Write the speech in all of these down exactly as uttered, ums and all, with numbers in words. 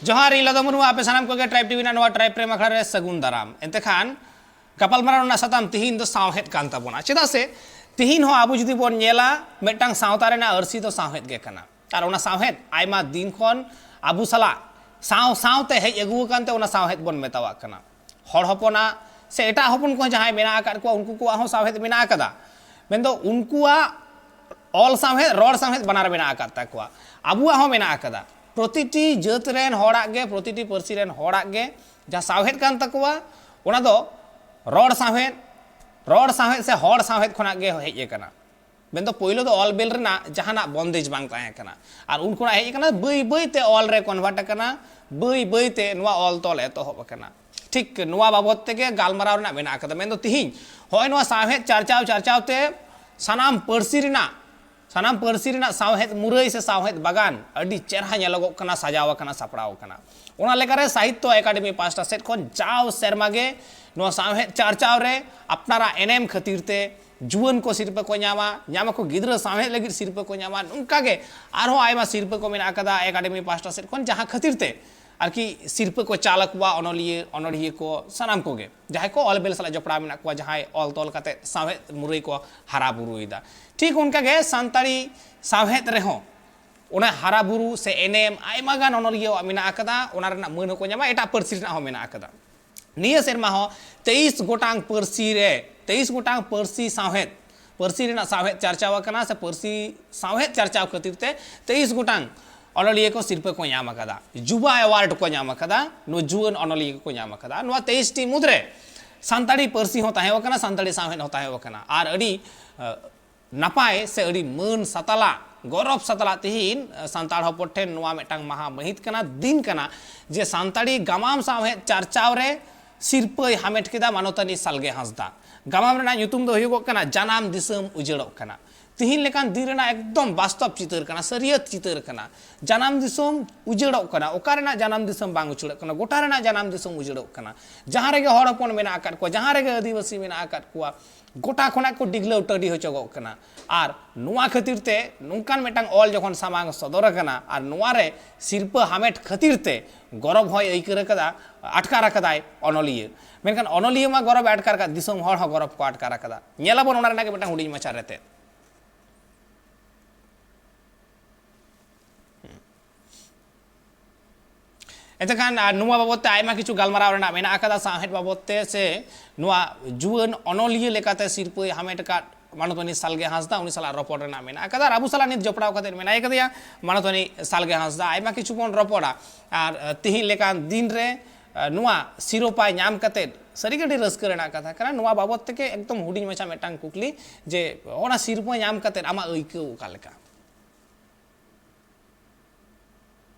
ᱡᱚᱦᱟᱨ, ᱤᱧ ᱞᱚᱫᱚ ᱢᱩᱨᱢᱩ, ᱟᱯᱮ ᱥᱟᱱᱟᱢ ᱠᱚᱜᱮ ᱴᱨᱟᱭᱤᱵᱽ ᱴᱤᱵᱷᱤ ᱨᱮᱱᱟᱜ ᱱᱚᱣᱟ ᱴᱨᱟᱭᱤᱵᱽ ᱯᱨᱮᱢ ᱟᱠᱷᱲᱟ ᱨᱮ ᱥᱟᱹᱜᱩᱱ ᱫᱟᱨᱟᱢ᱾ ᱮᱱᱛᱮ ᱠᱷᱟᱱ ᱜᱟᱯᱟᱞᱢᱟᱨᱟᱣ ᱨᱮᱱᱟᱜ ᱥᱟᱛᱟᱢ ᱛᱤᱦᱤᱧ ᱫᱚ ᱥᱟᱶᱦᱮᱫ ᱠᱟᱱ ᱛᱟᱵᱚᱱᱟ᱾ ᱪᱮᱫᱟᱜ ᱥᱮ ᱛᱤᱦᱤᱧ ᱦᱚᱸ ᱟᱵᱚ ᱡᱩᱫᱤ ᱵᱚᱱ ᱧᱮᱞᱟ, ᱢᱤᱫᱴᱟᱝ ᱥᱟᱶᱛᱟ ᱨᱮᱱᱟᱜ ᱟᱹᱨᱥᱤ ᱫᱚ ᱥᱟᱶᱦᱮᱫ ᱜᱮ ᱠᱟᱱᱟ᱾ ᱟᱨ ᱚᱱᱟ ᱥᱟᱶᱦᱮᱫ ᱟᱭᱢᱟ ᱫᱤᱱ ᱠᱷᱚᱱ ᱟᱵᱚ ᱥᱟᱞᱟᱜ ᱥᱟᱶ ᱥᱟᱶᱛᱮ ᱦᱮᱡ ᱟᱹᱜᱩ ᱟᱠᱟᱱ ᱛᱮ ᱚᱱᱟ ᱥᱟᱶᱦᱮᱫ ᱵᱚᱱ ᱢᱮᱛᱟᱣᱟᱜ ᱠᱟᱱᱟ᱾ ᱦᱚᱲ ᱦᱚᱯᱚᱱᱟᱜ ᱥᱮ ᱮᱴᱟᱜ ᱦᱚᱯᱚᱱ ᱠᱚᱦᱚᱸ ᱡᱟᱦᱟᱸᱭ ᱢᱮᱱᱟᱜ ᱟᱠᱟᱫ ᱠᱚᱣᱟ, ᱩᱱᱠᱩ ᱠᱚᱣᱟᱜ ᱦᱚᱸ ᱥᱟᱶᱦᱮᱫ ᱢᱮᱱᱟᱜ ᱟᱠᱟᱫᱟ᱾ ᱢᱮᱱᱫᱚ ᱩᱱᱠᱩᱣᱟᱜ ᱚᱞ ᱥᱟᱶᱦᱮᱫ, ᱨᱚᱲ ᱥᱟᱶᱦᱮᱫ ᱵᱟᱱᱟᱨ ᱢᱮᱱᱟᱜ ᱟᱠᱟᱫ ᱛᱟᱠᱚᱣᱟ᱾ ᱟᱵᱚᱣᱟᱜ ᱦᱚᱸ ᱢᱮᱱᱟᱜ ᱟᱠᱟᱫᱟ᱾ ᱯᱨᱚᱛᱤᱴᱤ ᱡᱟᱹᱛ ᱨᱮᱱ ᱦᱚᱲᱟᱜ ᱜᱮ, ᱯᱨᱚᱛᱤᱴᱤ ᱯᱟᱹᱨᱥᱤ ᱨᱮᱱ ᱦᱚᱲᱟᱜ ᱜᱮ ᱡᱟᱦᱟᱸ ᱥᱟᱶᱦᱮᱫ ᱠᱟᱱ ᱛᱟᱠᱚᱣᱟ, ᱚᱱᱟ ᱫᱚ ᱨᱚᱲ ᱥᱟᱶᱦᱮᱫ, ᱨᱚᱲ ᱥᱟᱶᱦᱮᱫ ᱥᱮ ᱦᱚᱲ ᱥᱟᱶᱦᱮᱫ ᱠᱷᱚᱱᱟᱜ ᱜᱮ ᱦᱮᱡ ᱟᱠᱟᱱᱟ᱾ ᱢᱮᱱᱫᱚ ᱯᱳᱭᱞᱳ ᱫᱚ ᱚᱞ ᱵᱮᱞ ᱨᱮᱱᱟᱜ ᱡᱟᱦᱟᱱᱟᱜ ᱵᱚᱱᱫᱮᱡᱽ ᱵᱟᱝ ᱛᱟᱦᱮᱸ ᱠᱟᱱᱟ, ᱟᱨ ᱩᱱ ᱠᱷᱚᱱᱟᱜ ᱦᱮᱡ ᱟᱠᱟᱱᱟ, ᱵᱟᱹᱭ ᱵᱟᱹᱭ ᱛᱮ ᱚᱞ ᱨᱮ ᱠᱚᱱᱵᱷᱟᱨᱴ ᱟᱠᱟᱱᱟ, ᱵᱟᱹᱭ ᱵᱟᱹᱭ ᱛᱮ ᱱᱚᱣᱟ ᱚᱞ ᱛᱚᱞ ᱮᱛᱚᱦᱚᱵ ᱟᱠᱟᱱᱟ᱾ ᱴᱷᱤᱠ ᱱᱚᱣᱟ ᱵᱟᱵᱚᱫ ᱛᱮᱜᱮ ᱜᱟᱞᱢᱟᱨᱟᱣ ᱨᱮᱱᱟᱜ ᱢᱮᱱᱟᱜ ᱟᱠᱟᱫᱟ᱾ ᱢᱮᱱᱫᱚ ᱛᱤᱦᱤᱧ ᱦᱚᱸᱜᱼᱚᱭ ᱱᱚᱣᱟ ᱥᱟᱶᱦᱮᱫ ᱪᱟᱨᱪᱟᱣ ᱪᱟᱨᱪᱟᱣ ᱛᱮ ᱥᱟᱱᱟᱢ ᱯᱟᱹᱨᱥᱤ ᱨᱮᱱᱟᱜ, ᱥᱟᱱᱟᱢ ᱯᱟᱹᱨᱥᱤ ᱨᱮᱱᱟᱜ ᱥᱟᱶᱦᱮᱫ ᱢᱩᱨᱟᱹᱭ ᱥᱮ ᱥᱟᱶᱦᱮᱫ ᱵᱟᱜᱟᱱ ᱟᱹᱰᱤ ᱪᱮᱨᱦᱟ ᱧᱮᱞᱚᱜᱚᱜ ᱠᱟᱱᱟ, ᱥᱟᱡᱟᱣ ᱟᱠᱟᱱᱟ, ᱥᱟᱯᱲᱟᱣ ᱟᱠᱟᱱᱟ᱾ ᱚᱱᱟ ᱞᱮᱠᱟᱨᱮ ᱥᱟᱦᱤᱛᱛᱚ ᱮᱠᱟᱰᱮᱢᱤ ᱯᱟᱦᱴᱟ ᱥᱮᱫ ᱠᱷᱚᱱ ᱡᱟᱣ ᱥᱮᱨᱢᱟ ᱜᱮ ᱱᱚᱣᱟ ᱥᱟᱶᱦᱮᱫ ᱪᱟᱨᱪᱟᱣ ᱨᱮ ᱟᱯᱱᱟᱨᱟᱜ ᱮᱱᱮᱢ ᱠᱷᱟᱹᱛᱤᱨ ᱛᱮ ᱡᱩᱣᱟᱹᱱ ᱠᱚ ᱥᱤᱨᱯᱟᱹ ᱠᱚ ᱧᱟᱢᱟ, ᱧᱟᱢᱟᱠᱚ ᱜᱤᱫᱽᱨᱟᱹ ᱥᱟᱶᱦᱮᱫ ᱞᱟᱹᱜᱤᱫ ᱥᱤᱨᱯᱟᱹ ᱠᱚ ᱧᱟᱢᱟ᱾ ᱱᱚᱝᱠᱟ ᱜᱮ ᱟᱨᱦᱚᱸ ᱟᱭᱢᱟ ᱥᱤᱨᱯᱟᱹ ᱠᱚ ᱢᱮᱱᱟᱜ ᱟᱠᱟᱫᱟ ᱮᱠᱟᱰᱮᱢᱤ ᱯᱟᱦᱴᱟ ᱥᱮᱫ ᱠᱷᱚᱱ, ᱡᱟᱦᱟᱸ ᱠᱷᱟᱹᱛᱤᱨ ᱛᱮ ᱟᱨᱠᱤ ᱥᱤᱨᱯᱟᱹ ᱠᱚ ᱪᱟᱞ ᱟᱠᱚᱣᱟ ᱚᱱᱚᱞᱤᱭᱟᱹ, ᱚᱱᱚᱲᱦᱤᱭᱟᱹ ᱠᱚ, ᱥᱟᱱᱟᱢ ᱠᱚᱜᱮ ᱡᱟᱦᱟᱸᱭ ᱠᱚ ᱚᱞ ᱵᱮᱞ ᱥᱟᱞᱟᱜ ᱡᱚᱯᱲᱟᱣ ᱢᱮᱱᱟᱜ ᱠᱚᱣᱟ, ᱡᱟᱦᱟᱸᱭ ᱚᱞ ᱛᱚᱞ ᱠᱟᱛᱮ ᱥᱟᱶᱦᱮᱫ ᱢᱩᱨᱟᱹᱭ ᱠᱚ ᱦᱟᱨᱟ ᱵᱩᱨᱩᱭᱮᱫᱟ᱾ ᱴᱷᱤᱠ ᱚᱱᱠᱟ ᱜᱮ ᱥᱟᱱᱛᱟᱲᱤ ᱥᱟᱶᱦᱮᱫ ᱨᱮᱦᱚᱸ ᱚᱱᱟ ᱦᱟᱨᱟ ᱵᱩᱨᱩ ᱥᱮ ᱮᱱᱮᱢ ᱟᱭᱢᱟ ᱜᱟᱱ ᱚᱱᱚᱞᱤᱭᱟᱹᱣᱟᱜ ᱢᱮᱱᱟᱜ ᱟᱠᱟᱫᱟ, ᱚᱱᱟ ᱨᱮᱱᱟᱜ ᱢᱟᱹᱱ ᱦᱚᱸᱠᱚ ᱧᱟᱢᱟ, ᱮᱴᱟᱜ ᱯᱟᱹᱨᱥᱤ ᱨᱮᱱᱟᱜ ᱦᱚᱸ ᱢᱮᱱᱟᱜ ᱟᱠᱟᱫᱟ᱾ ᱱᱤᱭᱟᱹ ᱥᱮᱨᱢᱟ ᱦᱚᱸ ᱛᱮᱭᱤᱥ ᱜᱚᱴᱟᱝ ᱯᱟᱹᱨᱥᱤ ᱨᱮ, ᱛᱮᱭᱤᱥ ᱜᱚᱴᱟᱝ ᱯᱟᱹᱨᱥᱤ ᱥᱟᱶᱦᱮᱫ, ᱯᱟᱹᱨᱥᱤ ᱨᱮᱱᱟᱜ ᱥᱟᱶᱦᱮᱫ ᱪᱟᱨᱪᱟᱣ ᱟᱠᱟᱱᱟ ᱥᱮ ᱯᱟᱹᱨᱥᱤ ᱥᱟᱶᱦᱮᱫ ᱪᱟᱨᱪᱟᱣ ᱠᱷᱟᱹᱛᱤᱨ ᱛᱮ ᱛᱮᱭᱤᱥ ᱜᱚᱴᱟᱝ ᱚᱱᱚᱞᱤᱭᱟᱹ ᱠᱚ ᱥᱤᱨᱯᱟᱹ ᱠᱚ ᱧᱟᱢ ᱟᱠᱟᱫᱟ, ᱡᱩᱵᱟ ᱮᱣᱟᱨᱰ ᱠᱚ ᱧᱟᱢ ᱟᱠᱟᱫᱟ, ᱱᱚᱣᱟ ᱡᱩᱣᱟᱹᱱ ᱚᱱᱚᱞᱤᱭᱟᱹ ᱠᱚ ᱧᱟᱢ ᱟᱠᱟᱫᱟ᱾ ᱱᱚᱣᱟ ᱛᱮᱭᱤᱥ ᱴᱤ ᱢᱩᱫᱽᱨᱮ ᱥᱟᱱᱛᱟᱲᱤ ᱯᱟᱹᱨᱥᱤ ᱦᱚᱸ ᱛᱟᱦᱮᱸ ᱠᱟᱱᱟ, ᱥᱟᱱᱛᱟᱲᱤ ᱥᱟᱶᱦᱮᱫ ᱦᱚᱸ ᱛᱟᱦᱮᱸ ᱠᱟᱱᱟ᱾ ᱟᱨ ᱟᱹᱰᱤ, ᱟᱹ, ᱱᱟᱯᱟᱭ ᱥᱮ ᱟᱹᱰᱤ ᱢᱟᱹᱱ ᱥᱟᱛᱟᱞᱟᱜ, ᱜᱚᱨᱚᱵᱽ ᱥᱟᱛᱟᱞᱟᱜ ᱛᱤᱦᱤᱧ ᱥᱟᱱᱛᱟᱲ ᱦᱚᱯᱚᱱ ᱴᱷᱮᱱ ᱱᱚᱣᱟ ᱢᱤᱫᱴᱟᱝ ᱢᱟᱦᱟ ᱢᱟᱹᱦᱤᱛ ᱠᱟᱱᱟ, ᱫᱤᱱ ᱠᱟᱱᱟ, ᱡᱮ ᱥᱟᱱᱛᱟᱲᱤ ᱜᱟᱢᱟᱢ ᱥᱟᱶᱦᱮᱫ ᱪᱟᱨᱪᱟᱣ ᱨᱮ ᱥᱤᱨᱯᱟᱹᱭ ᱦᱟᱢᱮᱴ ᱠᱮᱫᱟ ᱢᱟᱱᱚᱛᱟᱱᱤ ᱥᱟᱞᱜᱮ ᱦᱟᱸᱥᱫᱟ᱾ ᱜᱟᱢᱟᱢ ᱨᱮᱱᱟᱜ ᱧᱩᱛᱩᱢ ᱫᱚ ᱦᱩᱭᱩᱜᱚᱜ ᱠᱟᱱᱟ ᱡᱟᱱᱟᱢ ᱫᱤᱥᱚᱢ ᱩᱡᱟᱹᱲᱚᱜ ᱠᱟᱱᱟ᱾ ᱛᱤᱦᱤᱧ ᱞᱮᱠᱟᱱ ᱫᱤᱱ ᱨᱮᱱᱟᱜ ᱮᱠᱫᱚᱢ ᱵᱟᱥᱛᱚᱵ ᱪᱤᱛᱟᱹᱨ ᱠᱟᱱᱟ, ᱥᱟᱹᱨᱤᱭᱟᱹᱛ ᱪᱤᱛᱟᱹᱨ ᱠᱟᱱᱟ᱾ ᱡᱟᱱᱟᱢ ᱫᱤᱥᱚᱢ ᱩᱡᱟᱹᱲᱚᱜ ᱠᱟᱱᱟ, ᱚᱠᱟ ᱨᱮᱱᱟᱜ ᱡᱟᱱᱟᱢ ᱫᱤᱥᱚᱢ ᱵᱟᱝ ᱩᱡᱟᱹᱲᱚᱜ ᱠᱟᱱᱟ? ᱜᱚᱴᱟ ᱨᱮᱱᱟᱜ ᱡᱟᱱᱟᱢ ᱫᱤᱥᱚᱢ ᱩᱡᱟᱹᱲᱚᱜ ᱠᱟᱱᱟ᱾ ᱡᱟᱦᱟᱸ ᱨᱮᱜᱮ ᱦᱚᱲ ᱦᱚᱯᱚᱱ ᱢᱮᱱᱟᱜ ᱟᱠᱟᱫ ᱠᱚᱣᱟ, ᱡᱟᱦᱟᱸ ᱨᱮᱜᱮ ᱟᱹᱫᱤᱵᱟᱹᱥᱤ ᱢᱮᱱᱟᱜ ᱟᱠᱟᱫ ᱠᱚᱣᱟ, ᱜᱚᱴᱟ ᱠᱷᱚᱱᱟᱜ ᱠᱚ ᱰᱤᱜᱽᱞᱟᱹᱣ ᱴᱟᱹᱰᱤ ᱦᱚᱪᱚᱜᱚᱜ ᱠᱟᱱᱟ᱾ ᱟᱨ ᱱᱚᱣᱟ ᱠᱷᱟᱹᱛᱤᱨ ᱛᱮ ᱱᱚᱝᱠᱟᱱ ᱢᱤᱫᱴᱟᱝ ᱚᱞ ᱡᱚᱠᱷᱚᱱ ᱥᱟᱢᱟᱝ ᱥᱚᱫᱚᱨ ᱟᱠᱟᱱᱟ ᱟᱨ ᱱᱚᱣᱟ ᱨᱮ ᱥᱤᱨᱯᱟᱹ ᱦᱟᱢᱮᱴ ᱠᱷᱟᱹᱛᱤᱨ ᱛᱮ ᱜᱚᱨᱚᱵᱽ ᱦᱚᱸᱭ ᱟᱹᱭᱠᱟᱹᱨ ᱟᱠᱟᱫᱟ, ᱟᱴᱠᱟᱨ ᱟᱠᱟᱫᱟᱭ ᱚᱱᱚᱞᱤᱭᱟᱹ᱾ ᱢᱮᱱᱠᱷᱟᱱ ᱚᱱᱚᱞᱤᱭᱟᱹ ᱢᱟ ᱜᱚᱨᱚᱵᱽ ᱮ ᱟᱴᱠᱟᱨ ᱟᱠᱟᱫ, ᱫᱤᱥᱚᱢ ᱦᱚᱲ ᱦᱚᱸ ᱜᱚᱨᱚᱵᱽ ᱠᱚ ᱟᱴᱠᱟᱨ ᱟᱠᱟᱫᱟ᱾ ᱧᱮᱞᱟᱵᱚᱱ ᱚᱱᱟ ᱨᱮᱱᱟᱜ ᱜᱮ ᱢᱤᱫᱴᱟᱝ ᱦᱩᱰᱤᱧ ᱢᱟᱪᱷᱟ ᱨᱮᱛᱮᱫ᱾ ᱮᱱᱛᱮᱠᱷᱟᱱ, ᱟᱨ ᱱᱚᱣᱟ ᱵᱟᱵᱚᱫ ᱛᱮ ᱟᱭᱢᱟ ᱠᱤᱪᱷᱩ ᱜᱟᱞᱢᱟᱨᱟᱣ ᱨᱮᱱᱟᱜ ᱢᱮᱱᱟᱜ ᱟᱠᱟᱫᱟ, ᱥᱟᱶᱦᱮᱫ ᱵᱟᱵᱚᱫ ᱛᱮ ᱥᱮ ᱱᱚᱣᱟ ᱡᱩᱣᱟᱹᱱ ᱚᱱᱚᱞᱤᱭᱟᱹ ᱞᱮᱠᱟᱛᱮ ᱥᱤᱨᱯᱟᱹᱭ ᱦᱟᱢᱮᱴ ᱟᱠᱟᱫ ᱢᱟᱱᱚᱛᱟᱱᱤ ᱥᱟᱞᱜᱮ ᱦᱟᱸᱥᱫᱟ, ᱩᱱᱤ ᱥᱟᱞᱟᱜ ᱨᱚᱯᱚᱲ ᱨᱮᱱᱟᱜ ᱢᱮᱱᱟᱜ ᱟᱠᱟᱫᱟ᱾ ᱟᱨ ᱟᱵᱚ ᱥᱟᱞᱟᱜ ᱱᱤᱛ ᱡᱚᱯᱲᱟᱣ ᱠᱟᱛᱮ ᱢᱮᱱᱟᱭ ᱠᱟᱫᱮᱭᱟ ᱢᱟᱱᱚᱛᱟᱱᱤ ᱥᱟᱞᱜᱮ ᱦᱟᱸᱥᱫᱟ᱾ ᱟᱭᱢᱟ ᱠᱤᱪᱷᱩ ᱵᱚᱱ ᱨᱚᱯᱚᱲᱟ᱾ ᱟᱨ, ᱟᱨ ᱛᱤᱦᱤᱧ ᱞᱮᱠᱟᱱ ᱫᱤᱱ ᱨᱮ, ᱟᱨ ᱱᱚᱣᱟ ᱥᱤᱨᱳᱯᱟ ᱧᱟᱢ ᱠᱟᱛᱮ ᱥᱟᱹᱨᱤᱜᱮ ᱟᱹᱰᱤ ᱨᱟᱹᱥᱠᱟᱹ ᱨᱮᱱᱟᱜ ᱠᱟᱛᱷᱟ ᱠᱟᱱᱟ᱾ ᱱᱚᱣᱟ ᱵᱟᱵᱚᱫ ᱛᱮᱜᱮ ᱮᱠᱫᱚᱢ ᱦᱩᱰᱤᱧ ᱢᱟᱪᱷᱟ ᱢᱤᱫᱴᱟᱝ ᱠᱩᱠᱞᱤ, ᱡᱮ ᱚᱱᱟ ᱥᱤᱨᱯᱟᱹ ᱧᱟᱢ ᱠᱟᱛᱮ ᱟᱢᱟᱜ ᱟᱹᱭᱠᱟᱹᱣ ᱚᱠᱟ ᱞᱮᱠᱟ?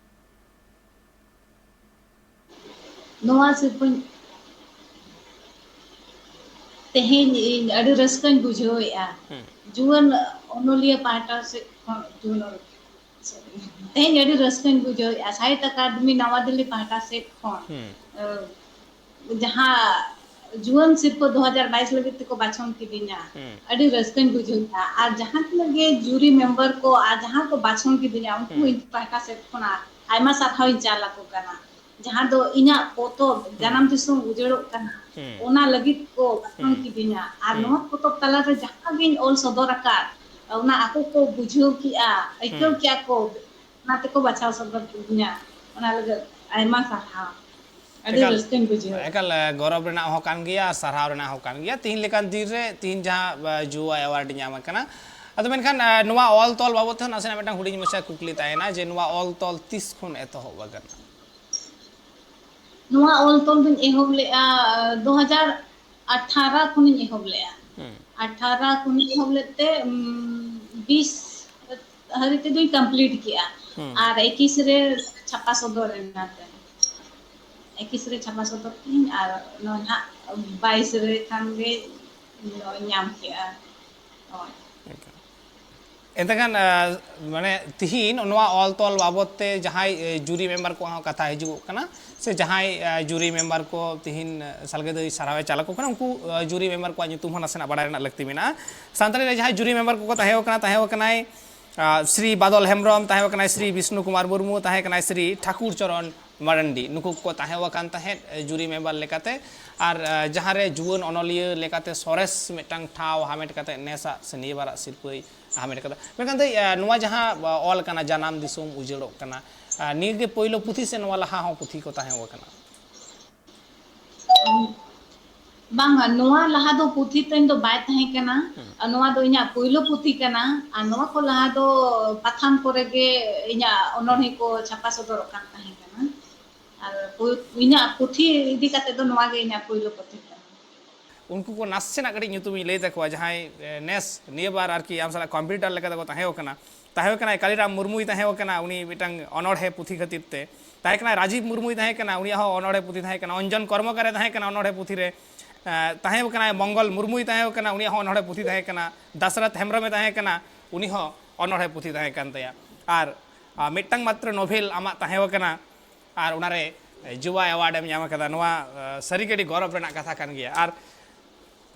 ᱱᱚᱣᱟ ᱥᱤᱨᱯᱟᱹᱧ ᱛᱮᱦᱮᱧ ᱤᱧ ᱟᱹᱰᱤ ᱨᱟᱹᱥᱠᱟᱹᱧ ᱵᱩᱡᱷᱟᱹᱣᱮᱫᱼᱟ᱾ ᱦᱩᱸ᱾ ᱡᱩᱣᱟᱹᱱ ᱚᱱᱚᱞᱤᱭᱟᱹ ᱯᱟᱦᱴᱟ ᱥᱮᱫ ᱠᱷᱚᱱ, ᱡᱩᱣᱟᱹᱱ ᱚᱞ-, ᱛᱮᱦᱮᱧ ᱟᱹᱰᱤ ᱨᱟᱹᱥᱠᱟᱹᱧ ᱵᱩᱡᱷᱟᱹᱣᱮᱫᱼᱟ ᱥᱟᱦᱤᱛ ᱟᱠᱟᱫᱮᱢᱤ ᱱᱟᱣᱟ ᱫᱤᱞᱞᱤ ᱯᱟᱦᱴᱟ ᱥᱮᱫ ᱠᱷᱚᱱ᱾ ᱦᱩᱸ᱾ ᱟᱹ, ᱡᱟᱦᱟᱸ ᱡᱩᱣᱟᱹᱱ ᱥᱤᱨᱯᱟᱹ ᱫᱩ ᱦᱟᱡᱟᱨ ᱵᱟᱭᱤᱥ ᱞᱟᱹᱜᱤᱫ ᱛᱮᱠᱚ ᱵᱟᱪᱷᱚᱱ ᱠᱤᱫᱤᱧᱟ, ᱦᱩᱸ᱾ ᱟᱹᱰᱤ ᱨᱟᱹᱥᱠᱟᱹᱧ ᱵᱩᱡᱷᱟᱹᱣᱮᱫᱼᱟ᱾ ᱟᱨ ᱡᱟᱦᱟᱸ ᱛᱤᱱᱟᱹᱜ ᱜᱮ ᱡᱩᱨᱤ ᱢᱮᱢᱵᱟᱨ ᱠᱚ ᱟᱨ ᱡᱟᱦᱟᱸ ᱠᱚ ᱵᱟᱪᱷᱚᱱ ᱠᱤᱫᱤᱧᱟ, ᱩᱱᱠᱩ ᱦᱩᱸ᱾ ᱤᱧ ᱯᱟᱦᱴᱟ ᱥᱮᱫ ᱠᱷᱚᱱᱟᱜ ᱟᱭᱢᱟ ᱥᱟᱨᱦᱟᱣ ᱤᱧ ᱪᱟᱞ ᱟᱠᱚ ᱠᱟᱱᱟ᱾ ᱡᱟᱦᱟᱸ ᱫᱚ ᱤᱧᱟᱹᱜ ᱯᱚᱛᱚᱵ ᱦᱩᱸ᱾ ᱡᱟᱱᱟᱢ ᱫᱤᱥᱚᱢ ᱩᱡᱟᱹᱲᱚᱜ ᱠᱟᱱᱟ, ᱦᱩᱸ᱾ ᱚᱱᱟ ᱞᱟᱹᱜᱤᱫ ᱠᱚ ᱵᱟᱪᱷᱚᱱ ᱦᱩᱸ᱾ ᱠᱤᱫᱤᱧᱟ᱾ ᱟᱨ ᱦᱩᱸ᱾ ᱱᱚᱣᱟ ᱯᱚᱛᱚᱵ ᱛᱟᱞᱟᱨᱮ ᱡᱟᱦᱟᱸ ᱜᱤᱧ ᱚᱞ ᱥᱚᱫᱚᱨ ᱟᱠᱟᱫ, ᱚᱱᱟ ᱟᱠᱚ ᱠᱚ ᱵᱩᱡᱷᱟᱹᱣ ᱠᱮᱜᱼᱟ, ᱟᱹᱭᱠᱟᱹᱣ ᱦᱩᱸ᱾ ᱠᱮᱜᱼᱟ ᱠᱚ, ᱚᱱᱟ ᱛᱮᱠᱚ ᱵᱟᱪᱷᱟᱣ ᱥᱚᱫᱚᱨ ᱠᱤᱫᱤᱧᱟ᱾ ᱚᱱᱟ ᱞᱟᱹᱜᱤᱫ ᱟᱭᱢᱟ ᱥᱟᱨᱦᱟᱣ᱾ ᱟᱹᱰᱤ ᱮᱠᱟᱞ, ᱨᱟᱹᱥᱠᱟᱹᱧ ᱵᱩᱡᱷᱟᱹᱣ᱾ ᱮᱠᱟᱞ, ᱮ, ᱜᱚᱨᱚᱵᱽ ᱨᱮᱱᱟᱜ ᱦᱚᱸ ᱠᱟᱱ ᱜᱮᱭᱟ ᱟᱨ ᱥᱟᱨᱦᱟᱣ ᱨᱮᱱᱟᱜ ᱦᱚᱸ ᱠᱟᱱ ᱜᱮᱭᱟ᱾ ᱛᱤᱦᱤᱧ ᱞᱮᱠᱟᱱ ᱫᱤᱱ ᱨᱮ, ᱛᱤᱦᱤᱧ ᱡᱟᱦᱟᱸ, ᱮ, ᱡᱩᱣᱟ ᱮᱣᱟᱨᱰ ᱧᱟᱢ ᱟᱠᱟᱱᱟ, ᱟᱫᱚ ᱢᱮᱱᱠᱷᱟᱱ, ᱮ, ᱱᱚᱣᱟ ᱚᱞ ᱛᱚᱞ ᱵᱟᱵᱚᱫ ᱛᱮᱦᱚᱸ ᱱᱟᱥᱮᱱᱟᱜ ᱢᱤᱫᱴᱟᱝ ᱦᱩᱰᱤᱧ ᱢᱟᱪᱷᱟ ᱠᱩᱠᱞᱤ ᱛᱟᱦᱮᱱᱟ ᱡᱮ ᱱᱚᱣᱟ ᱚᱞ ᱛᱚᱞ ᱛᱤᱥ ᱠᱷᱚᱱ ᱮᱛᱚᱦᱚᱵ ᱟᱠᱟᱱᱟ? ᱱᱚᱣᱟ ᱚᱞ ᱛᱚᱞ ᱫᱚᱧ ᱮᱦᱚᱵ ᱞᱮᱫᱼᱟ, ᱮ, ᱫᱩ ᱦᱟᱡᱟᱨ ᱟᱴᱷᱟᱨᱟ ᱠᱷᱚᱱᱤᱧ ᱮᱦᱚᱵ ᱞᱮᱫᱼᱟ᱾ ᱦᱩᱸ᱾ ᱟᱴᱷᱟᱨᱟ ᱠᱷᱚᱱᱤᱧ ᱮᱦᱚᱵ ᱞᱮᱫ ᱛᱮ, ᱩᱢ, ᱵᱤᱥ ᱦᱟᱹᱨᱤ ᱛᱮᱫᱚᱧ complete ᱠᱮᱜᱼᱟ᱾ ᱦᱩᱸ᱾ ᱟᱨ ᱮᱠᱤᱥ ᱨᱮ ᱪᱷᱟᱯᱟ ᱥᱚᱫᱚᱨ ᱮᱱᱟ ᱛᱮ᱾ ᱮᱠᱤᱥ ᱨᱮ ᱪᱷᱟᱯᱟ ᱥᱚᱫᱚᱨ ᱠᱮᱜᱼᱟᱹᱧ ᱟᱨ ᱱᱚᱜᱼᱚᱭ ᱱᱟᱦᱟᱜ ᱵᱟᱭᱤᱥ ᱨᱮ ᱠᱷᱟᱱ ᱜᱮ ᱱᱚᱜᱼᱚᱭ ᱧᱟᱢ ᱠᱮᱜᱼᱟ᱾ ᱦᱳᱭ᱾ ᱮᱠᱟᱞ᱾ ᱮᱱᱛᱮ ᱠᱷᱟᱱ ᱢᱟᱱᱮ ᱛᱤᱦᱤᱧ ᱱᱚᱣᱟ ᱚᱞ ᱛᱚᱞ ᱵᱟᱵᱚᱫ ᱛᱮ ᱡᱟᱦᱟᱸᱭ ᱡᱩᱨᱤ ᱢᱮᱢᱵᱟᱨ ᱠᱚᱣᱟᱜ ᱦᱚᱸ ᱠᱟᱛᱷᱟ ᱦᱤᱡᱩᱜᱚᱜ ᱠᱟᱱᱟ, ᱥᱮ ᱡᱟᱦᱟᱸᱭ ᱡᱩᱨᱤ ᱢᱮᱢᱵᱟᱨ ᱠᱚ ᱛᱤᱦᱤᱧ ᱥᱟᱞᱜᱮ ᱫᱟᱹᱭ ᱥᱟᱨᱦᱟᱣᱮ ᱪᱟᱞ ᱟᱠᱚ ᱠᱟᱱᱟ, ᱩᱱᱠᱩ ᱡᱩᱨᱤ ᱢᱮᱢᱵᱟᱨ ᱠᱚᱣᱟᱜ ᱧᱩᱛᱩᱢ ᱦᱚᱸ ᱱᱟᱥᱮᱱᱟᱜ ᱵᱟᱲᱟᱭ ᱨᱮᱱᱟᱜ ᱞᱟᱹᱠᱛᱤ ᱢᱮᱱᱟᱜᱼᱟ᱾ ᱥᱟᱱᱛᱟᱲᱤ ᱨᱮ ᱡᱟᱦᱟᱸᱭ ᱡᱩᱨᱤ ᱢᱮᱢᱵᱟᱨ ᱠᱚᱠᱚ ᱛᱟᱦᱮᱸ ᱠᱟᱱᱟ, ᱛᱟᱦᱮᱸ ᱠᱟᱱᱟᱭ ᱥᱨᱤ ᱵᱟᱫᱚᱞ ᱦᱮᱢᱵᱨᱚᱢ, ᱛᱟᱦᱮᱸ ᱠᱟᱱᱟᱭ ᱥᱨᱤ ᱵᱤᱥᱱᱩ ᱠᱩᱢᱟᱨ ᱢᱩᱨᱢᱩ, ᱛᱟᱦᱮᱸ ᱠᱟᱱᱟᱭ ᱥᱨᱤ ᱴᱷᱟᱠᱩᱨ ᱪᱚᱨᱚᱱ ᱢᱟᱨᱟᱱᱰᱤ, ᱱᱩᱠᱩ ᱠᱚᱠᱚ ᱛᱟᱦᱮᱸ ᱟᱠᱟᱱ ᱛᱟᱦᱮᱸᱫ ᱡᱩᱨᱤ ᱢᱮᱢᱵᱟᱨ ᱞᱮᱠᱟᱛᱮ᱾ ᱟᱨ ᱡᱟᱦᱟᱸᱨᱮ ᱡᱩᱣᱟᱹᱱ ᱚᱱᱚᱞᱤᱭᱟᱹ ᱞᱮᱠᱟᱛᱮ ᱥᱚᱨᱮᱥ ᱢᱤᱫᱴᱟᱝ ᱴᱷᱟᱶ ᱦᱟᱢᱮᱴ ᱠᱟᱛᱮ ᱱᱮᱥᱟᱜ ᱥᱮ ᱱᱤᱭᱟᱹ ᱵᱟᱨᱟᱜ ᱥᱤᱨᱯᱟᱹᱭ ᱦᱟᱢᱮᱴ ᱠᱟᱫᱟ᱾ ᱢᱮᱱᱠᱷᱟᱱ ᱫᱟᱹᱭ, ᱱᱚᱣᱟ ᱡᱟᱦᱟᱸ ᱚᱞ ᱠᱟᱱᱟ ᱡᱟᱱᱟᱢ ᱫᱤᱥᱚᱢ ᱩᱡᱟᱹᱲᱚᱜ ᱠᱟᱱᱟ, ᱱᱤᱭᱟᱹ ᱜᱮ ᱯᱳᱭᱞᱳ ᱯᱩᱛᱷᱤ ᱥᱮ ᱱᱚᱣᱟ ᱞᱟᱦᱟ ᱦᱚᱸ ᱯᱩᱛᱷᱤ ᱠᱚ ᱛᱟᱦᱮᱸ ᱟᱠᱟᱱᱟ? ᱵᱟᱝᱟ, ᱱᱚᱣᱟ ᱞᱟᱦᱟ ᱫᱚ ᱯᱩᱛᱷᱤ ᱛᱤᱧ ᱫᱚ ᱵᱟᱭ ᱛᱟᱦᱮᱸ ᱠᱟᱱᱟ᱾ ᱦᱩᱸ᱾ ᱟᱨ ᱱᱚᱣᱟ ᱫᱚ ᱤᱧᱟᱹᱜ ᱯᱩᱭᱞᱩ ᱯᱩᱛᱷᱤ ᱠᱟᱱᱟ᱾ ᱟᱨ ᱱᱚᱣᱟ ᱠᱚ ᱞᱟᱦᱟ ᱫᱚ ᱯᱟᱛᱷᱟᱢ ᱠᱚᱨᱮ ᱜᱮ ᱤᱧᱟᱹᱜ ᱚᱱᱚᱬᱦᱮ ᱦᱩᱸ᱾ ᱠᱚ ᱪᱷᱟᱯᱟ ᱥᱚᱫᱚᱨᱚᱜ ᱠᱟᱱ ᱛᱟᱦᱮᱸ ᱠᱟᱱᱟ᱾ ᱟᱨ ᱯᱩ-, ᱤᱧᱟᱹᱜ ᱯᱩᱛᱷᱤ ᱤᱫᱤ ᱠᱟᱛᱮ ᱫᱚ ᱱᱚᱣᱟ ᱜᱮ ᱤᱧᱟᱹᱜ ᱯᱩᱭᱞᱩ ᱯᱩᱛᱷᱤ ᱠᱟᱱᱟ᱾ ᱩᱱᱠᱩ ᱠᱚ ᱱᱟᱥᱮᱱᱟᱜ ᱠᱟᱹᱴᱤᱡ ᱧᱩᱛᱩᱢᱤᱧ ᱞᱟᱹᱭ ᱛᱟᱠᱚᱣᱟ, ᱡᱟᱦᱟᱸᱭ, ᱮ, ᱱᱮᱥ ᱱᱤᱭᱟᱹ ᱵᱟᱨ ᱟᱨᱠᱤ ᱟᱢ ᱥᱟᱞᱟᱜ ᱠᱚᱢᱯᱤᱴᱤᱴᱟᱨ ᱞᱮᱠᱟ ᱛᱮᱠᱚ ᱛᱟᱦᱮᱸ ᱠᱟᱱᱟ᱾ ᱛᱟᱦᱮᱸ ᱠᱟᱱᱟᱭ ᱠᱟᱞᱤᱨᱟᱢ ᱢᱩᱨᱢᱩᱭ ᱛᱟᱦᱮᱸ ᱠᱟᱱᱟ, ᱩᱱᱤ ᱢᱤᱫᱴᱟᱝ ᱚᱱᱚᱬᱦᱮ ᱯᱩᱛᱷᱤ ᱠᱷᱟᱹᱛᱤᱨ ᱛᱮ᱾ ᱛᱟᱦᱮᱸ ᱠᱟᱱᱟᱭ ᱨᱟᱡᱤᱵᱽ ᱢᱩᱨᱢᱩᱭ ᱛᱟᱦᱮᱸ ᱠᱟᱱᱟ, ᱩᱱᱤᱭᱟᱜ ᱦᱚᱸ ᱚᱱᱚᱬᱦᱮ ᱯᱩᱛᱷᱤ ᱛᱟᱦᱮᱸ ᱠᱟᱱᱟ᱾ ᱚᱧᱡᱚᱱ ᱠᱚᱨᱢᱚᱠᱟᱨᱮ ᱛᱟᱦᱮᱸ ᱠᱟᱱᱟ ᱚᱱᱚᱬᱦᱮ ᱯᱩᱛᱷᱤ ᱨᱮ᱾ ᱮ, ᱛᱟᱦᱮᱸ ᱠᱟᱱᱟᱭ ᱢᱚᱝᱜᱚᱞ ᱢᱩᱨᱢᱩᱭ ᱛᱟᱦᱮᱸ ᱠᱟᱱᱟ, ᱩᱱᱤᱭᱟᱜ ᱦᱚᱸ ᱚᱱᱚᱬᱦᱮ ᱯᱩᱛᱷᱤ ᱛᱟᱦᱮᱸ ᱠᱟᱱᱟ᱾ ᱫᱟᱥᱨᱚᱛᱷ ᱦᱮᱢᱵᱨᱚᱢᱮ ᱛᱟᱦᱮᱸ ᱠᱟᱱᱟ, ᱩᱱᱤ ᱦᱚᱸ ᱚᱱᱚᱬᱦᱮ ᱯᱩᱛᱷᱤ ᱛᱟᱦᱮᱸ ᱠᱟᱱ ᱛᱟᱭᱟ᱾ ᱟᱨ, ᱟ, ᱢᱤᱫᱴᱟᱝ ᱢᱟᱛᱨᱚ ᱱᱳᱵᱷᱮᱞ ᱟᱢᱟᱜ ᱛᱟᱦᱮᱸ ᱠᱟᱱᱟ, ᱟᱨ ᱚᱱᱟᱨᱮ ᱡᱩᱵᱟ ᱮᱣᱟᱨᱰ ᱮᱢ ᱧᱟᱢ ᱠᱟᱫᱟ᱾ ᱱᱚᱣᱟ, ᱟ, ᱥᱟᱹᱨᱤᱜᱮ ᱟᱹᱰᱤ ᱜᱚᱨᱚᱵᱽ ᱨᱮᱱᱟᱜ ᱠᱟᱛᱷᱟ ᱠᱟᱱ ᱜᱮᱭᱟ᱾ ᱟᱨ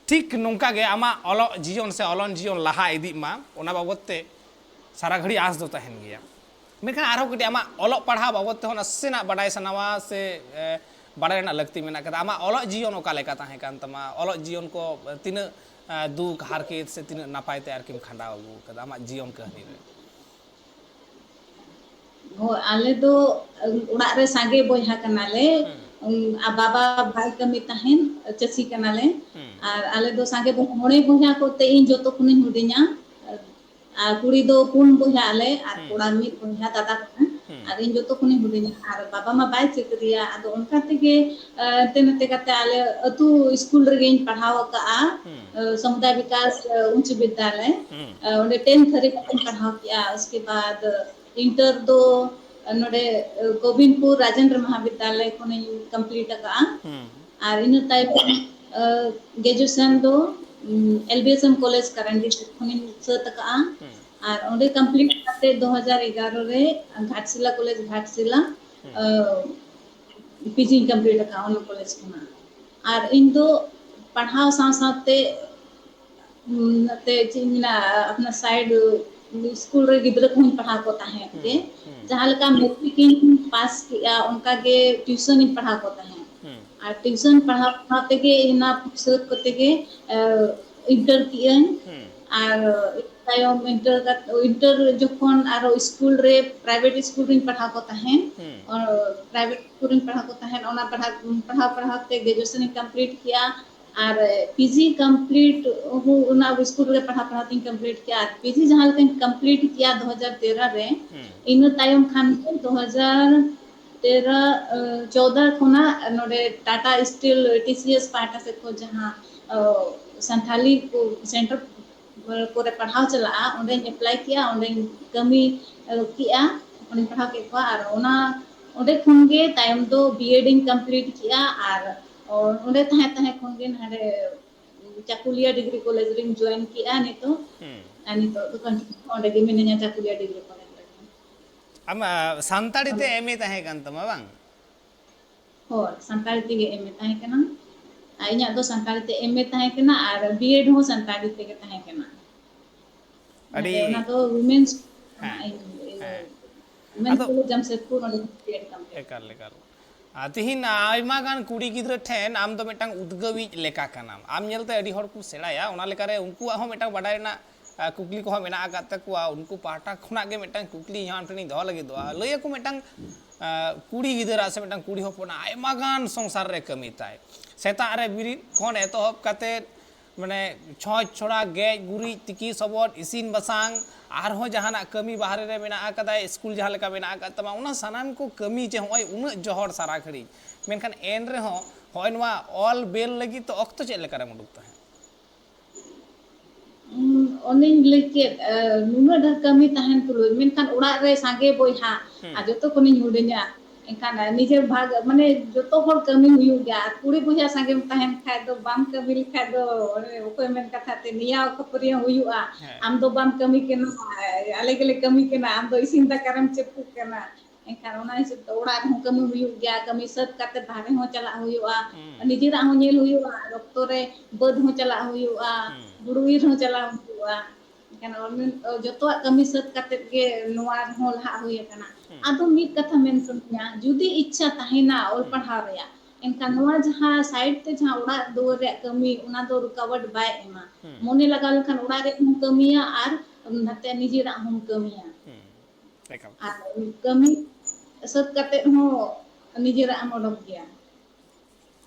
ᱴᱷᱤᱠ ᱱᱚᱝᱠᱟ ᱜᱮ ᱟᱢᱟᱜ ᱚᱞᱚᱜ ᱡᱤᱭᱚᱱ ᱥᱮ ᱚᱞᱚᱱ ᱡᱤᱭᱚᱱ ᱞᱟᱦᱟ ᱤᱫᱤᱜ ᱢᱟ, ᱚᱱᱟ ᱵᱟᱵᱚᱫ ᱛᱮ ᱥᱟᱨᱟ ᱜᱷᱟᱹᱲᱤ ᱟᱸᱥ ᱫᱚ ᱛᱟᱦᱮᱱ ᱜᱮᱭᱟ᱾ ᱢᱮᱱᱠᱷᱟᱱ ᱟᱨᱦᱚᱸ ᱠᱟᱹᱴᱤᱡ ᱟᱢᱟᱜ ᱚᱞᱚᱜ ᱯᱟᱲᱦᱟᱣ ᱵᱟᱵᱚᱫ ᱛᱮᱦᱚᱸ ᱱᱟᱥᱮᱱᱟᱜ ᱵᱟᱰᱟᱭ ᱥᱟᱱᱟᱣᱟ ᱥᱮ, ᱮ, ᱵᱟᱰᱟᱭ ᱨᱮᱱᱟᱜ ᱞᱟᱹᱠᱛᱤ ᱢᱮᱱᱟᱜ ᱠᱟᱫᱟ᱾ ᱟᱢᱟᱜ ᱚᱞᱚᱜ ᱡᱤᱭᱚᱱ ᱚᱠᱟ ᱞᱮᱠᱟ ᱛᱟᱦᱮᱸ ᱠᱟᱱ ᱛᱟᱢᱟ? ᱚᱞᱚᱜ ᱡᱤᱭᱚᱱ ᱠᱚ ᱛᱤᱱᱟᱹᱜ, ᱮ, ᱫᱩᱠ ᱦᱟᱨᱠᱮᱛ ᱥᱮ ᱛᱤᱱᱟᱹᱜ ᱱᱟᱯᱟᱭ ᱛᱮ ᱟᱨᱠᱤᱢ ᱠᱷᱟᱸᱰᱟᱣ ᱟᱹᱜᱩ ᱠᱟᱫᱟ ᱟᱢᱟᱜ ᱡᱤᱭᱚᱱ ᱠᱟᱹᱦᱱᱤ ᱨᱮ? ᱦᱳᱭ, ᱟᱞᱮ ᱫᱚ ᱚᱲᱟᱜ ᱨᱮ ᱥᱟᱸᱜᱮ ᱵᱚᱭᱦᱟ ᱠᱟᱱᱟᱞᱮ᱾ ᱦᱩᱸ᱾ ᱩᱸ, ᱟᱨ ᱵᱟᱵᱟ ᱵᱟᱭ ᱠᱟᱹᱢᱤ ᱛᱟᱦᱮᱱ, ᱪᱟᱹᱥᱤ ᱠᱟᱱᱟᱞᱮ᱾ ᱦᱩᱸ᱾ ᱟᱨ ᱟᱞᱮ ᱫᱚ ᱥᱟᱸᱜᱮ ᱵᱚᱭᱦᱟ, ᱢᱚᱬᱮ ᱵᱚᱭᱦᱟ ᱠᱚᱛᱮ ᱤᱧ ᱡᱚᱛᱚ ᱠᱷᱚᱱᱤᱧ ᱦᱩᱰᱤᱧᱟ᱾ ᱟᱨ ᱠᱩᱲᱤ ᱫᱚ ᱯᱩᱱ ᱵᱚᱭᱦᱟ ᱟᱞᱮ, ᱟᱨ ᱦᱩᱸ᱾ ᱠᱚᱲᱟ ᱢᱤᱫ ᱵᱚᱭᱦᱟ, ᱫᱟᱫᱟ ᱠᱟᱱᱟ᱾ ᱦᱩᱸ᱾ ᱟᱨ ᱤᱧ ᱡᱚᱛᱚ ᱠᱷᱚᱱᱤᱧ ᱦᱩᱰᱤᱧᱟ᱾ ᱟᱨ ᱵᱟᱵᱟ ᱢᱟ ᱵᱟᱭ ᱪᱟᱹᱠᱨᱤᱭᱟ, ᱟᱫᱚ ᱚᱱᱠᱟ ᱛᱮᱜᱮ, ᱟᱸ, ᱦᱟᱱᱛᱮ ᱱᱟᱛᱮ ᱠᱟᱛᱮ ᱟᱞᱮ ᱟᱹᱛᱩ ᱥᱠᱩᱞ ᱨᱮᱜᱮᱧ ᱯᱟᱲᱦᱟᱣ ᱟᱠᱟᱜᱼᱟ᱾ ᱦᱩᱸ᱾ ᱟᱸ, ᱥᱚᱢᱩᱫᱟᱭ ᱵᱤᱠᱟᱥ, ᱟᱸ, ᱩᱪᱪᱚ ᱵᱤᱫᱽᱫᱟᱞᱚᱭ᱾ ᱦᱩᱸ᱾ ᱟᱸ, ᱚᱸᱰᱮ ᱴᱮᱱ ᱫᱷᱟᱹᱨᱤᱡ ᱠᱟᱛᱮᱧ ᱯᱟᱲᱦᱟᱣ ᱠᱮᱜᱼᱟ᱾ ᱩᱥᱠᱮ ᱵᱟᱫ ᱤᱱᱴᱟᱨ ᱫᱚ ᱱᱚᱰᱮ, ᱟᱸ, ᱜᱳᱵᱤᱱᱫᱯᱩᱨ ᱨᱟᱡᱮᱱᱫᱨᱚ ᱢᱚᱦᱟᱵᱤᱫᱽᱫᱟᱞᱚᱭ ᱠᱷᱚᱱᱤᱧ ᱠᱚᱢᱯᱞᱤᱴ ᱟᱠᱟᱜᱼᱟ᱾ ᱦᱩᱸ᱾ ᱟᱨ ᱤᱱᱟᱹ ᱛᱟᱭᱚᱢ, ᱟᱸ, ᱜᱨᱮᱡᱩᱭᱮᱥᱚᱱ ᱫᱚ, ᱩᱢ, L B S M college ᱠᱟᱨᱟᱱᱰᱤ ᱠᱷᱚᱱᱤᱧ ᱥᱟᱹᱛ ᱟᱠᱟᱜᱼᱟ᱾ ᱦᱩᱸ᱾ ᱟᱨ ᱚᱸᱰᱮ complete ᱠᱟᱛᱮ ᱫᱩ ᱦᱟᱡᱟᱨ ᱮᱜᱟᱨᱚ ᱨᱮ ᱜᱷᱟᱴᱥᱤᱞᱟ ᱠᱚᱞᱮᱡᱽ, ᱜᱷᱟᱴᱥᱤᱞᱟ, ᱦᱩᱸ᱾ ᱟᱹ, PG ᱤᱧ complete ᱟᱠᱟᱫᱼᱟ ᱚᱱᱟ ᱠᱚᱞᱮᱡᱽ ᱠᱷᱚᱱᱟᱜ᱾ ᱟᱨ ᱤᱧ ᱫᱚ ᱯᱟᱲᱦᱟᱣ ᱥᱟᱶ ᱥᱟᱶᱛᱮ, ᱩᱸ, ᱱᱚᱛᱮ ᱪᱮᱫ ᱤᱧ ᱢᱮᱱᱟ, ᱟᱯᱱᱟ side ᱥᱠᱩᱞ ᱨᱮ ᱜᱤᱫᱽᱨᱟᱹ ᱠᱚᱦᱚᱸᱧ ᱯᱟᱲᱦᱟᱣ ᱠᱚ ᱛᱟᱦᱮᱸᱫ ᱜᱮ᱾ ᱦᱩᱸ, ᱦᱩᱸ᱾ ᱡᱟᱦᱟᱸ ᱞᱮᱠᱟ ᱢᱮᱴᱨᱤᱠ ᱤᱧ ᱯᱟᱥ ᱠᱮᱜᱼᱟ, ᱚᱱᱠᱟ ᱜᱮ ᱴᱤᱭᱩᱥᱚᱱ ᱤᱧ ᱯᱟᱲᱦᱟᱣ ᱠᱚ ᱛᱟᱦᱮᱸᱫ᱾ ᱦᱩᱸ᱾ ᱟᱨ ᱴᱤᱭᱩᱥᱚᱱ ᱯᱟᱲᱦᱟᱣ ᱯᱟᱲᱦᱟᱣ ᱛᱮᱜᱮ ᱤᱧ ᱚᱱᱟ ᱥᱟᱹᱛ ᱠᱚᱛᱮ ᱜᱮ, ᱟᱹ, ᱤᱱᱴᱟᱨ ᱠᱮᱜᱼᱟᱹᱧ᱾ ᱦᱩᱸ᱾ ᱟᱨ ᱛᱟᱭᱚᱢ ᱤᱱᱴᱟᱨ ᱠᱟᱛᱮ, ᱤᱱᱴᱟᱨ ᱡᱚᱠᱷᱚᱱ ᱟᱨᱚ ᱥᱠᱩᱞ ᱨᱮ, ᱯᱨᱟᱭᱵᱷᱮᱴ ᱥᱠᱩᱞ ᱨᱤᱧ ᱯᱟᱲᱦᱟᱣ ᱠᱚ ᱛᱟᱦᱮᱸᱱ, ᱦᱩᱸ᱾ ᱚ, ᱯᱨᱟᱭᱵᱷᱮᱴ ᱥᱠᱩᱞ ᱨᱤᱧ ᱯᱟᱲᱦᱟᱣ ᱠᱚ ᱛᱟᱦᱮᱸᱱ, ᱚᱱᱟ ᱯᱟᱲᱦᱟᱣ, ᱯᱟᱲᱦᱟᱣ, ᱯᱟᱲᱦᱟᱣ ᱛᱮ ᱜᱨᱮᱡᱩᱭᱮᱥᱚᱱ ᱤᱧ ᱠᱚᱢᱯᱞᱤᱴ ᱠᱮᱜᱼᱟ᱾ ᱟᱨ PG ᱠᱚᱢᱯᱞᱤᱴ ᱦᱚᱸ ᱚᱱᱟ ᱥᱠᱩᱞ ᱨᱮ ᱯᱟᱲᱦᱟᱣ, ᱯᱟᱲᱦᱟᱣ ᱛᱤᱧ ᱠᱚᱢᱯᱞᱤᱴ ᱠᱮᱜᱼᱟ᱾ ᱟᱨ PG ᱡᱟᱦᱟᱸ ᱞᱮᱠᱟᱧ ᱠᱚᱢᱯᱞᱤᱴ ᱠᱮᱜᱼᱟ ᱫᱩ ᱦᱟᱡᱟᱨ ᱛᱮᱨᱚ ᱨᱮ, ᱦᱩᱸ᱾ ᱤᱱᱟᱹ ᱛᱟᱭᱚᱢ ᱠᱷᱟᱱ ᱜᱮ ᱫᱩ ᱦᱟᱡᱟᱨ ᱛᱮᱨᱚ, ᱟᱹ, ᱪᱳᱫᱟ ᱠᱷᱚᱱᱟᱜ ᱱᱚᱰᱮ ᱴᱟᱴᱟ ᱥᱴᱤᱞ, TCS ᱯᱟᱦᱴᱟ ᱥᱮᱫ ᱠᱷᱚᱱ ᱡᱟᱦᱟᱸ, ᱟᱹ, ᱥᱟᱱᱛᱷᱟᱞᱤ ᱠᱚ ᱥᱮᱱᱴᱟᱨ ᱠᱚᱨᱮ ᱯᱟᱲᱦᱟᱣ ᱪᱟᱞᱟᱜᱼᱟ, ᱚᱸᱰᱮᱧ ᱮᱯᱞᱟᱭ ᱠᱮᱜᱼᱟ, ᱚᱸᱰᱮᱧ ᱠᱟᱹᱢᱤ, ᱟᱹ, ᱠᱮᱜᱼᱟ, ᱚᱸᱰᱮᱧ ᱯᱟᱲᱦᱟᱣ ᱠᱮᱫ ᱠᱚᱣᱟ᱾ ᱟᱨ ᱚᱱᱟ, ᱚᱸᱰᱮ ᱠᱷᱚᱱ ᱜᱮ ᱛᱟᱭᱚᱢ ᱫᱚ B.Ed ᱤᱧ ᱠᱚᱢᱯᱞᱤᱴ ᱠᱮᱜᱼᱟ᱾ ᱟᱨ ᱚᱸᱰᱮ ᱛᱟᱦᱮᱸ, ᱛᱟᱦᱮᱸ ᱠᱷᱚᱱ ᱜᱮ ᱱᱚᱰᱮ ᱪᱟᱠᱩᱞᱤᱭᱟᱹ ᱰᱤᱜᱽᱨᱤ ᱠᱚᱞᱮᱡᱽ ᱨᱤᱧ ᱡᱚᱭᱮᱱ ᱠᱮᱜᱼᱟ ᱱᱤᱛᱚᱜ᱾ ᱦᱩᱸ᱾ ᱟᱨ ᱱᱤᱛᱚᱜ ᱫᱚ ᱠᱚᱱᱴᱤᱱᱤᱭᱩ ᱚᱸᱰᱮ ᱜᱮ ᱢᱤᱱᱟᱹᱧᱟ, ᱪᱟᱠᱩᱞᱤᱭᱟᱹ ᱰᱤᱜᱽᱨᱤ ᱠᱚᱞᱮᱡᱽ ᱨᱮ᱾ ᱟᱢᱟᱜ ᱥᱟᱱᱛᱟᱲᱤ ᱛᱮ ᱚᱸᱰᱮ᱾ MA ᱛᱟᱦᱮᱸ ᱠᱟᱱ ᱛᱟᱢᱟ, ᱵᱟᱝ? ᱦᱳᱭ, ᱥᱟᱱᱛᱟᱲᱤ ᱛᱮᱜᱮ MA ᱛᱟᱦᱮᱸ ᱠᱟᱱᱟ᱾ ᱟᱨ ᱤᱧᱟᱹᱜ ᱫᱚ ᱥᱟᱱᱛᱟᱲᱤ ᱛᱮ MA ᱛᱟᱦᱮᱸ ᱠᱟᱱᱟ ᱟᱨ B.Ed ᱦᱚᱸ ᱥᱟᱱᱛᱟᱲᱤ ᱛᱮᱜᱮ ᱛᱟᱦᱮᱸ ᱠᱟᱱᱟ᱾ ᱟᱹᱰᱤ ᱚᱱᱟᱛᱮ ᱚᱱᱟ ᱫᱚ women's, ᱦᱮᱸ, ᱤᱭᱟᱹ, ᱦᱮᱸ᱾ Women's ᱟᱫᱚ College ᱡᱟᱢᱥᱮᱫᱽᱯᱩᱨ, ᱚᱸᱰᱮ B.Ed complete᱾ ᱮᱠᱟᱞ, ᱮᱠᱟᱞ᱾ ᱟᱨ ᱛᱤᱦᱤᱧ ᱟᱭᱢᱟ ᱜᱟᱱ ᱠᱩᱲᱤ ᱜᱤᱫᱽᱨᱟᱹ ᱴᱷᱮᱱ ᱟᱢ ᱫᱚ ᱢᱤᱫᱴᱟᱝ ᱩᱫᱽᱜᱟᱹᱣᱤᱡ ᱞᱮᱠᱟ ᱠᱟᱱᱟᱢ᱾ ᱟᱢ ᱧᱮᱞᱛᱮ ᱟᱹᱰᱤ ᱦᱚᱲ ᱠᱚ ᱥᱮᱬᱟᱭᱟ, ᱚᱱᱟ ᱞᱮᱠᱟᱨᱮ ᱩᱱᱠᱩᱣᱟᱜ ᱦᱚᱸ ᱢᱤᱫᱴᱟᱝ ᱵᱟᱰᱟᱭ ᱨᱮᱱᱟᱜ, ᱟ, ᱠᱩᱠᱞᱤ ᱠᱚᱦᱚᱸ ᱢᱮᱱᱟᱜ ᱟᱠᱟᱫ ᱛᱟᱠᱚᱣᱟ᱾ ᱩᱱᱠᱩ ᱯᱟᱦᱴᱟ ᱠᱷᱚᱱᱟᱜ ᱜᱮ ᱢᱤᱫᱴᱟᱝ ᱠᱩᱠᱞᱤ ᱤᱧ ᱦᱚᱸ ᱟᱢ ᱴᱷᱮᱱᱤᱧ ᱫᱚᱦᱚ ᱞᱟᱹᱜᱤᱫᱚᱜᱼᱟ᱾ ᱞᱟᱹᱭ ᱟᱠᱚ ᱢᱤᱫᱴᱟᱝ, ᱟ, ᱠᱩᱲᱤ ᱜᱤᱫᱽᱨᱟᱹ ᱥᱮ ᱢᱤᱫᱴᱟᱝ ᱠᱩᱲᱤ ᱦᱚᱯᱚᱱᱟᱜ ᱟᱭᱢᱟ ᱜᱟᱱ ᱥᱚᱝᱥᱟᱨ ᱨᱮ ᱠᱟᱹᱢᱤ ᱛᱟᱭ᱾ ᱥᱮᱛᱟᱜ ᱨᱮ ᱵᱮᱨᱮᱫ ᱠᱷᱚᱱ ᱮᱛᱚᱦᱚᱵ ᱠᱟᱛᱮᱫ ᱢᱟᱱᱮ ᱪᱷᱚᱸᱪ ᱪᱷᱚᱲᱟ, ᱜᱮᱡ ᱜᱩᱨᱤᱡ, ᱛᱤᱠᱤ ᱥᱚᱵᱚᱫ, ᱤᱥᱤᱱ ᱵᱟᱥᱟᱝ, ᱟᱨᱦᱚᱸ ᱡᱟᱦᱟᱱᱟᱜ ᱠᱟᱹᱢᱤ ᱵᱟᱦᱨᱮ ᱨᱮ ᱢᱮᱱᱟᱜ ᱟᱠᱟᱫᱟ, ᱥᱠᱩᱞ ᱡᱟᱦᱟᱸ ᱞᱮᱠᱟ ᱢᱮᱱᱟᱜ ᱟᱠᱟᱫ ᱛᱟᱢᱟ, ᱚᱱᱟ ᱥᱟᱱᱟᱢ ᱠᱚ ᱠᱟᱹᱢᱤ ᱡᱮ ᱦᱚᱸᱜᱼᱚᱭ ᱩᱱᱟᱹᱜ ᱡᱚᱦᱚᱲ ᱥᱟᱨᱟ ᱜᱷᱟᱹᱲᱤᱡ, ᱢᱮᱱᱠᱷᱟᱱ ᱮᱱ ᱨᱮᱦᱚᱸ ᱦᱚᱸᱜᱼᱚᱭ ᱱᱚᱣᱟ ᱚᱞ ᱵᱮᱞ ᱞᱟᱹᱜᱤᱫ ᱛᱚ ᱚᱠᱛᱚ ᱪᱮᱫ ᱞᱮᱠᱟᱨᱮᱢ ᱩᱰᱩᱠ ᱛᱟᱦᱮᱸᱫ? ᱩᱸ, ᱚᱱᱮᱧ ᱞᱟᱹᱭ ᱠᱮᱫ, ᱮ, ᱱᱩᱱᱟᱹᱜ ᱰᱷᱮᱨ ᱠᱟᱹᱢᱤ ᱛᱟᱦᱮᱱ ᱛᱩᱞᱩᱡ, ᱢᱮᱱᱠᱷᱟᱱ ᱚᱲᱟᱜ ᱨᱮ ᱥᱟᱸᱜᱮ ᱵᱚᱭᱦᱟ, ᱦᱩᱸ᱾ ᱟᱨ ᱡᱚᱛᱚ ᱠᱷᱚᱱᱤᱧ ᱦᱩᱰᱤᱧᱟ, ᱮᱱᱠᱷᱟᱱ ᱱᱤᱡᱮᱨ ᱵᱷᱟᱜᱽ, ᱢᱟᱱᱮ, ᱡᱚᱛᱚ ᱦᱚᱲ ᱠᱟᱹᱢᱤ ᱦᱩᱭᱩᱜ ᱜᱮᱭᱟ᱾ ᱟᱨ ᱠᱩᱲᱤ ᱵᱚᱭᱦᱟ ᱥᱟᱸᱜᱮᱢ ᱛᱟᱦᱮᱱ ᱠᱷᱟᱡ ᱫᱚ, ᱵᱟᱢ ᱠᱟᱹᱢᱤ ᱞᱮᱠᱷᱟᱡ ᱫᱚ, ᱚᱱᱮ ᱚᱠᱚᱭ ᱢᱮᱱ ᱠᱟᱛᱷᱟ ᱛᱮ ᱱᱮᱭᱟᱣ ᱠᱷᱟᱹᱯᱟᱹᱨᱤᱭᱟᱹ ᱦᱩᱭᱩᱜᱼᱟ᱾ ᱦᱮᱸ᱾ ᱟᱢ ᱫᱚ ᱵᱟᱢ ᱠᱟᱹᱢᱤ ᱠᱟᱱᱟ, ᱟᱞᱮ ᱜᱮᱞᱮ ᱠᱟᱹᱢᱤ ᱠᱟᱱᱟ, ᱟᱢ ᱫᱚ ᱤᱥᱤᱱ ᱫᱟᱠᱟ ᱨᱮᱢ ᱪᱟᱹᱯᱩᱜ ᱠᱟᱱᱟ᱾ ᱮᱱᱠᱷᱟᱱ ᱚᱱᱟ ᱦᱤᱥᱟᱹᱵ ᱛᱮ ᱚᱲᱟᱜ ᱨᱮᱦᱚᱸ ᱠᱟᱹᱢᱤ ᱦᱩᱭᱩᱜ ᱜᱮᱭᱟ, ᱠᱟᱹᱢᱤ ᱥᱟᱹᱛ ᱠᱟᱛᱮ ᱵᱟᱦᱨᱮ ᱦᱚᱸ ᱪᱟᱞᱟᱜ ᱦᱩᱭᱩᱜᱼᱟ, ᱦᱩᱸ᱾ ᱱᱤᱡᱮᱨᱟᱜ ᱦᱚᱸ ᱧᱮᱞ ᱦᱩᱭᱩᱜᱼᱟ, ᱚᱠᱛᱚ ᱨᱮ ᱵᱟᱹᱫᱽ ᱦᱚᱸ ᱪᱟᱞᱟᱜ ᱦᱩᱭᱩᱜᱼᱟ, ᱦᱩᱸ᱾ ᱦᱩᱲᱩ ᱤᱨ ᱦᱚᱸ ᱪᱟᱞᱟᱜ ᱦᱩᱭᱩᱜᱼᱟ᱾ ᱮᱱᱠᱷᱟᱱ ᱚᱱᱮ ᱡᱚᱛᱚᱣᱟᱜ ᱠᱟᱹᱢᱤ ᱥᱟᱹᱛ ᱠᱟᱛᱮ ᱜᱮ ᱱᱚᱣᱟ ᱨᱮᱦᱚᱸ ᱞᱟᱦᱟᱜ ᱦᱩᱭ ᱟᱠᱟᱱᱟ᱾ ᱦᱩᱸ᱾ ᱟᱫᱚ ᱢᱤᱫ ᱠᱟᱛᱷᱟ ᱢᱮᱱ ᱥᱟᱱᱟᱧᱟ, ᱡᱩᱫᱤ ᱤᱪᱪᱷᱟ ᱛᱟᱦᱮᱱᱟ ᱚᱞ ᱦᱩᱸ᱾ ᱯᱟᱲᱦᱟᱣ ᱨᱮᱭᱟᱜ, ᱮᱱᱠᱷᱟᱱ ᱱᱚᱣᱟ ᱡᱟᱦᱟᱸ side ᱛᱮ ᱡᱟᱦᱟᱸ ᱚᱲᱟᱜ ᱫᱩᱣᱟᱹᱨ ᱨᱮᱭᱟᱜ ᱠᱟᱹᱢᱤ, ᱚᱱᱟ ᱫᱚ ᱨᱩᱠᱟᱣᱟᱴ ᱵᱟᱭ ᱮᱢᱟ᱾ ᱦᱩᱸ᱾ ᱢᱚᱱᱮ ᱞᱟᱜᱟᱣ ᱞᱮᱠᱷᱟᱱ ᱚᱲᱟᱜ ᱨᱮᱭᱟᱜ ᱦᱚᱸ ᱠᱟᱹᱢᱤᱭᱟ ᱟᱨ ᱱᱟᱛᱮ ᱱᱤᱡᱮᱨᱟᱜ ᱦᱚᱸᱢ ᱠᱟᱹᱢᱤᱭᱟ᱾ ᱦᱩᱸ᱾ ᱮᱠᱟᱞ᱾ ᱟᱨ ᱠᱟᱹᱢᱤ ᱥᱟᱹᱛ ᱠᱟᱛᱮ ᱦᱚᱸ ᱱᱤᱡᱮᱨᱟᱜ ᱮᱢ ᱚᱰᱚᱠ ᱜᱮᱭᱟ᱾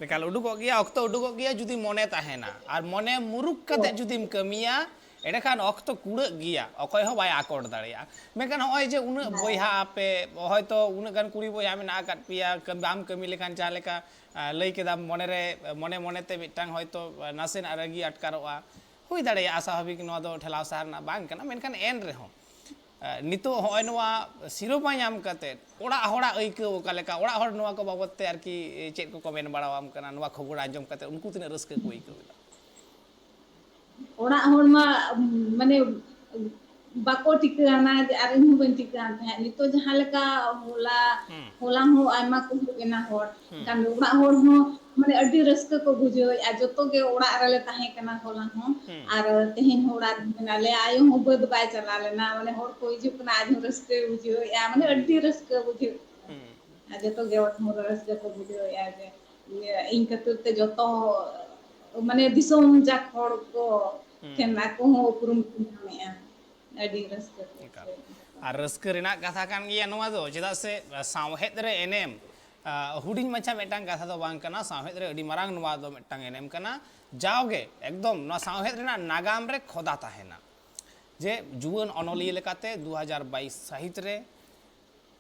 ᱮᱠᱟᱞ ᱩᱰᱩᱠᱚᱜ ᱜᱮᱭᱟ, ᱚᱠᱛᱚ ᱩᱰᱩᱠᱚᱜ ᱜᱮᱭᱟ ᱡᱩᱫᱤ ᱢᱚᱱᱮ ᱛᱟᱦᱮᱱᱟ, ᱟᱨ ᱢᱚᱱᱮ ᱢᱩᱨᱩᱠ ᱠᱟᱛᱮ ᱦᱳᱭ᱾ ᱡᱩᱫᱤᱢ ᱠᱟᱹᱢᱤᱭᱟ, ᱮᱸᱰᱮᱠᱷᱟᱱ ᱚᱠᱛᱚ ᱠᱩᱲᱟᱹᱜ ᱜᱮᱭᱟ, ᱚᱠᱚᱭ ᱦᱚᱸ ᱵᱟᱭ ᱟᱠᱚᱴ ᱫᱟᱲᱮᱭᱟᱜᱼᱟ᱾ ᱢᱮᱱᱠᱷᱟᱱ ᱱᱚᱜᱼᱚᱭ ᱡᱮ ᱩᱱᱟᱹᱜ ᱵᱟᱭ᱾ ᱵᱚᱭᱦᱟ ᱟᱯᱮ, ᱦᱚᱭᱛᱳ ᱩᱱᱟᱹᱜ ᱜᱟᱱ ᱠᱩᱲᱤ ᱵᱚᱭᱦᱟ ᱢᱮᱱᱟᱜ ᱟᱠᱟᱫ ᱯᱮᱭᱟ, ᱠᱟᱹᱢ-, ᱵᱟᱢ ᱠᱟᱹᱢᱤ ᱞᱮᱠᱷᱟᱱ ᱡᱟᱦᱟᱸ ᱞᱮᱠᱟ, ᱟ, ᱞᱟᱹᱭ ᱠᱮᱫᱟᱢ, ᱢᱚᱱᱮᱨᱮ, ᱢᱚᱱᱮ ᱢᱚᱱᱮᱛᱮ ᱢᱤᱫᱴᱟᱝ ᱦᱚᱭᱛᱳ ᱱᱟᱥᱮᱱᱟᱜ ᱨᱟᱹᱜᱤ ᱟᱴᱠᱟᱨᱚᱜᱼᱟ, ᱦᱩᱭ ᱫᱟᱲᱮᱭᱟᱜᱼᱟ, ᱥᱟᱵᱷᱟᱵᱤᱠ ᱱᱚᱣᱟ ᱫᱚ ᱴᱷᱮᱞᱟᱣ ᱥᱟᱦᱟ ᱨᱮᱱᱟᱜ ᱵᱟᱝ ᱠᱟᱱᱟ, ᱢᱮᱱᱠᱷᱟᱱ ᱮᱱ ᱨᱮᱦᱚᱸ ᱱᱤᱛᱚᱜ ᱦᱚᱸᱜᱼᱚᱭ ᱱᱚᱣᱟ ᱥᱤᱨᱳᱯᱟ ᱧᱟᱢ ᱠᱟᱛᱮᱫ ᱚᱲᱟᱜ ᱦᱚᱲᱟᱜ ᱟᱹᱭᱠᱟᱹᱣ ᱚᱠᱟ ᱞᱮᱠᱟ? ᱚᱲᱟᱜ ᱦᱚᱲ ᱱᱚᱣᱟ ᱠᱚ ᱵᱟᱵᱚᱫ ᱛᱮ ᱟᱨᱠᱤ ᱪᱮᱫ ᱠᱚᱠᱚ ᱢᱮᱱ ᱵᱟᱲᱟᱣᱟᱢ ᱠᱟᱱᱟ? ᱱᱚᱣᱟ ᱠᱷᱚᱵᱚᱨ ᱟᱸᱡᱚᱢ ᱠᱟᱛᱮᱫ ᱩᱱᱠᱩ ᱛᱤᱱᱟᱹᱜ ᱨᱟᱹᱥᱠᱟᱹ ᱠᱚ ᱟᱹᱭᱠᱟᱹᱣ ᱮᱫᱟ? ᱚᱲᱟᱜ ᱦᱚᱲ ᱢᱟ, ᱢᱟᱱᱮ, ᱵᱟᱠᱚ ᱴᱷᱤᱠᱟᱹ ᱟᱱᱟ ᱡᱮ, ᱟᱨ ᱤᱧ ᱦᱚᱸ ᱵᱟᱹᱧ ᱴᱷᱤᱠᱟᱹ ᱟᱱ ᱛᱟᱦᱮᱸᱫ᱾ ᱱᱤᱛᱚᱜ ᱡᱟᱦᱟᱸ ᱞᱮᱠᱟ ᱦᱚᱞᱟ, ᱦᱩᱸ᱾ ᱦᱚᱞᱟ ᱦᱚᱸ ᱟᱭᱢᱟ ᱠᱚ ᱦᱮᱡ ᱮᱱᱟ ᱦᱚᱲ᱾ ᱦᱩᱸ᱾ ᱮᱱᱠᱷᱟᱱ ᱚᱲᱟᱜ ᱦᱚᱲ ᱦᱚᱸ, ᱢᱟᱱᱮ, ᱟᱹᱰᱤ ᱨᱟᱹᱥᱠᱟᱹ ᱠᱚ ᱵᱩᱡᱷᱟᱹᱣᱮᱫᱼᱟ᱾ ᱡᱚᱛᱚ ᱜᱮ ᱚᱲᱟᱜ ᱨᱮᱞᱮ ᱛᱟᱦᱮᱸ ᱠᱟᱱᱟ ᱦᱚᱞᱟ ᱦᱚᱸ᱾ ᱦᱩᱸ᱾ ᱟᱨ ᱛᱮᱦᱮᱧ ᱦᱚᱸ ᱚᱲᱟᱜ ᱨᱮ ᱢᱮᱱᱟᱜ ᱞᱮᱭᱟ᱾ ᱟᱭᱳ ᱦᱚᱸ ᱵᱟᱹᱫᱽ ᱵᱟᱭ ᱪᱟᱞᱟᱣ ᱞᱮᱱᱟ᱾ ᱢᱟᱱᱮ, ᱦᱚᱲ ᱠᱚ ᱦᱤᱡᱩᱜ ᱠᱟᱱᱟ, ᱟᱡ ᱦᱚᱸ ᱨᱟᱹᱥᱠᱟᱹᱭ ᱵᱩᱡᱷᱟᱹᱣᱮᱫᱼᱟ᱾ ᱢᱟᱱᱮ, ᱦᱩᱸ᱾ ᱟᱹᱰᱤ ᱨᱟᱹᱥᱠᱟᱹ ᱵᱩᱡᱷᱟᱹᱜ ᱠᱟᱱᱟ᱾ ᱦᱩᱸ᱾ ᱟᱨ ᱡᱚᱛᱚ ᱜᱮ ᱚᱲᱟᱜ ᱦᱚᱲ ᱨᱟᱹᱥᱠᱟᱹ ᱠᱚ ᱵᱩᱡᱷᱟᱹᱣᱮᱫᱼᱟ ᱡᱮ, ᱤᱭᱟᱹ, ᱤᱧ ᱠᱷᱟᱹᱛᱤᱨ ᱛᱮ ᱡᱚᱛᱚ, ᱢᱟᱱᱮ, ᱫᱤᱥᱚᱢ ᱡᱟᱠ ᱦᱚᱲ ᱠᱚ ᱦᱩᱸ᱾ ᱴᱷᱮᱱ ᱟᱠᱚ ᱦᱚᱸ ᱩᱯᱨᱩᱢ ᱠᱚ ᱧᱟᱢᱮᱫᱼᱟ᱾ ᱟᱹᱰᱤ ᱨᱟᱹᱥᱠᱟᱹ ᱠᱚ ᱮᱠᱟᱞ᱾ ᱵᱩᱡᱷᱟᱹᱣᱮᱫᱼᱟ᱾ ᱟᱨ ᱨᱟᱹᱥᱠᱟᱹ ᱨᱮᱱᱟᱜ ᱠᱟᱛᱷᱟ ᱠᱟᱱ ᱜᱮᱭᱟ ᱱᱚᱣᱟ ᱫᱚ, ᱪᱮᱫᱟᱜ ᱥᱮ ᱥᱟᱶᱦᱮᱫ ᱨᱮ ᱮᱱᱮᱢ, ᱟ, ᱦᱩᱰᱤᱧ ᱢᱟᱪᱷᱟ ᱢᱤᱫᱴᱟᱝ ᱠᱟᱛᱷᱟ ᱫᱚ ᱵᱟᱝ ᱠᱟᱱᱟ, ᱥᱟᱶᱦᱮᱫ ᱨᱮ ᱟᱹᱰᱤ ᱢᱟᱨᱟᱝ ᱱᱚᱣᱟ ᱫᱚ ᱢᱤᱫᱴᱟᱝ ᱮᱱᱮᱢ ᱠᱟᱱᱟ᱾ ᱡᱟᱣᱜᱮ ᱮᱠᱫᱚᱢ ᱱᱚᱣᱟ ᱥᱟᱶᱦᱮᱫ ᱨᱮᱱᱟᱜ ᱱᱟᱜᱟᱢ ᱨᱮ ᱠᱷᱚᱫᱟ ᱛᱟᱦᱮᱱᱟ᱾ ᱡᱮ ᱡᱩᱣᱟᱹᱱ ᱚᱱᱚᱞᱤᱭᱟᱹ ᱞᱮᱠᱟᱛᱮ ᱫᱩ ᱦᱟᱡᱟᱨ ᱵᱟᱭᱤᱥ ᱥᱟᱹᱦᱤᱛ ᱨᱮ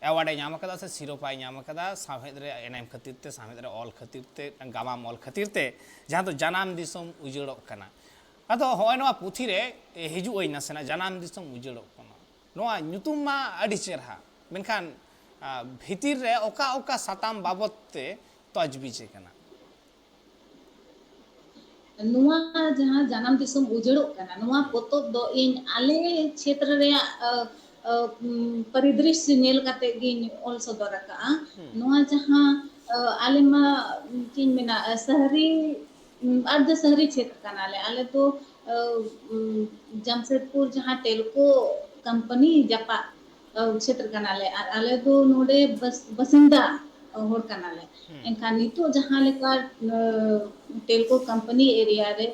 award ᱮ ᱧᱟᱢ ᱟᱠᱟᱫᱟ ᱥᱮ ᱥᱤᱨᱳᱯᱟᱭ ᱧᱟᱢ ᱟᱠᱟᱫᱟ ᱥᱟᱶᱦᱮᱫ ᱨᱮ ᱮᱱᱮᱢ ᱠᱷᱟᱹᱛᱤᱨ ᱛᱮ, ᱥᱟᱶᱦᱮᱫ ᱨᱮ ᱚᱞ ᱠᱷᱟᱹᱛᱤᱨ ᱛᱮ, ᱜᱟᱢᱟᱢ ᱚᱞ ᱠᱷᱟᱹᱛᱤᱨ ᱛᱮ, ᱡᱟᱦᱟᱸ ᱫᱚ ᱡᱟᱱᱟᱢ ᱫᱤᱥᱚᱢ ᱩᱡᱟᱹᱲᱚᱜ ᱠᱟᱱᱟ᱾ ᱟᱫᱚ ᱦᱚᱸᱜᱼᱚᱭ ᱱᱚᱣᱟ ᱯᱩᱛᱷᱤ ᱨᱮ ᱦᱤᱡᱩᱜ ᱟᱹᱧ ᱱᱟᱥᱮᱱᱟᱜ, ᱡᱟᱱᱟᱢ ᱫᱤᱥᱚᱢ ᱩᱡᱟᱹᱲᱚᱜ ᱠᱟᱱᱟ᱾ ᱱᱚᱣᱟ ᱧᱩᱛᱩᱢ ᱢᱟ ᱟᱹᱰᱤ ᱪᱮᱨᱦᱟ, ᱢᱮᱱᱠᱷᱟᱱ ᱟᱨ ᱵᱷᱤᱛᱤᱨ ᱨᱮ ᱚᱠᱟ ᱚᱠᱟ ᱥᱟᱛᱟᱢ ᱵᱟᱵᱚᱫ ᱛᱮ ᱛᱚᱡᱽᱵᱤᱡᱽ ᱟᱠᱟᱱᱟ? ᱱᱚᱣᱟ ᱡᱟᱦᱟᱸ ᱡᱟᱱᱟᱢ ᱫᱤᱥᱚᱢ ᱩᱡᱟᱹᱲᱚᱜ ᱠᱟᱱᱟ, ᱱᱚᱣᱟ ᱯᱚᱛᱚᱵ ᱫᱚ ᱤᱧ ᱟᱞᱮ ᱪᱷᱮᱛᱨᱚ ᱨᱮᱭᱟᱜ ᱯᱚᱨᱤᱫᱨᱤᱥᱭᱚ ᱧᱮᱞ ᱠᱟᱛᱮ ᱜᱤᱧ ᱚᱞ ᱥᱚᱫᱚᱨ ᱟᱠᱟᱫᱼᱟ᱾ ᱱᱚᱣᱟ ᱡᱟᱦᱟᱸ ᱟᱞᱮ ᱢᱟ ᱪᱮᱫ ᱤᱧ ᱢᱮᱱᱟ, ᱥᱟᱦᱨᱤ ᱟᱨ ᱫᱚ ᱥᱟᱦᱨᱤ ᱪᱷᱮᱛᱨᱚ ᱠᱟᱱᱟᱞᱮ ᱟᱞᱮ ᱫᱚ᱾ ᱡᱟᱢᱥᱮᱫᱽᱯᱩᱨ ᱡᱟᱦᱟᱸ ᱴᱮᱞᱠᱳ ᱠᱳᱢᱯᱟᱱᱤ ᱡᱟᱯᱟᱜ ᱪᱷᱮᱛᱨᱚ ᱠᱟᱱᱟᱞᱮ᱾ ᱟᱨ ᱟᱞᱮ ᱫᱚ ᱱᱚᱰᱮ ᱵᱟᱥᱤᱱᱫᱟ ᱦᱚᱲ ᱠᱟᱱᱟᱞᱮ᱾ ᱮᱱᱠᱷᱟᱱ ᱱᱤᱛᱚᱜ ᱡᱟᱦᱟᱸ ᱞᱮᱠᱟ ᱴᱮᱞᱠᱳ ᱠᱳᱢᱯᱟᱱᱤ ᱮᱨᱤᱭᱟ ᱨᱮ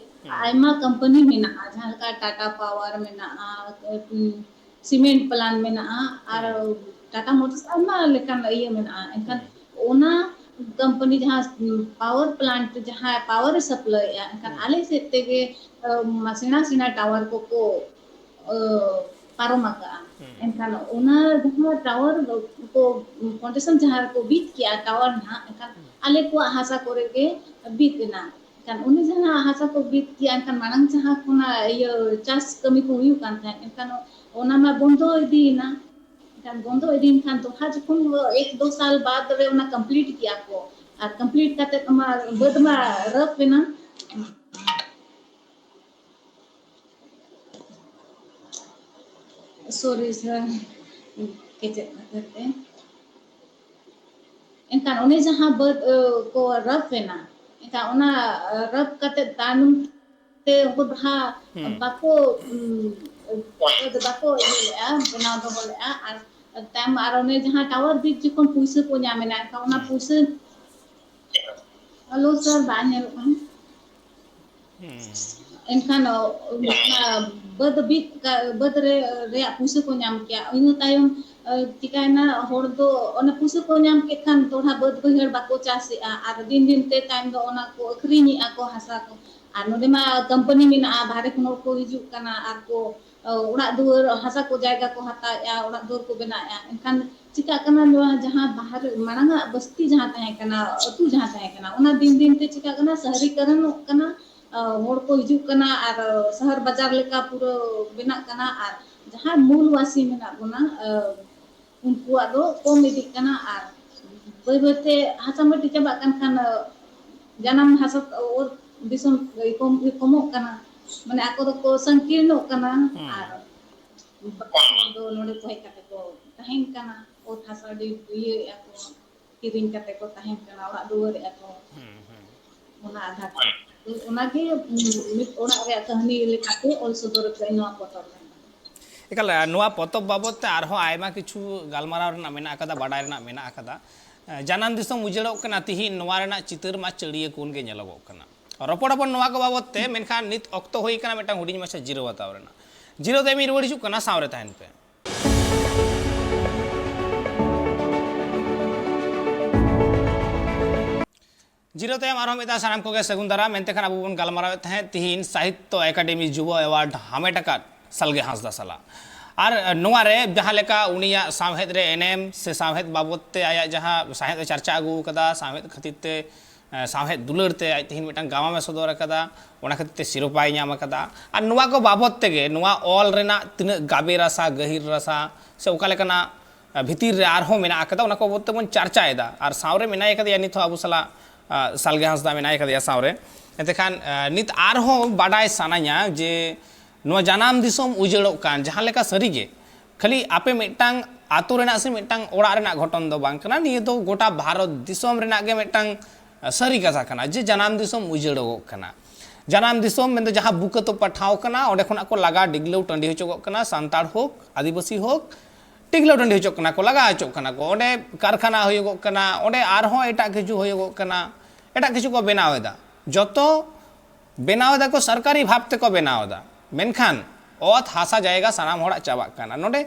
ᱟᱭᱢᱟ ᱠᱳᱢᱯᱟᱱᱤ ᱢᱮᱱᱟᱜᱼᱟ, ᱡᱟᱦᱟᱸ ᱞᱮᱠᱟ ᱴᱟᱴᱟ ᱯᱟᱣᱟᱨ ᱢᱮᱱᱟᱜᱼᱟ, ᱥᱤᱢᱮᱱᱴ ᱯᱞᱟᱱᱴ ᱢᱮᱱᱟᱜᱼᱟ, ᱟᱨ ᱴᱟᱴᱟ ᱢᱳᱴᱚᱨᱥ ᱟᱭᱢᱟ ᱞᱮᱠᱟᱱ ᱤᱭᱟᱹ ᱢᱮᱱᱟᱜᱼᱟ᱾ ᱮᱱᱠᱷᱟᱱ ᱚᱱᱟ ᱠᱳᱢᱯᱟᱱᱤ ᱡᱟᱦᱟᱸ ᱯᱟᱣᱟᱨ ᱯᱞᱟᱱᱴ ᱡᱟᱦᱟᱸ ᱯᱟᱣᱟᱨ ᱮ ᱥᱟᱯᱞᱟᱭᱮᱫᱼᱟ, ᱮᱱᱠᱷᱟᱱ ᱟᱞᱮ ᱥᱮᱫ ᱛᱮᱜᱮ ᱥᱮᱬᱟ ᱥᱮᱬᱟ ᱴᱟᱣᱟᱨ ᱠᱚᱠᱚ ᱯᱟᱨᱚᱢ ᱟᱠᱟᱫᱼᱟ᱾ ᱮᱱᱠᱷᱟᱱ ᱚᱱᱟ ᱡᱟᱦᱟᱸ ᱴᱟᱣᱟᱨ ᱠᱚ ᱯᱷᱟᱣᱩᱱᱰᱮᱥᱚᱱ ᱡᱟᱦᱟᱸ ᱨᱮᱠᱚ ᱵᱤᱫ ᱠᱮᱜᱼᱟ ᱴᱟᱣᱟᱨ ᱱᱟᱦᱟᱜ, ᱮᱱᱠᱷᱟᱱ ᱟᱞᱮ ᱠᱚᱣᱟᱜ ᱦᱟᱥᱟ ᱠᱚᱨᱮ ᱜᱮ ᱵᱤᱫ ᱮᱱᱟ᱾ ᱮᱱᱠᱷᱟᱱ ᱩᱱᱤ ᱡᱟᱦᱟᱸ ᱦᱟᱥᱟ ᱠᱚ ᱵᱤᱫ ᱠᱮᱜᱼᱟ, ᱮᱱᱠᱷᱟᱱ ᱢᱟᱲᱟᱝ ᱡᱟᱦᱟᱸ ᱠᱷᱚᱱᱟᱜ ᱤᱭᱟᱹ ᱪᱟᱥ ᱠᱟᱹᱢᱤ ᱠᱚ ᱦᱩᱭᱩᱜ ᱠᱟᱱ ᱛᱟᱦᱮᱸᱫ, ᱮᱱᱠᱷᱟᱱ ᱚᱱᱟ ᱢᱟ ᱵᱚᱱᱫᱚ ᱤᱫᱤᱭᱮᱱᱟ᱾ ᱮᱱᱠᱷᱟᱱ ᱵᱚᱱᱫᱚ ᱤᱫᱤᱭᱮᱱ ᱠᱷᱟᱱ ᱫᱚᱲᱦᱟ ᱡᱚᱠᱷᱚᱱ ᱮᱠ ᱫᱩ ᱥᱟᱞ ᱵᱟᱫ ᱨᱮ ᱚᱱᱟ ᱠᱚᱢᱯᱞᱤᱴ ᱠᱮᱜᱼᱟ ᱠᱚ, ᱟᱨ ᱠᱚᱢᱯᱞᱤᱴ ᱠᱟᱛᱮᱫ ᱚᱱᱟ ᱵᱟᱹᱫᱽ ᱢᱟ ᱨᱟᱯ ᱮᱱᱟ᱾ ᱥᱚᱨᱤ ᱥᱟᱨ, ᱠᱮᱪᱮᱫ ᱠᱷᱟᱹᱛᱤᱨ ᱛᱮ᱾ ᱮᱱᱠᱷᱟᱱ ᱚᱱᱮ ᱡᱟᱦᱟᱸ ᱵᱟᱹᱫᱽ ᱠᱚ ᱨᱟᱯ ᱮᱱᱟ, ᱮᱱᱠᱷᱟᱱ ᱚᱱᱟ ᱨᱟᱯ ᱠᱟᱛᱮ ᱛᱟᱭᱱᱚᱢ ᱛᱮ ᱩᱱᱠᱩ ᱫᱚ ᱦᱟᱸᱜ ᱵᱟᱠᱚ ᱵᱟᱠᱚ ᱤᱭᱟᱹ ᱞᱮᱫᱼᱟ, ᱵᱮᱱᱟᱣ ᱫᱚᱦᱚ ᱞᱮᱫᱼᱟ᱾ ᱟᱨ ᱛᱟᱭᱚᱢ ᱟᱨ ᱚᱱᱮ ᱡᱟᱦᱟᱸ ᱴᱟᱣᱟᱨ ᱵᱤᱫ ᱡᱚᱠᱷᱚᱱ ᱯᱩᱭᱥᱟᱹ ᱠᱚ ᱧᱟᱢ ᱮᱱᱟ, ᱮᱱᱠᱷᱟᱱ ᱚᱱᱟ ᱯᱩᱭᱥᱟᱹ, ᱦᱮᱞᱳ ᱥᱟᱨ, ᱵᱟᱭ ᱧᱮᱞᱚᱜ ᱠᱟᱱᱟ᱾ ᱮᱱᱠᱷᱟᱱ ᱚᱱᱟ ᱵᱟᱹᱫᱽ ᱵᱤᱫ ᱵᱟᱹᱫᱽ ᱨᱮ ᱨᱮᱭᱟᱜ ᱯᱩᱭᱥᱟᱹ ᱠᱚ ᱧᱟᱢ ᱠᱮᱭᱟ᱾ ᱤᱱᱟᱹ ᱛᱟᱭᱚᱢ ᱪᱤᱠᱟᱭᱱᱟ, ᱦᱚᱲ ᱫᱚ ᱚᱱᱟ ᱯᱩᱭᱥᱟᱹ ᱠᱚ ᱧᱟᱢ ᱠᱮᱫ ᱠᱷᱟᱱ ᱫᱚᱲᱦᱟ ᱵᱟᱹᱫᱽ ᱵᱟᱹᱭᱦᱟᱹᱲ ᱵᱟᱠᱚ ᱪᱟᱥᱮᱜᱼᱟ, ᱟᱨ ᱫᱤᱱ ᱫᱤᱱ ᱛᱮ ᱛᱟᱭᱚᱢ ᱫᱚ ᱚᱱᱟ ᱠᱚ ᱟᱹᱠᱷᱨᱤᱧᱮᱜᱼᱟ ᱠᱚ ᱦᱟᱥᱟ ᱠᱚ᱾ ᱟᱨ ᱱᱚᱰᱮ ᱢᱟ ᱠᱳᱢᱯᱟᱱᱤ ᱢᱮᱱᱟᱜᱼᱟ, ᱵᱟᱦᱨᱮ ᱠᱷᱚᱱ ᱦᱚᱲ ᱠᱚ ᱦᱤᱡᱩᱜ ᱠᱟᱱᱟ ᱟᱨ ᱠᱚ ᱚᱲᱟᱜ ᱫᱩᱣᱟᱹᱨ, ᱦᱟᱥᱟ ᱠᱚ, ᱡᱟᱭᱜᱟ ᱠᱚ ᱦᱟᱛᱟᱣᱮᱜᱼᱟ, ᱚᱲᱟᱜ ᱫᱩᱣᱟᱹᱨ ᱠᱚ ᱵᱮᱱᱟᱣᱮᱜᱼᱟ᱾ ᱮᱱᱠᱷᱟᱱ ᱪᱤᱠᱟᱜ ᱠᱟᱱᱟ, ᱱᱚᱣᱟ ᱡᱟᱦᱟᱸ ᱵᱟᱦᱨᱮ ᱢᱟᱲᱟᱝ ᱟᱜ ᱵᱟᱥᱛᱤ ᱡᱟᱦᱟᱸ ᱛᱟᱦᱮᱸ ᱠᱟᱱᱟ, ᱟᱹᱛᱩ ᱡᱟᱦᱟᱸ ᱛᱟᱦᱮᱸ ᱠᱟᱱᱟ, ᱚᱱᱟ ᱫᱤᱱ ᱫᱤᱱ ᱛᱮ ᱪᱤᱠᱟᱜ ᱠᱟᱱᱟ, ᱥᱟᱦᱨᱤᱠᱚᱨᱚᱱᱚᱜ ᱠᱟᱱᱟ᱾ ᱦᱚᱲ ᱠᱚ ᱦᱤᱡᱩᱜ ᱠᱟᱱᱟ ᱟᱨ ᱥᱟᱦᱟᱨ ᱵᱟᱡᱟᱨ ᱞᱮᱠᱟ ᱯᱩᱨᱟᱹ ᱵᱮᱱᱟᱜ ᱠᱟᱱᱟ᱾ ᱟᱨ ᱡᱟᱦᱟᱸ ᱢᱩᱞ ᱵᱟᱥᱤ ᱢᱮᱱᱟᱜ ᱵᱚᱱᱟ, ᱩᱱᱠᱩᱣᱟᱜ ᱫᱚ ᱠᱚᱢ ᱤᱫᱤᱜ ᱠᱟᱱᱟ᱾ ᱟᱨ ᱵᱟᱹᱭ ᱵᱟᱹᱭᱛᱮ ᱦᱟᱥᱟ ᱢᱟᱹᱴᱤ ᱪᱟᱵᱟᱜ ᱠᱟᱱ ᱠᱷᱟᱱ, ᱡᱟᱱᱟᱢ ᱦᱟᱥᱟ ᱚᱛ ᱫᱤᱥᱚᱢ ᱠᱚᱢ, ᱠᱚᱢᱚᱜ ᱠᱟᱱᱟ᱾ ᱢᱟᱱᱮ ᱟᱠᱚ ᱫᱚᱠᱚ ᱥᱚᱝᱠᱤᱨᱱᱚᱜ ᱠᱟᱱᱟ᱾ ᱦᱩᱸ᱾ ᱟᱨ ᱵᱟᱠᱚ ᱫᱚ ᱱᱚᱰᱮ ᱠᱚ ᱦᱮᱡ ᱠᱟᱛᱮ ᱠᱚ ᱛᱟᱦᱮᱱ ᱠᱟᱱᱟ, ᱚᱛ ᱦᱟᱥᱟ ᱟᱹᱰᱤ ᱤᱭᱟᱹᱭᱮᱫᱼᱟ ᱠᱚ, ᱠᱤᱨᱤᱧ ᱠᱟᱛᱮ ᱠᱚ ᱛᱟᱦᱮᱱ ᱠᱟᱱᱟ, ᱚᱲᱟᱜ ᱫᱩᱣᱟᱹᱨᱮᱫᱼᱟ ᱠᱚ᱾ ᱦᱩᱸ, ᱦᱩᱸ᱾ ᱚᱱᱟ ᱟᱫᱷᱟᱨ ᱛᱮ᱾ ᱛᱚ ᱚᱱᱟᱜᱮ, ᱩᱸ, ᱢᱤᱫ ᱚᱲᱟᱜ ᱨᱮᱭᱟᱜ ᱠᱟᱹᱦᱱᱤ ᱞᱮᱠᱟᱛᱮ ᱚᱞ ᱥᱚᱫᱚᱨ ᱟᱠᱟᱫ ᱱᱚᱣᱟ ᱯᱚᱛᱚᱵ ᱨᱮ᱾ ᱮᱠᱟᱞ, ᱱᱚᱣᱟ ᱯᱚᱛᱚᱵ ᱵᱟᱵᱚᱫ ᱛᱮ ᱟᱨᱦᱚᱸ ᱟᱭᱢᱟ ᱠᱤᱪᱷᱩ ᱜᱟᱞᱢᱟᱨᱟᱣ ᱨᱮᱱᱟᱜ ᱢᱮᱱᱟᱜ ᱟᱠᱟᱫᱟ, ᱵᱟᱰᱟᱭ ᱨᱮᱱᱟᱜ ᱢᱮᱱᱟᱜ ᱟᱠᱟᱫᱟ᱾ ᱡᱟᱱᱟᱢ ᱫᱤᱥᱚᱢ ᱩᱡᱟᱹᱲᱚᱜ ᱠᱟᱱᱟ ᱛᱤᱦᱤᱧ, ᱱᱚᱣᱟ ᱨᱮᱱᱟᱜ ᱪᱤᱛᱟᱹᱨ ᱢᱟ ᱪᱟᱹᱲᱤᱭᱟᱹ ᱠᱩᱱ ᱜᱮ ᱧᱮᱞᱚᱜᱚᱜ ᱠᱟᱱᱟ᱾ ᱨᱚᱯᱚᱲ ᱟᱵᱚᱱ ᱱᱚᱣᱟ ᱠᱚ ᱵᱟᱵᱚᱫ ᱛᱮ, ᱢᱮᱱᱠᱷᱟᱱ ᱱᱤᱛ ᱚᱠᱛᱚ ᱦᱩᱭ ᱟᱠᱟᱱᱟ ᱢᱤᱫᱴᱟᱝ ᱦᱩᱰᱤᱧ ᱢᱟᱪᱷᱟ ᱡᱤᱨᱟᱹᱣ ᱦᱟᱛᱟᱣ ᱨᱮᱱᱟᱜ᱾ ᱡᱤᱨᱟᱹᱣ ᱛᱟᱭᱚᱢ ᱤᱧ ᱨᱩᱣᱟᱹᱲ ᱦᱤᱡᱩᱜ ᱠᱟᱱᱟ, ᱥᱟᱶ ᱨᱮ ᱛᱟᱦᱮᱱ ᱯᱮ᱾ ᱡᱤᱨᱟᱹᱣ ᱛᱟᱭᱚᱢ ᱟᱨᱦᱚᱸ ᱢᱤᱫ ᱫᱷᱟᱣ ᱥᱟᱱᱟᱢ ᱠᱚᱜᱮ ᱥᱟᱹᱜᱩᱱ ᱫᱟᱨᱟᱢ᱾ ᱮᱱᱛᱮ ᱠᱷᱟᱱ ᱟᱵᱚ ᱵᱚᱱ ᱜᱟᱞᱢᱟᱨᱟᱣᱮᱫ ᱛᱟᱦᱮᱸᱫ ᱛᱤᱦᱤᱧ ᱥᱟᱦᱤᱛᱛᱚ ᱮᱠᱟᱰᱮᱢᱤ ᱡᱩᱵᱚ ᱮᱣᱟᱨᱰ ᱦᱟᱢᱮᱴ ᱟᱠᱟᱫ ᱥᱟᱞᱜᱮ ᱦᱟᱸᱥᱫᱟ ᱥᱟᱞᱟᱜ᱾ ᱟᱨ ᱱᱚᱣᱟ ᱨᱮ ᱡᱟᱦᱟᱸ ᱞᱮᱠᱟ ᱩᱱᱤᱭᱟᱜ ᱥᱟᱶᱦᱮᱫ ᱨᱮ ᱮᱱᱮᱢ ᱥᱮ ᱥᱟᱶᱦᱮᱫ ᱵᱟᱵᱚᱫ ᱛᱮ ᱟᱭᱟᱜ ᱡᱟᱦᱟᱸ ᱥᱟᱶᱦᱮᱫ ᱮ ᱪᱟᱨᱪᱟ ᱟᱹᱜᱩ ᱟᱠᱟᱫᱟ, ᱥᱟᱶᱦᱮᱫ ᱠᱷᱟᱹᱛᱤᱨ ᱛᱮ, ᱮ, ᱥᱟᱶᱦᱮᱫ ᱫᱩᱞᱟᱹᱲ ᱛᱮ ᱟᱡ ᱛᱤᱦᱤᱧ ᱢᱤᱫᱴᱟᱝ ᱜᱟᱢᱟᱢ ᱮ ᱥᱚᱫᱚᱨ ᱟᱠᱟᱫᱟ, ᱚᱱᱟ ᱠᱷᱟᱹᱛᱤᱨ ᱛᱮ ᱥᱤᱨᱳᱯᱟᱭ ᱧᱟᱢ ᱟᱠᱟᱫᱟ᱾ ᱟᱨ ᱱᱚᱣᱟ ᱠᱚ ᱵᱟᱵᱚᱫ ᱛᱮᱜᱮ ᱱᱚᱣᱟ ᱚᱞ ᱨᱮᱱᱟᱜ ᱛᱤᱱᱟᱹᱜ ᱜᱟᱵᱮ ᱨᱟᱥᱟ, ᱜᱟᱹᱦᱤᱨ ᱨᱟᱥᱟ ᱥᱮ ᱚᱠᱟ ᱞᱮᱠᱟᱱᱟᱜ ᱵᱷᱤᱛᱤᱨ ᱨᱮ ᱟᱨᱦᱚᱸ ᱢᱮᱱᱟᱜ ᱟᱠᱟᱫᱟ, ᱚᱱᱟ ᱠᱚ ᱵᱟᱵᱚᱫ ᱛᱮᱵᱚᱱ ᱪᱟᱨᱪᱟᱭᱮᱫᱟ᱾ ᱟᱨ ᱥᱟᱶᱨᱮ ᱢᱮᱱᱟᱭ ᱟᱠᱟᱫᱮᱭᱟ ᱱᱤᱛ ᱦᱚᱸ ᱟᱵᱚ ᱥᱟᱞᱟᱜ, ᱟ, ᱥᱟᱞᱜᱮ ᱦᱟᱸᱥᱫᱟ ᱢᱮᱱᱟᱭ ᱟᱠᱟᱫᱮᱭᱟ ᱥᱟᱶᱨᱮ᱾ ᱮᱱᱛᱮ ᱠᱷᱟᱱ, ᱟ, ᱱᱤᱛ ᱟᱨᱦᱚᱸ ᱵᱟᱰᱟᱭ ᱥᱟᱱᱟᱧᱟ ᱡᱮ ᱱᱚᱣᱟ ᱡᱟᱱᱟᱢ ᱫᱤᱥᱚᱢ ᱩᱡᱟᱹᱲᱚᱜ ᱠᱟᱱ, ᱡᱟᱦᱟᱸ ᱞᱮᱠᱟ ᱥᱟᱹᱨᱤᱜᱮ ᱠᱷᱟᱹᱞᱤ ᱟᱯᱮ ᱢᱤᱫᱴᱟᱝ ᱟᱛᱳ ᱨᱮᱱᱟᱜ ᱥᱮ ᱢᱤᱫᱴᱟᱝ ᱚᱲᱟᱜ ᱨᱮᱱᱟᱜ ᱜᱷᱚᱴᱚᱱ ᱫᱚ ᱵᱟᱝ ᱠᱟᱱᱟ, ᱱᱤᱭᱟᱹ ᱫᱚ ᱜᱚᱴᱟ ᱵᱷᱟᱨᱚᱛ ᱫᱤᱥᱚᱢ ᱨᱮᱱᱟᱜ ᱜᱮ ᱢᱤᱫᱴᱟᱝ, ᱟ, ᱥᱟᱹᱨᱤ ᱠᱟᱛᱷᱟ ᱠᱟᱱᱟ ᱡᱮ ᱡᱟᱱᱟᱢ ᱫᱤᱥᱚᱢ ᱩᱡᱟᱹᱲᱚᱜᱚᱜ ᱠᱟᱱᱟ᱾ ᱡᱟᱱᱟᱢ ᱫᱤᱥᱚᱢ ᱢᱮᱱᱫᱚ ᱡᱟᱦᱟᱸ ᱵᱩᱠᱟᱹ ᱛᱚᱯᱟ ᱴᱷᱟᱶ ᱠᱟᱱᱟ, ᱚᱸᱰᱮ ᱠᱷᱚᱱᱟᱜ ᱠᱚ ᱞᱟᱜᱟ ᱰᱤᱜᱽᱞᱟᱹᱣ ᱴᱟᱺᱰᱤ ᱦᱚᱪᱚᱜᱚᱜ ᱠᱟᱱᱟ, ᱥᱟᱱᱛᱟᱲ ᱦᱳᱠ, ᱟᱹᱫᱤᱵᱟᱹᱥᱤ ᱦᱳᱠ, ᱴᱤᱜᱞᱟᱹᱣ ᱴᱟᱺᱰᱤ ᱦᱚᱪᱚᱜ ᱠᱟᱱᱟ ᱠᱚ, ᱞᱟᱜᱟ ᱦᱚᱪᱚᱜ ᱠᱟᱱᱟ ᱠᱚ᱾ ᱚᱸᱰᱮ ᱠᱟᱨᱠᱷᱟᱱᱟ ᱦᱩᱭᱩᱜᱚᱜ ᱠᱟᱱᱟ, ᱚᱸᱰᱮ ᱟᱨᱦᱚᱸ ᱮᱴᱟᱜ ᱠᱤᱪᱷᱩ ᱦᱩᱭᱩᱜᱚᱜ ᱠᱟᱱᱟ, ᱮᱴᱟᱜ ᱠᱤᱪᱷᱩ ᱠᱚ ᱵᱮᱱᱟᱣ ᱮᱫᱟ᱾ ᱡᱚᱛᱚ ᱵᱮᱱᱟᱣ ᱮᱫᱟ ᱠᱚ, ᱥᱚᱨᱠᱟᱨᱤ ᱵᱷᱟᱵᱽ ᱛᱮᱠᱚ ᱵᱮᱱᱟᱣ ᱮᱫᱟ, ᱢᱮᱱᱠᱷᱟᱱ ᱚᱛ ᱦᱟᱥᱟ ᱡᱟᱭᱜᱟ ᱥᱟᱱᱟᱢ ᱦᱚᱲᱟᱜ ᱪᱟᱵᱟᱜ ᱠᱟᱱᱟ᱾ ᱱᱚᱰᱮ,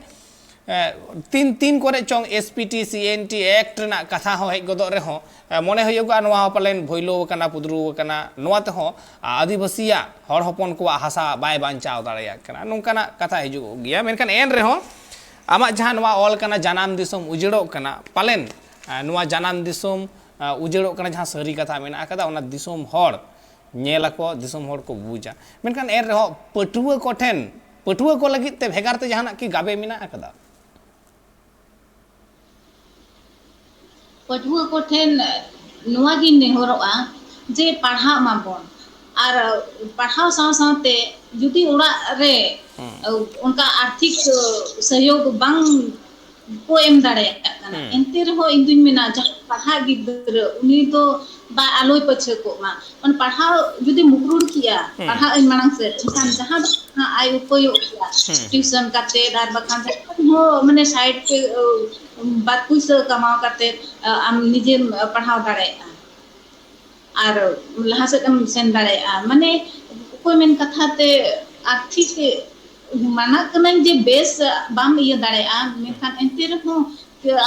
ᱮ, ᱛᱤᱱ, ᱛᱤᱱ ᱠᱚᱨᱮ ᱪᱚᱝ S P T, C N T Act ᱨᱮᱱᱟᱜ ᱠᱟᱛᱷᱟ ᱦᱚᱸ ᱦᱮᱡ ᱜᱚᱫᱚᱜ ᱨᱮᱦᱚᱸ, ᱮ, ᱢᱚᱱᱮ ᱦᱩᱭᱩᱜᱚᱜᱼᱟ ᱱᱚᱣᱟ ᱦᱚᱸ ᱯᱟᱞᱮᱱ ᱵᱷᱩᱭᱞᱳ ᱟᱠᱟᱱᱟ, ᱯᱩᱫᱽᱨᱩ ᱟᱠᱟᱱᱟ᱾ ᱱᱚᱣᱟ ᱛᱮᱦᱚᱸ ᱟᱹᱫᱤᱵᱟᱹᱥᱤᱭᱟᱜ, ᱦᱚᱲ ᱦᱚᱯᱚᱱ ᱠᱚᱣᱟᱜ ᱦᱟᱥᱟ ᱵᱟᱭ ᱵᱟᱧᱪᱟᱣ ᱫᱟᱲᱮᱭᱟᱜ ᱠᱟᱱᱟ, ᱱᱚᱝᱠᱟᱱᱟᱜ ᱠᱟᱛᱷᱟ ᱦᱤᱡᱩᱜᱚᱜ ᱜᱮᱭᱟ᱾ ᱢᱮᱱᱠᱷᱟᱱ ᱮᱱ ᱨᱮᱦᱚᱸ ᱟᱢᱟᱜ ᱡᱟᱦᱟᱸ ᱱᱚᱣᱟ ᱚᱞ ᱠᱟᱱᱟ ᱡᱟᱱᱟᱢ ᱫᱤᱥᱚᱢ ᱩᱡᱟᱹᱲᱚᱜ ᱠᱟᱱᱟ, ᱯᱟᱞᱮᱱ, ᱮ, ᱱᱚᱣᱟ ᱡᱟᱱᱟᱢ ᱫᱤᱥᱚᱢ, ᱮ, ᱩᱡᱟᱹᱲᱚᱜ ᱠᱟᱱᱟ ᱡᱟᱦᱟᱸ ᱥᱟᱹᱨᱤ ᱠᱟᱛᱷᱟ ᱢᱮᱱᱟᱜ ᱟᱠᱟᱫᱟ, ᱚᱱᱟ ᱫᱤᱥᱚᱢ ᱦᱚᱲ ᱧᱮᱞ ᱟᱠᱚ, ᱫᱤᱥᱚᱢ ᱦᱚᱲ ᱠᱚ ᱵᱩᱡᱟ᱾ ᱢᱮᱱᱠᱷᱟᱱ ᱮᱱ ᱨᱮᱦᱚᱸ ᱯᱟᱹᱴᱷᱩᱣᱟᱹ ᱠᱚᱴᱷᱮᱱ, ᱯᱟᱹᱴᱷᱩᱣᱟᱹ ᱠᱚ ᱞᱟᱹᱜᱤᱫ ᱛᱮ ᱵᱷᱮᱜᱟᱨ ᱛᱮ ᱡᱟᱦᱟᱱᱟᱜ ᱠᱤ ᱜᱟᱵᱮ ᱢᱮᱱᱟᱜ ᱟᱠᱟᱫᱟ? ᱯᱟᱹᱴᱷᱩᱣᱟᱹ ᱠᱚᱴᱷᱮᱱ ᱱᱚᱣᱟ ᱜᱤᱧ ᱱᱮᱦᱚᱨᱚᱜᱼᱟ ᱡᱮ ᱯᱟᱲᱦᱟᱜ ᱢᱟᱵᱚᱱ, ᱟᱨ ᱯᱟᱲᱦᱟᱣ ᱥᱟᱶ ᱥᱟᱶᱛᱮ ᱡᱩᱫᱤ ᱚᱲᱟᱜ ᱨᱮ ᱚᱱᱠᱟ ᱟᱨᱛᱷᱤᱠ ᱥᱚᱦᱭᱳᱜᱽ ᱵᱟᱝ ᱠᱚ ᱮᱢ ᱫᱟᱲᱮᱭᱟᱜ ᱠᱟᱱᱟ, ᱮᱱᱛᱮ ᱨᱮᱦᱚᱸ ᱤᱧ ᱫᱩᱧ ᱢᱮᱱᱟ ᱡᱟᱦᱟᱸᱭ ᱯᱟᱲᱦᱟᱜ ᱜᱤᱫᱽᱨᱟᱹ ᱩᱱᱤ ᱫᱚ ᱵᱟ ᱟᱞᱚᱭ ᱯᱟᱹᱪᱷᱟᱹ ᱠᱚᱜ ᱢᱟ᱾ ᱚᱱᱟ ᱯᱟᱲᱦᱟᱣ ᱡᱩᱫᱤ ᱢᱩᱠᱨᱩᱲ ᱠᱮᱭᱟ, ᱯᱟᱲᱦᱟᱜ ᱟᱹᱧ ᱢᱟᱲᱟᱝ ᱥᱮᱫ, ᱮᱱᱠᱷᱟᱱ ᱡᱟᱦᱟᱸ ᱫᱚ ᱟᱭ ᱩᱯᱟᱹᱭᱚᱜ ᱜᱮᱭᱟ, ᱴᱤᱭᱩᱥᱚᱱ ᱠᱟᱛᱮ ᱟᱨ ᱵᱟᱠᱷᱟᱱ ᱡᱟᱦᱟᱸ ᱦᱚᱸ ᱢᱟᱱᱮ ᱥᱟᱭᱤᱰ ᱛᱮ ᱵᱟᱨ ᱯᱩᱭᱥᱟᱹ ᱠᱟᱢᱟᱣ ᱠᱟᱛᱮ ᱟᱢ ᱱᱤᱡᱮᱢ ᱯᱟᱲᱦᱟᱣ ᱫᱟᱲᱮᱭᱟᱜᱼᱟ ᱟᱨ ᱞᱟᱦᱟ ᱥᱮᱫ ᱮᱢ ᱥᱮᱱ ᱫᱟᱲᱮᱭᱟᱜᱼᱟ᱾ ᱢᱟᱱᱮ ᱚᱠᱚᱭ ᱢᱮᱱ ᱠᱟᱛᱷᱟ ᱛᱮ ᱟᱨᱛᱷᱤᱠ ᱢᱟᱱᱟᱜ ᱠᱟᱹᱱᱟᱹᱧ ᱡᱮ ᱵᱮᱥ ᱵᱟᱢ ᱤᱭᱟᱹ ᱫᱟᱲᱮᱭᱟᱜᱼᱟ, ᱢᱮᱱᱠᱷᱟᱱ ᱮᱱᱛᱮ ᱨᱮᱦᱚᱸ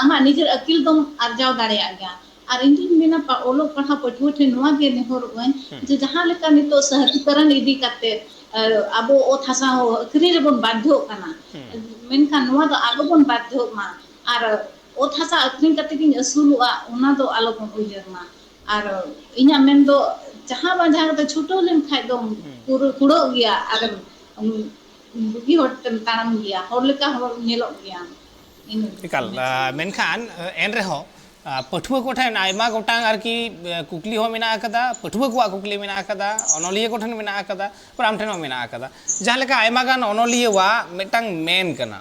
ᱟᱢᱟᱜ ᱱᱤᱡᱮᱨ ᱟᱹᱠᱤᱞ ᱫᱚᱢ ᱟᱨᱡᱟᱣ ᱫᱟᱲᱮᱭᱟᱜ ᱜᱮᱭᱟ᱾ ᱟᱨ ᱤᱧ ᱫᱩᱧ ᱢᱮᱱᱟ ᱯᱟ- ᱚᱞᱚᱜ ᱯᱟᱲᱦᱟᱣ ᱯᱟᱹᱴᱷᱩᱣᱟᱹ ᱴᱷᱮᱱ ᱱᱚᱣᱟ ᱜᱮ ᱱᱮᱦᱚᱨᱚᱜ ᱟᱹᱧ ᱡᱮ ᱡᱟᱦᱟᱸ ᱞᱮᱠᱟ ᱱᱤᱛᱚᱜ ᱥᱟᱦᱨᱤᱠᱚᱨᱚᱱ ᱤᱫᱤ ᱠᱟᱛᱮ ᱟᱵᱚ ᱚᱛ ᱦᱟᱥᱟ ᱦᱚᱸ ᱟᱹᱠᱷᱨᱤᱧ ᱨᱮᱵᱚᱱ ᱵᱟᱫᱽᱫᱷᱚᱜ ᱠᱟᱱᱟ, ᱢᱮᱱᱠᱷᱟᱱ ᱱᱚᱣᱟ ᱫᱚ ᱟᱞᱚᱵᱚᱱ ᱵᱟᱫᱽᱫᱷᱚᱜ ᱢᱟ᱾ ᱟᱨ ᱚᱛ ᱦᱟᱥᱟ ᱟᱹᱠᱷᱨᱤᱧ ᱠᱟᱛᱮ ᱜᱤᱧ ᱟᱹᱥᱩᱞᱚᱜᱼᱟ, ᱚᱱᱟ ᱫᱚ ᱟᱞᱚᱵᱚᱱ ᱩᱭᱦᱟᱹᱨ ᱢᱟ᱾ ᱟᱨ ᱤᱧᱟᱹᱜ ᱢᱮᱱ ᱫᱚ ᱡᱟᱦᱟᱸ ᱵᱟᱝ ᱡᱟᱦᱟᱸ ᱠᱟᱛᱮ ᱪᱷᱩᱴᱟᱹᱣ ᱞᱮᱱᱠᱷᱟᱡ ᱫᱚᱢ ᱯᱩᱨᱟᱹ ᱠᱩᱲᱟᱹᱜ ᱜᱮᱭᱟ, ᱟᱨᱮᱢ ᱵᱩᱜᱤ ᱦᱚᱨ ᱛᱮᱢ ᱛᱟᱲᱟᱢ ᱜᱮᱭᱟ, ᱦᱚᱲ ᱞᱮᱠᱟ ᱦᱚᱲ ᱧᱮᱞᱚᱜ ᱜᱮᱭᱟᱢ᱾ ᱤᱱᱟᱹ ᱜᱮ᱾ ᱮᱠᱟᱞ, ᱟᱸ, ᱢᱮᱱᱠᱷᱟᱱ, ᱟᱸ, ᱮᱱ ᱨᱮᱦᱚᱸ, ᱟᱸ, ᱯᱟᱹᱴᱷᱩᱣᱟᱹ ᱠᱚᱴᱷᱮᱱ ᱟᱭᱢᱟ ᱜᱚᱴᱟᱝ ᱟᱨᱠᱤ, ᱟᱸ, ᱠᱩᱠᱞᱤ ᱦᱚᱸ ᱢᱮᱱᱟᱜ ᱟᱠᱟᱫᱟ, ᱯᱟᱹᱴᱷᱩᱣᱟᱹ ᱠᱚᱣᱟᱜ ᱠᱩᱠᱞᱤ ᱢᱮᱱᱟᱜ ᱟᱠᱟᱫᱟ, ᱚᱱᱚᱞᱤᱭᱟᱹ ᱠᱚᱴᱷᱮᱱ ᱢᱮᱱᱟᱜ ᱟᱠᱟᱫᱟ, ᱟᱨ ᱟᱢ ᱴᱷᱮᱱ ᱦᱚᱸ ᱢᱮᱱᱟᱜ ᱟᱠᱟᱫᱟ᱾ ᱡᱟᱦᱟᱸ ᱞᱮᱠᱟ ᱟᱭᱢᱟ ᱜᱟᱱ ᱚᱱᱚᱞᱤᱭᱟᱹᱣᱟᱜ ᱢᱤᱫᱴᱟᱝ ᱢᱮᱱ ᱠᱟᱱᱟ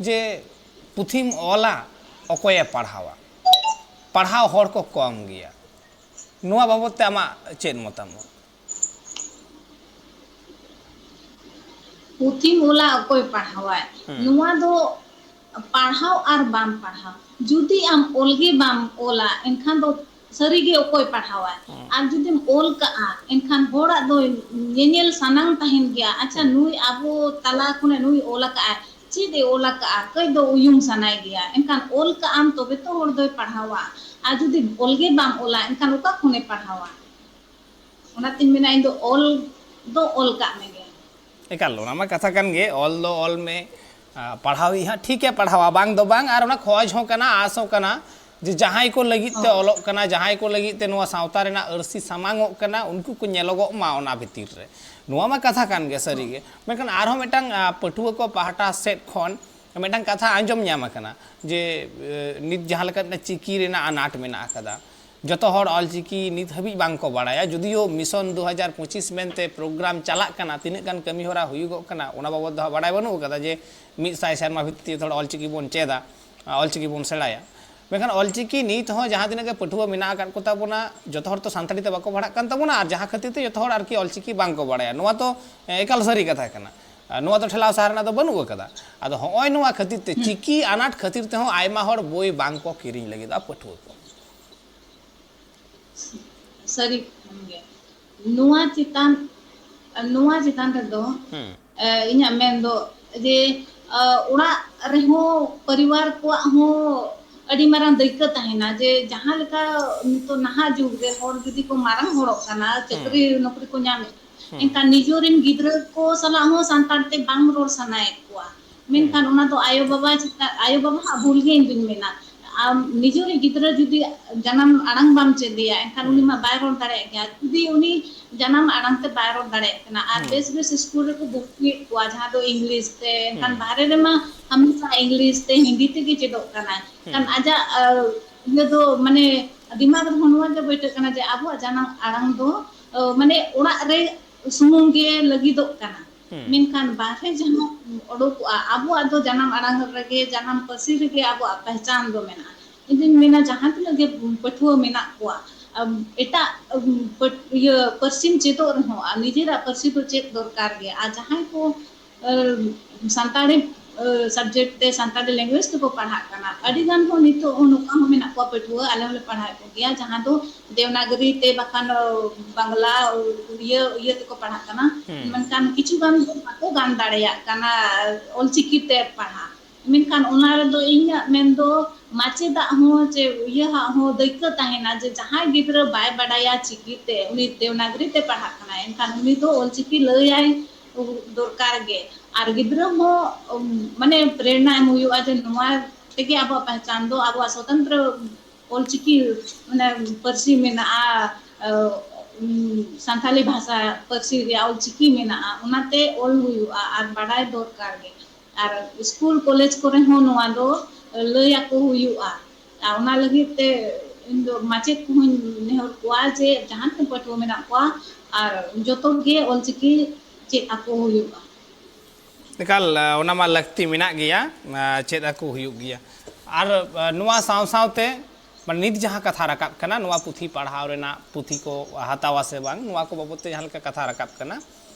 ᱡᱮ ᱯᱩᱛᱷᱤᱢ ᱚᱞᱟ, ᱚᱠᱚᱭᱮ ᱯᱟᱲᱦᱟᱣᱟ? ᱯᱟᱲᱦᱟᱣ ᱦᱚᱲ ᱠᱚ ᱠᱚᱢ ᱜᱮᱭᱟ᱾ ᱱᱚᱣᱟ ᱵᱟᱵᱚᱫ ᱛᱮ ᱟᱢᱟᱜ ᱪᱮᱫ ᱢᱚᱛᱟᱢᱚᱛ? ᱯᱩᱛᱷᱤᱢ ᱚᱞᱟ, ᱚᱠᱚᱭ ᱯᱟᱲᱦᱟᱣᱟᱭ? ᱦᱩᱸ᱾ ᱱᱚᱣᱟ ᱫᱚ ᱯᱟᱲᱦᱟᱣ ᱟᱨ ᱵᱟᱢ ᱯᱟᱲᱦᱟᱣ, ᱡᱩᱫᱤ ᱟᱢ ᱚᱞᱜᱮ ᱵᱟᱢ ᱚᱞᱟ, ᱮᱱᱠᱷᱟᱱ ᱫᱚ ᱥᱟᱹᱨᱤᱜᱮ ᱚᱠᱚᱭ ᱯᱟᱲᱦᱟᱣᱟᱭ? ᱦᱩᱸ᱾ ᱟᱨ ᱡᱩᱫᱤᱢ ᱚᱞ ᱠᱟᱜᱼᱟ, ᱮᱱᱠᱷᱟᱱ ᱦᱚᱲᱟᱜ ᱫᱚ ᱧᱮᱧᱮᱞ ᱥᱟᱱᱟᱢ ᱛᱟᱦᱮᱱ ᱜᱮᱭᱟ, ᱟᱪᱪᱷᱟ, ᱦᱩᱸ᱾ ᱱᱩᱭ ᱟᱵᱚ ᱛᱟᱞᱟ ᱠᱷᱚᱱᱮ ᱱᱩᱭ ᱚᱞ ᱟᱠᱟᱜᱼᱟᱭ, ᱪᱮᱫ ᱮ ᱚᱞ ᱟᱠᱟᱜᱼᱟ? ᱠᱟᱹᱡ ᱫᱚ ᱩᱭᱩᱝ ᱥᱟᱱᱟᱭ ᱜᱮᱭᱟ᱾ ᱮᱱᱠᱷᱟᱱ ᱚᱞ ᱠᱟᱜ ᱟᱢ, ᱛᱚᱵᱮ ᱛᱚ ᱦᱚᱲ ᱫᱚᱭ ᱯᱟᱲᱦᱟᱣᱟ᱾ ᱟᱨ ᱡᱩᱫᱤ ᱚᱞᱜᱮ ᱵᱟᱢ ᱚᱞᱟ, ᱮᱱᱠᱷᱟᱱ ᱚᱠᱟ ᱠᱷᱚᱱᱮ ᱯᱟᱲᱦᱟᱣᱟ? ᱚᱱᱟᱛᱤᱧ ᱢᱮᱱᱟ, ᱤᱧ ᱫᱚ ᱚᱞ ᱫᱚ ᱚᱞ ᱠᱟᱜ ᱢᱮᱜᱮ᱾ ᱮᱠᱟᱞ, ᱚᱱᱟ ᱢᱟ ᱠᱟᱛᱷᱟ ᱠᱟᱱ ᱜᱮ, ᱚᱞ ᱫᱚ ᱚᱞ ᱢᱮ, ᱟ, ᱯᱟᱲᱦᱟᱣᱤᱡ ᱦᱟᱸᱜ ᱴᱷᱤᱠᱮ ᱯᱟᱲᱦᱟᱣᱟ, ᱵᱟᱝ ᱫᱚ ᱵᱟᱝ, ᱟᱨ ᱚᱱᱟ ᱠᱷᱚᱡᱽ ᱦᱚᱸ ᱠᱟᱱᱟ, ᱟᱸᱥ ᱦᱚᱸ ᱠᱟᱱᱟ ᱡᱮ ᱡᱟᱦᱟᱸᱭ ᱠᱚ ᱞᱟᱹᱜᱤᱫ ᱛᱮ ᱦᱳᱭ᱾ ᱚᱞᱚᱜ ᱠᱟᱱᱟ, ᱡᱟᱦᱟᱸᱭ ᱠᱚ ᱞᱟᱹᱜᱤᱫ ᱛᱮ ᱱᱚᱣᱟ ᱥᱟᱶᱛᱟ ᱨᱮᱱᱟᱜ ᱟᱹᱨᱥᱤ ᱥᱟᱢᱟᱝᱚᱜ ᱠᱟᱱᱟ, ᱩᱱᱠᱩ ᱠᱚ ᱧᱮᱞᱚᱜᱚᱜ ᱢᱟ ᱚᱱᱟ ᱵᱷᱤᱛᱤᱨ ᱨᱮ᱾ ᱱᱚᱣᱟ ᱢᱟ ᱠᱟᱛᱷᱟ ᱠᱟᱱ ᱜᱮ ᱥᱟᱹᱨᱤ ᱜᱮ, ᱢᱮᱱᱠᱷᱟᱱ ᱟᱨᱦᱚᱸ ᱢᱤᱫᱴᱟᱝ, ᱟ, ᱯᱟᱹᱴᱷᱩᱣᱟᱹ ᱠᱚ ᱯᱟᱦᱴᱟ ᱥᱮᱫ ᱠᱷᱚᱱ ᱢᱤᱫᱴᱟᱝ ᱠᱟᱛᱷᱟ ᱟᱸᱡᱚᱢ ᱧᱟᱢ ᱟᱠᱟᱱᱟ ᱡᱮ, ᱮ, ᱱᱤᱛ ᱡᱟᱦᱟᱸ ᱞᱮᱠᱟ ᱢᱤᱫᱴᱟᱝ ᱪᱤᱠᱤ ᱨᱮᱱᱟᱜ ᱟᱱᱟᱴ ᱢᱮᱱᱟᱜ ᱟᱠᱟᱫᱟ, ᱡᱚᱛᱚ ᱦᱚᱲ ᱚᱞᱪᱤᱠᱤ ᱱᱤᱛ ᱦᱟᱹᱵᱤᱡ ᱵᱟᱝ ᱠᱚ ᱵᱟᱲᱟᱭᱟ, ᱡᱩᱫᱤᱭᱳ ᱢᱤᱥᱚᱱ ᱫᱩ ᱦᱟᱡᱟᱨ ᱯᱚᱸᱪᱤᱥ ᱢᱮᱱᱛᱮ ᱯᱨᱳᱜᱨᱟᱢ ᱪᱟᱞᱟᱜ ᱠᱟᱱᱟ, ᱛᱤᱱᱟᱹᱜ ᱜᱟᱱ ᱠᱟᱹᱢᱤ ᱦᱚᱨᱟ ᱦᱩᱭᱩᱜᱚᱜ ᱠᱟᱱᱟ, ᱚᱱᱟ ᱵᱟᱵᱚᱫ ᱫᱚ ᱦᱟᱸᱜ ᱵᱟᱲᱟᱭ ᱵᱟᱹᱱᱩᱜ ᱟᱠᱟᱫᱟ ᱡᱮ ᱢᱤᱫ ᱥᱟᱭ ᱥᱮᱨᱢᱟ ᱵᱷᱤᱛᱤᱨ ᱛᱮ ᱡᱚᱛᱚ ᱦᱚᱲ ᱚᱞᱪᱤᱠᱤ ᱵᱚᱱ ᱪᱮᱫᱟ, ᱟ, ᱚᱞᱪᱤᱠᱤ ᱵᱚᱱ ᱥᱮᱬᱟᱭᱟ᱾ ᱢᱮᱱᱠᱷᱟᱱ ᱚᱞᱪᱤᱠᱤ ᱱᱤᱛ ᱦᱚᱸ ᱡᱟᱦᱟᱸ ᱛᱤᱱᱟᱹᱜ ᱜᱮ ᱯᱟᱹᱴᱷᱩᱣᱟᱹ ᱢᱮᱱᱟᱜ ᱟᱠᱟᱫ ᱠᱚ ᱛᱟᱵᱚᱱᱟ, ᱡᱚᱛᱚ ᱦᱚᱲ ᱛᱚ ᱥᱟᱱᱛᱟᱲᱤ ᱛᱮ ᱵᱟᱠᱚ ᱯᱟᱲᱦᱟᱜ ᱠᱟᱱ ᱛᱟᱵᱚᱱᱟ, ᱟᱨ ᱡᱟᱦᱟᱸ ᱠᱷᱟᱹᱛᱤᱨ ᱛᱮ ᱡᱚᱛᱚ ᱦᱚᱲ ᱟᱨᱠᱤ ᱚᱞᱪᱤᱠᱤ ᱵᱟᱝ ᱠᱚ ᱵᱟᱲᱟᱭᱟ, ᱱᱚᱣᱟ ᱛᱚ, ᱮ, ᱮᱠᱟᱞ ᱥᱟᱹᱨᱤ ᱠᱟᱛᱷᱟ ᱠᱟᱱᱟ᱾ ᱟᱨ ᱱᱚᱣᱟ ᱫᱚ ᱴᱷᱮᱞᱟᱣ ᱥᱟᱦᱟ ᱨᱮᱱᱟᱜ ᱫᱚ ᱵᱟᱹᱱᱩᱜ ᱟᱠᱟᱫᱟ᱾ ᱟᱫᱚ ᱦᱚᱸᱜᱼᱚᱭ ᱱᱚᱣᱟ ᱠᱷᱟᱹᱛᱤᱨ ᱛᱮ, ᱦᱩᱸ᱾ ᱪᱤᱠᱤ ᱟᱱᱟᱴ ᱠᱷᱟᱹᱛᱤᱨ ᱛᱮᱦᱚᱸ ᱟᱭᱢᱟ ᱦᱚᱲ ᱵᱳᱭ ᱵᱟᱝ ᱠᱚ ᱠᱤᱨᱤᱧ ᱞᱟᱹᱜᱤᱫᱚᱜᱼᱟ, ᱯᱟᱹᱴᱷᱩᱣᱟᱹ ᱠᱚ᱾ ᱥᱟᱹᱨᱤ ᱠᱟᱱ ᱜᱮᱭᱟ᱾ ᱱᱚᱣᱟ ᱪᱮᱛᱟᱱ, ᱱᱚᱣᱟ ᱪᱮᱛᱟᱱ ᱨᱮᱫᱚ, ᱦᱩᱸ᱾ ᱮ, ᱤᱧᱟᱹᱜ ᱢᱮᱱ ᱫᱚ ᱡᱮ, ᱮ, ᱚᱲᱟᱜ ᱨᱮᱦᱚᱸ ᱯᱚᱨᱤᱵᱟᱨ ᱠᱚᱣᱟᱜ ᱦᱚᱸ ᱟᱹᱰᱤ ᱢᱟᱨᱟᱝ ᱫᱟᱹᱭᱠᱟᱹ ᱛᱟᱦᱮᱱᱟ ᱡᱮ ᱡᱟᱦᱟᱸ ᱞᱮᱠᱟ ᱱᱤᱛᱚᱜ ᱱᱟᱦᱟᱜ ᱡᱩᱜᱽ ᱨᱮ ᱦᱚᱲ ᱡᱩᱫᱤ ᱠᱚ ᱢᱟᱨᱟᱝ ᱦᱚᱲᱚᱜ ᱠᱟᱱᱟ, ᱦᱩᱸ᱾ ᱪᱟᱹᱠᱨᱤ ᱱᱚᱠᱨᱤ ᱠᱚ ᱧᱟᱢᱮᱫ, ᱦᱩᱸ᱾ ᱮᱱᱠᱷᱟᱱ ᱱᱤᱡᱮᱨᱮᱱ ᱜᱤᱫᱽᱨᱟᱹ ᱠᱚ ᱥᱟᱞᱟᱜ ᱦᱚᱸ ᱥᱟᱱᱛᱟᱲ ᱛᱮ ᱵᱟᱝ ᱨᱚᱲ ᱥᱟᱱᱟᱭᱮᱫ ᱠᱚᱣᱟ᱾ ᱦᱩᱸ᱾ ᱢᱮᱱᱠᱷᱟᱱ ᱚᱱᱟ ᱫᱚ ᱟᱭᱳᱼᱵᱟᱵᱟ ᱪᱮᱛᱟᱱ, ᱟᱭᱳᱼᱵᱟᱵᱟᱣᱟᱜ ᱵᱷᱩᱞ ᱜᱮ ᱤᱧ ᱫᱩᱧ ᱢᱮᱱᱟ᱾ ᱟᱢ ᱱᱤᱡᱮᱨᱤᱡ ᱜᱤᱫᱽᱨᱟᱹ ᱡᱩᱫᱤ ᱡᱟᱱᱟᱢ ᱟᱲᱟᱝ ᱵᱟᱢ ᱪᱮᱫ ᱟᱭᱟ, ᱮᱱᱠᱷᱟᱱ ᱩᱱᱤ ᱦᱩᱸ᱾ ᱢᱟ ᱵᱟᱭ ᱨᱚᱲ ᱫᱟᱲᱮᱭᱟᱜ ᱜᱮᱭᱟ᱾ ᱡᱩᱫᱤ ᱩᱱᱤ ᱡᱟᱱᱟᱢ ᱟᱲᱟᱝ ᱛᱮ ᱵᱟᱭ ᱨᱚᱲ ᱫᱟᱲᱮᱭᱟᱜ ᱠᱟᱱᱟ, ᱟᱨ ᱦᱩᱸ᱾ ᱵᱮᱥ ᱵᱮᱥ ᱥᱠᱩᱞ ᱨᱮᱠᱚ ᱵᱷᱚᱨᱛᱤᱭᱮᱫ ᱠᱚᱣᱟ, ᱡᱟᱦᱟᱸ ᱫᱚ ᱤᱝᱞᱤᱥ ᱛᱮ, ᱮᱱᱠᱷᱟᱱ ᱦᱩᱸ᱾ ᱵᱟᱦᱨᱮ ᱨᱮᱢᱟ ᱦᱟᱢᱮᱥᱟ ᱤᱝᱞᱤᱥ ᱛᱮ, ᱦᱤᱱᱫᱤ ᱛᱮᱜᱮ ᱪᱮᱫᱚᱜ ᱠᱟᱱᱟᱭ᱾ ᱦᱩᱸ᱾ ᱮᱱᱠᱷᱟᱱ ᱟᱡᱟᱜ, ᱟ, ᱤᱭᱟᱹ ᱫᱚ ᱢᱟᱱᱮ ᱫᱤᱢᱟᱜᱽ ᱨᱮᱦᱚᱸ ᱱᱚᱣᱟ ᱜᱮ ᱵᱟᱹᱭᱴᱷᱟᱹᱜ ᱠᱟᱱᱟ ᱡᱮ ᱟᱵᱚᱣᱟᱜ ᱡᱟᱱᱟᱢ ᱟᱲᱟᱝ ᱫᱚ, ᱟ, ᱢᱟᱱᱮ ᱚᱲᱟᱜ ᱨᱮ ᱥᱩᱢᱩᱝ ᱜᱮ ᱞᱟᱹᱜᱤᱫᱚᱜ ᱠᱟᱱᱟ᱾ ᱦᱩᱸ᱾ ᱢᱮᱱᱠᱷᱟᱱ ᱵᱟᱦᱨᱮ ᱡᱟᱦᱟᱸ ᱚᱰᱚᱠᱚᱜᱼᱟ, ᱟᱵᱚᱣᱟᱜ ᱫᱚ ᱡᱟᱱᱟᱢ ᱟᱲᱟᱝ ᱨᱮᱜᱮ, ᱡᱟᱱᱟᱢ ᱯᱟᱹᱨᱥᱤ ᱨᱮᱜᱮ ᱟᱵᱚᱣᱟᱜ ᱯᱮᱦᱪᱟᱱ ᱫᱚ ᱢᱮᱱᱟᱜᱼᱟ᱾ ᱤᱧ ᱫᱩᱧ ᱢᱮᱱᱟ, ᱡᱟᱦᱟᱸ ᱛᱤᱱᱟᱹᱜ ᱜᱮ ᱯᱟᱹᱴᱷᱩᱣᱟᱹ ᱢᱮᱱᱟᱜ ᱠᱚᱣᱟ, ᱟᱢ, ᱮᱴᱟᱜ, ᱟᱢ, ᱯᱟᱹᱴ-, ᱤᱭᱟᱹ, ᱯᱟᱹᱨᱥᱤᱢ ᱪᱮᱫᱚᱜ ᱨᱮᱦᱚᱸ, ᱟᱨ ᱱᱤᱡᱮᱨᱟᱜ ᱯᱟᱹᱨᱥᱤ ᱫᱚ ᱪᱮᱫ ᱫᱚᱨᱠᱟᱨ ᱜᱮ᱾ ᱟᱨ ᱡᱟᱦᱟᱸᱭ ᱠᱚ, ᱟᱹ, ᱥᱟᱱᱛᱟᱲᱤ, ᱟᱹ, subject ᱛᱮ, ᱥᱟᱱᱛᱟᱲᱤ language ᱛᱮᱠᱚ ᱯᱟᱲᱦᱟᱜ ᱠᱟᱱᱟ, ᱟᱹᱰᱤ ᱦᱩᱸ᱾ ᱜᱟᱱ ᱦᱚᱸ ᱱᱤᱛᱚᱜ ᱦᱚᱸ ᱱᱚᱝᱠᱟ ᱦᱚᱸ ᱢᱮᱱᱟᱜ ᱠᱚᱣᱟ ᱯᱟᱹᱴᱷᱩᱣᱟᱹ, ᱟᱞᱮ ᱦᱚᱸᱞᱮ ᱯᱟᱲᱦᱟᱣᱮᱫ ᱠᱚᱜᱮᱭᱟ, ᱡᱟᱦᱟᱸ ᱫᱚ ᱫᱮᱵᱽᱱᱟᱜᱚᱨᱤ ᱛᱮ ᱵᱟᱠᱷᱟᱱ, ᱟᱹ, ᱵᱟᱝᱞᱟ, ᱩᱲᱤᱭᱟᱹ, ᱤᱭᱟᱹ ᱛᱮᱠᱚ ᱯᱟᱲᱦᱟᱜ ᱠᱟᱱᱟ᱾ ᱦᱩᱸ᱾ ᱢᱮᱱᱠᱷᱟᱱ ᱠᱤᱪᱷᱩ ᱜᱟᱱ ᱫᱚ ᱵᱟᱠᱚ ᱜᱟᱱ ᱫᱟᱲᱮᱭᱟᱜ ᱠᱟᱱᱟ ᱚᱞᱪᱤᱠᱤ ᱛᱮ ᱯᱟᱲᱦᱟᱜ᱾ ᱢᱮᱱᱠᱷᱟᱱ ᱚᱱᱟ ᱨᱮᱫᱚ ᱤᱧᱟᱹᱜ ᱢᱮᱱ ᱫᱚ ᱢᱟᱪᱮᱫᱟᱜ ᱦᱚᱸ ᱪᱮ ᱤᱭᱟᱹᱣᱟᱜ ᱦᱚᱸ ᱫᱟᱹᱭᱠᱟᱹ ᱛᱟᱦᱮᱱᱟ ᱡᱮ ᱡᱟᱦᱟᱸᱭ ᱜᱤᱫᱽᱨᱟᱹ ᱵᱟᱭ ᱵᱟᱰᱟᱭᱟ ᱪᱤᱠᱤ ᱛᱮ, ᱩᱱᱤ ᱫᱮᱵᱽᱱᱟᱜᱚᱨᱤ ᱛᱮ ᱯᱟᱲᱦᱟᱜ ᱠᱟᱱᱟᱭ, ᱮᱱᱠᱷᱟᱱ ᱩᱱᱤ ᱫᱚ ᱚᱞᱪᱤᱠᱤ ᱞᱟᱹᱭᱟᱭ ᱫᱚᱨᱠᱟᱨ ᱜᱮ᱾ ᱟᱨ ᱜᱤᱫᱽᱨᱟᱹ ᱦᱚᱸ, ᱩᱢ, ᱢᱟᱱᱮ ᱯᱨᱮᱨᱱᱟ ᱮᱢ ᱦᱩᱭᱩᱜᱼᱟ ᱡᱮ ᱱᱚᱣᱟ ᱛᱮᱜᱮ ᱟᱵᱚᱣᱟᱜ ᱯᱮᱦᱪᱟᱱ ᱫᱚ, ᱟᱵᱚᱣᱟᱜ ᱥᱚᱛᱚᱱᱛᱨᱚ ᱚᱞᱪᱤᱠᱤ, ᱢᱟᱱᱮ ᱯᱟᱹᱨᱥᱤ ᱢᱮᱱᱟᱜᱼᱟ, ᱟᱹ, ᱩᱢ, ᱥᱟᱱᱛᱟᱞᱤ ᱵᱷᱟᱥᱟ ᱯᱟᱹᱨᱥᱤ ᱨᱮᱭᱟᱜ ᱚᱞᱪᱤᱠᱤ ᱢᱮᱱᱟᱜᱼᱟ, ᱚᱱᱟᱛᱮ ᱚᱞ ᱦᱩᱭᱩᱜᱼᱟ ᱟᱨ ᱵᱟᱰᱟᱭ ᱫᱚᱨᱠᱟᱨ ᱜᱮ᱾ ᱟᱨ ᱥᱠᱩᱞ ᱠᱚᱞᱮᱡᱽ ᱠᱚᱨᱮ ᱦᱚᱸ ᱱᱚᱣᱟ ᱫᱚ ᱞᱟᱹᱭ ᱟᱠᱚ ᱦᱩᱭᱩᱜᱼᱟ᱾ ᱟᱨ ᱚᱱᱟ ᱞᱟᱹᱜᱤᱫ ᱛᱮ ᱤᱧ ᱫᱚ ᱢᱟᱪᱮᱫ ᱠᱚᱦᱚᱸᱧ ᱱᱮᱦᱚᱨ ᱠᱚᱣᱟ ᱡᱮ ᱡᱟᱦᱟᱸ ᱛᱤᱱᱟᱹᱜ ᱯᱟᱹᱴᱷᱩᱣᱟᱹ ᱢᱮᱱᱟᱜ ᱠᱚᱣᱟ, ᱟᱨ ᱡᱚᱛᱚ ᱜᱮ ᱚᱞᱪᱤᱠᱤ ᱪᱮᱫ ᱟᱠᱚ ᱦᱩᱭᱩᱜᱼᱟ᱾ ᱮᱠᱟᱞ, ᱚᱱᱟ ᱢᱟ ᱞᱟᱹᱠᱛᱤ ᱢᱮᱱᱟᱜ ᱜᱮᱭᱟ, ᱪᱮᱫ ᱟᱠᱚ ᱦᱩᱭᱩᱜ ᱜᱮᱭᱟ᱾ ᱟᱨ ᱱᱚᱣᱟ ᱥᱟᱶ ᱥᱟᱶᱛᱮ ᱢᱟᱱᱮ ᱱᱤᱛ ᱡᱟᱦᱟᱸ ᱠᱟᱛᱷᱟ ᱨᱟᱠᱟᱵ ᱠᱟᱱᱟ, ᱱᱚᱣᱟ ᱯᱩᱛᱷᱤ ᱯᱟᱲᱦᱟᱣ ᱨᱮᱱᱟᱜ, ᱯᱩᱛᱷᱤ ᱠᱚ ᱦᱟᱛᱟᱣᱟ ᱥᱮ ᱵᱟᱝ, ᱱᱚᱣᱟ ᱠᱚ ᱵᱟᱵᱚᱫ ᱛᱮ ᱡᱟᱦᱟᱸ ᱞᱮᱠᱟ ᱠᱟᱛᱷᱟ ᱨᱟᱠᱟᱵ ᱠᱟᱱᱟ,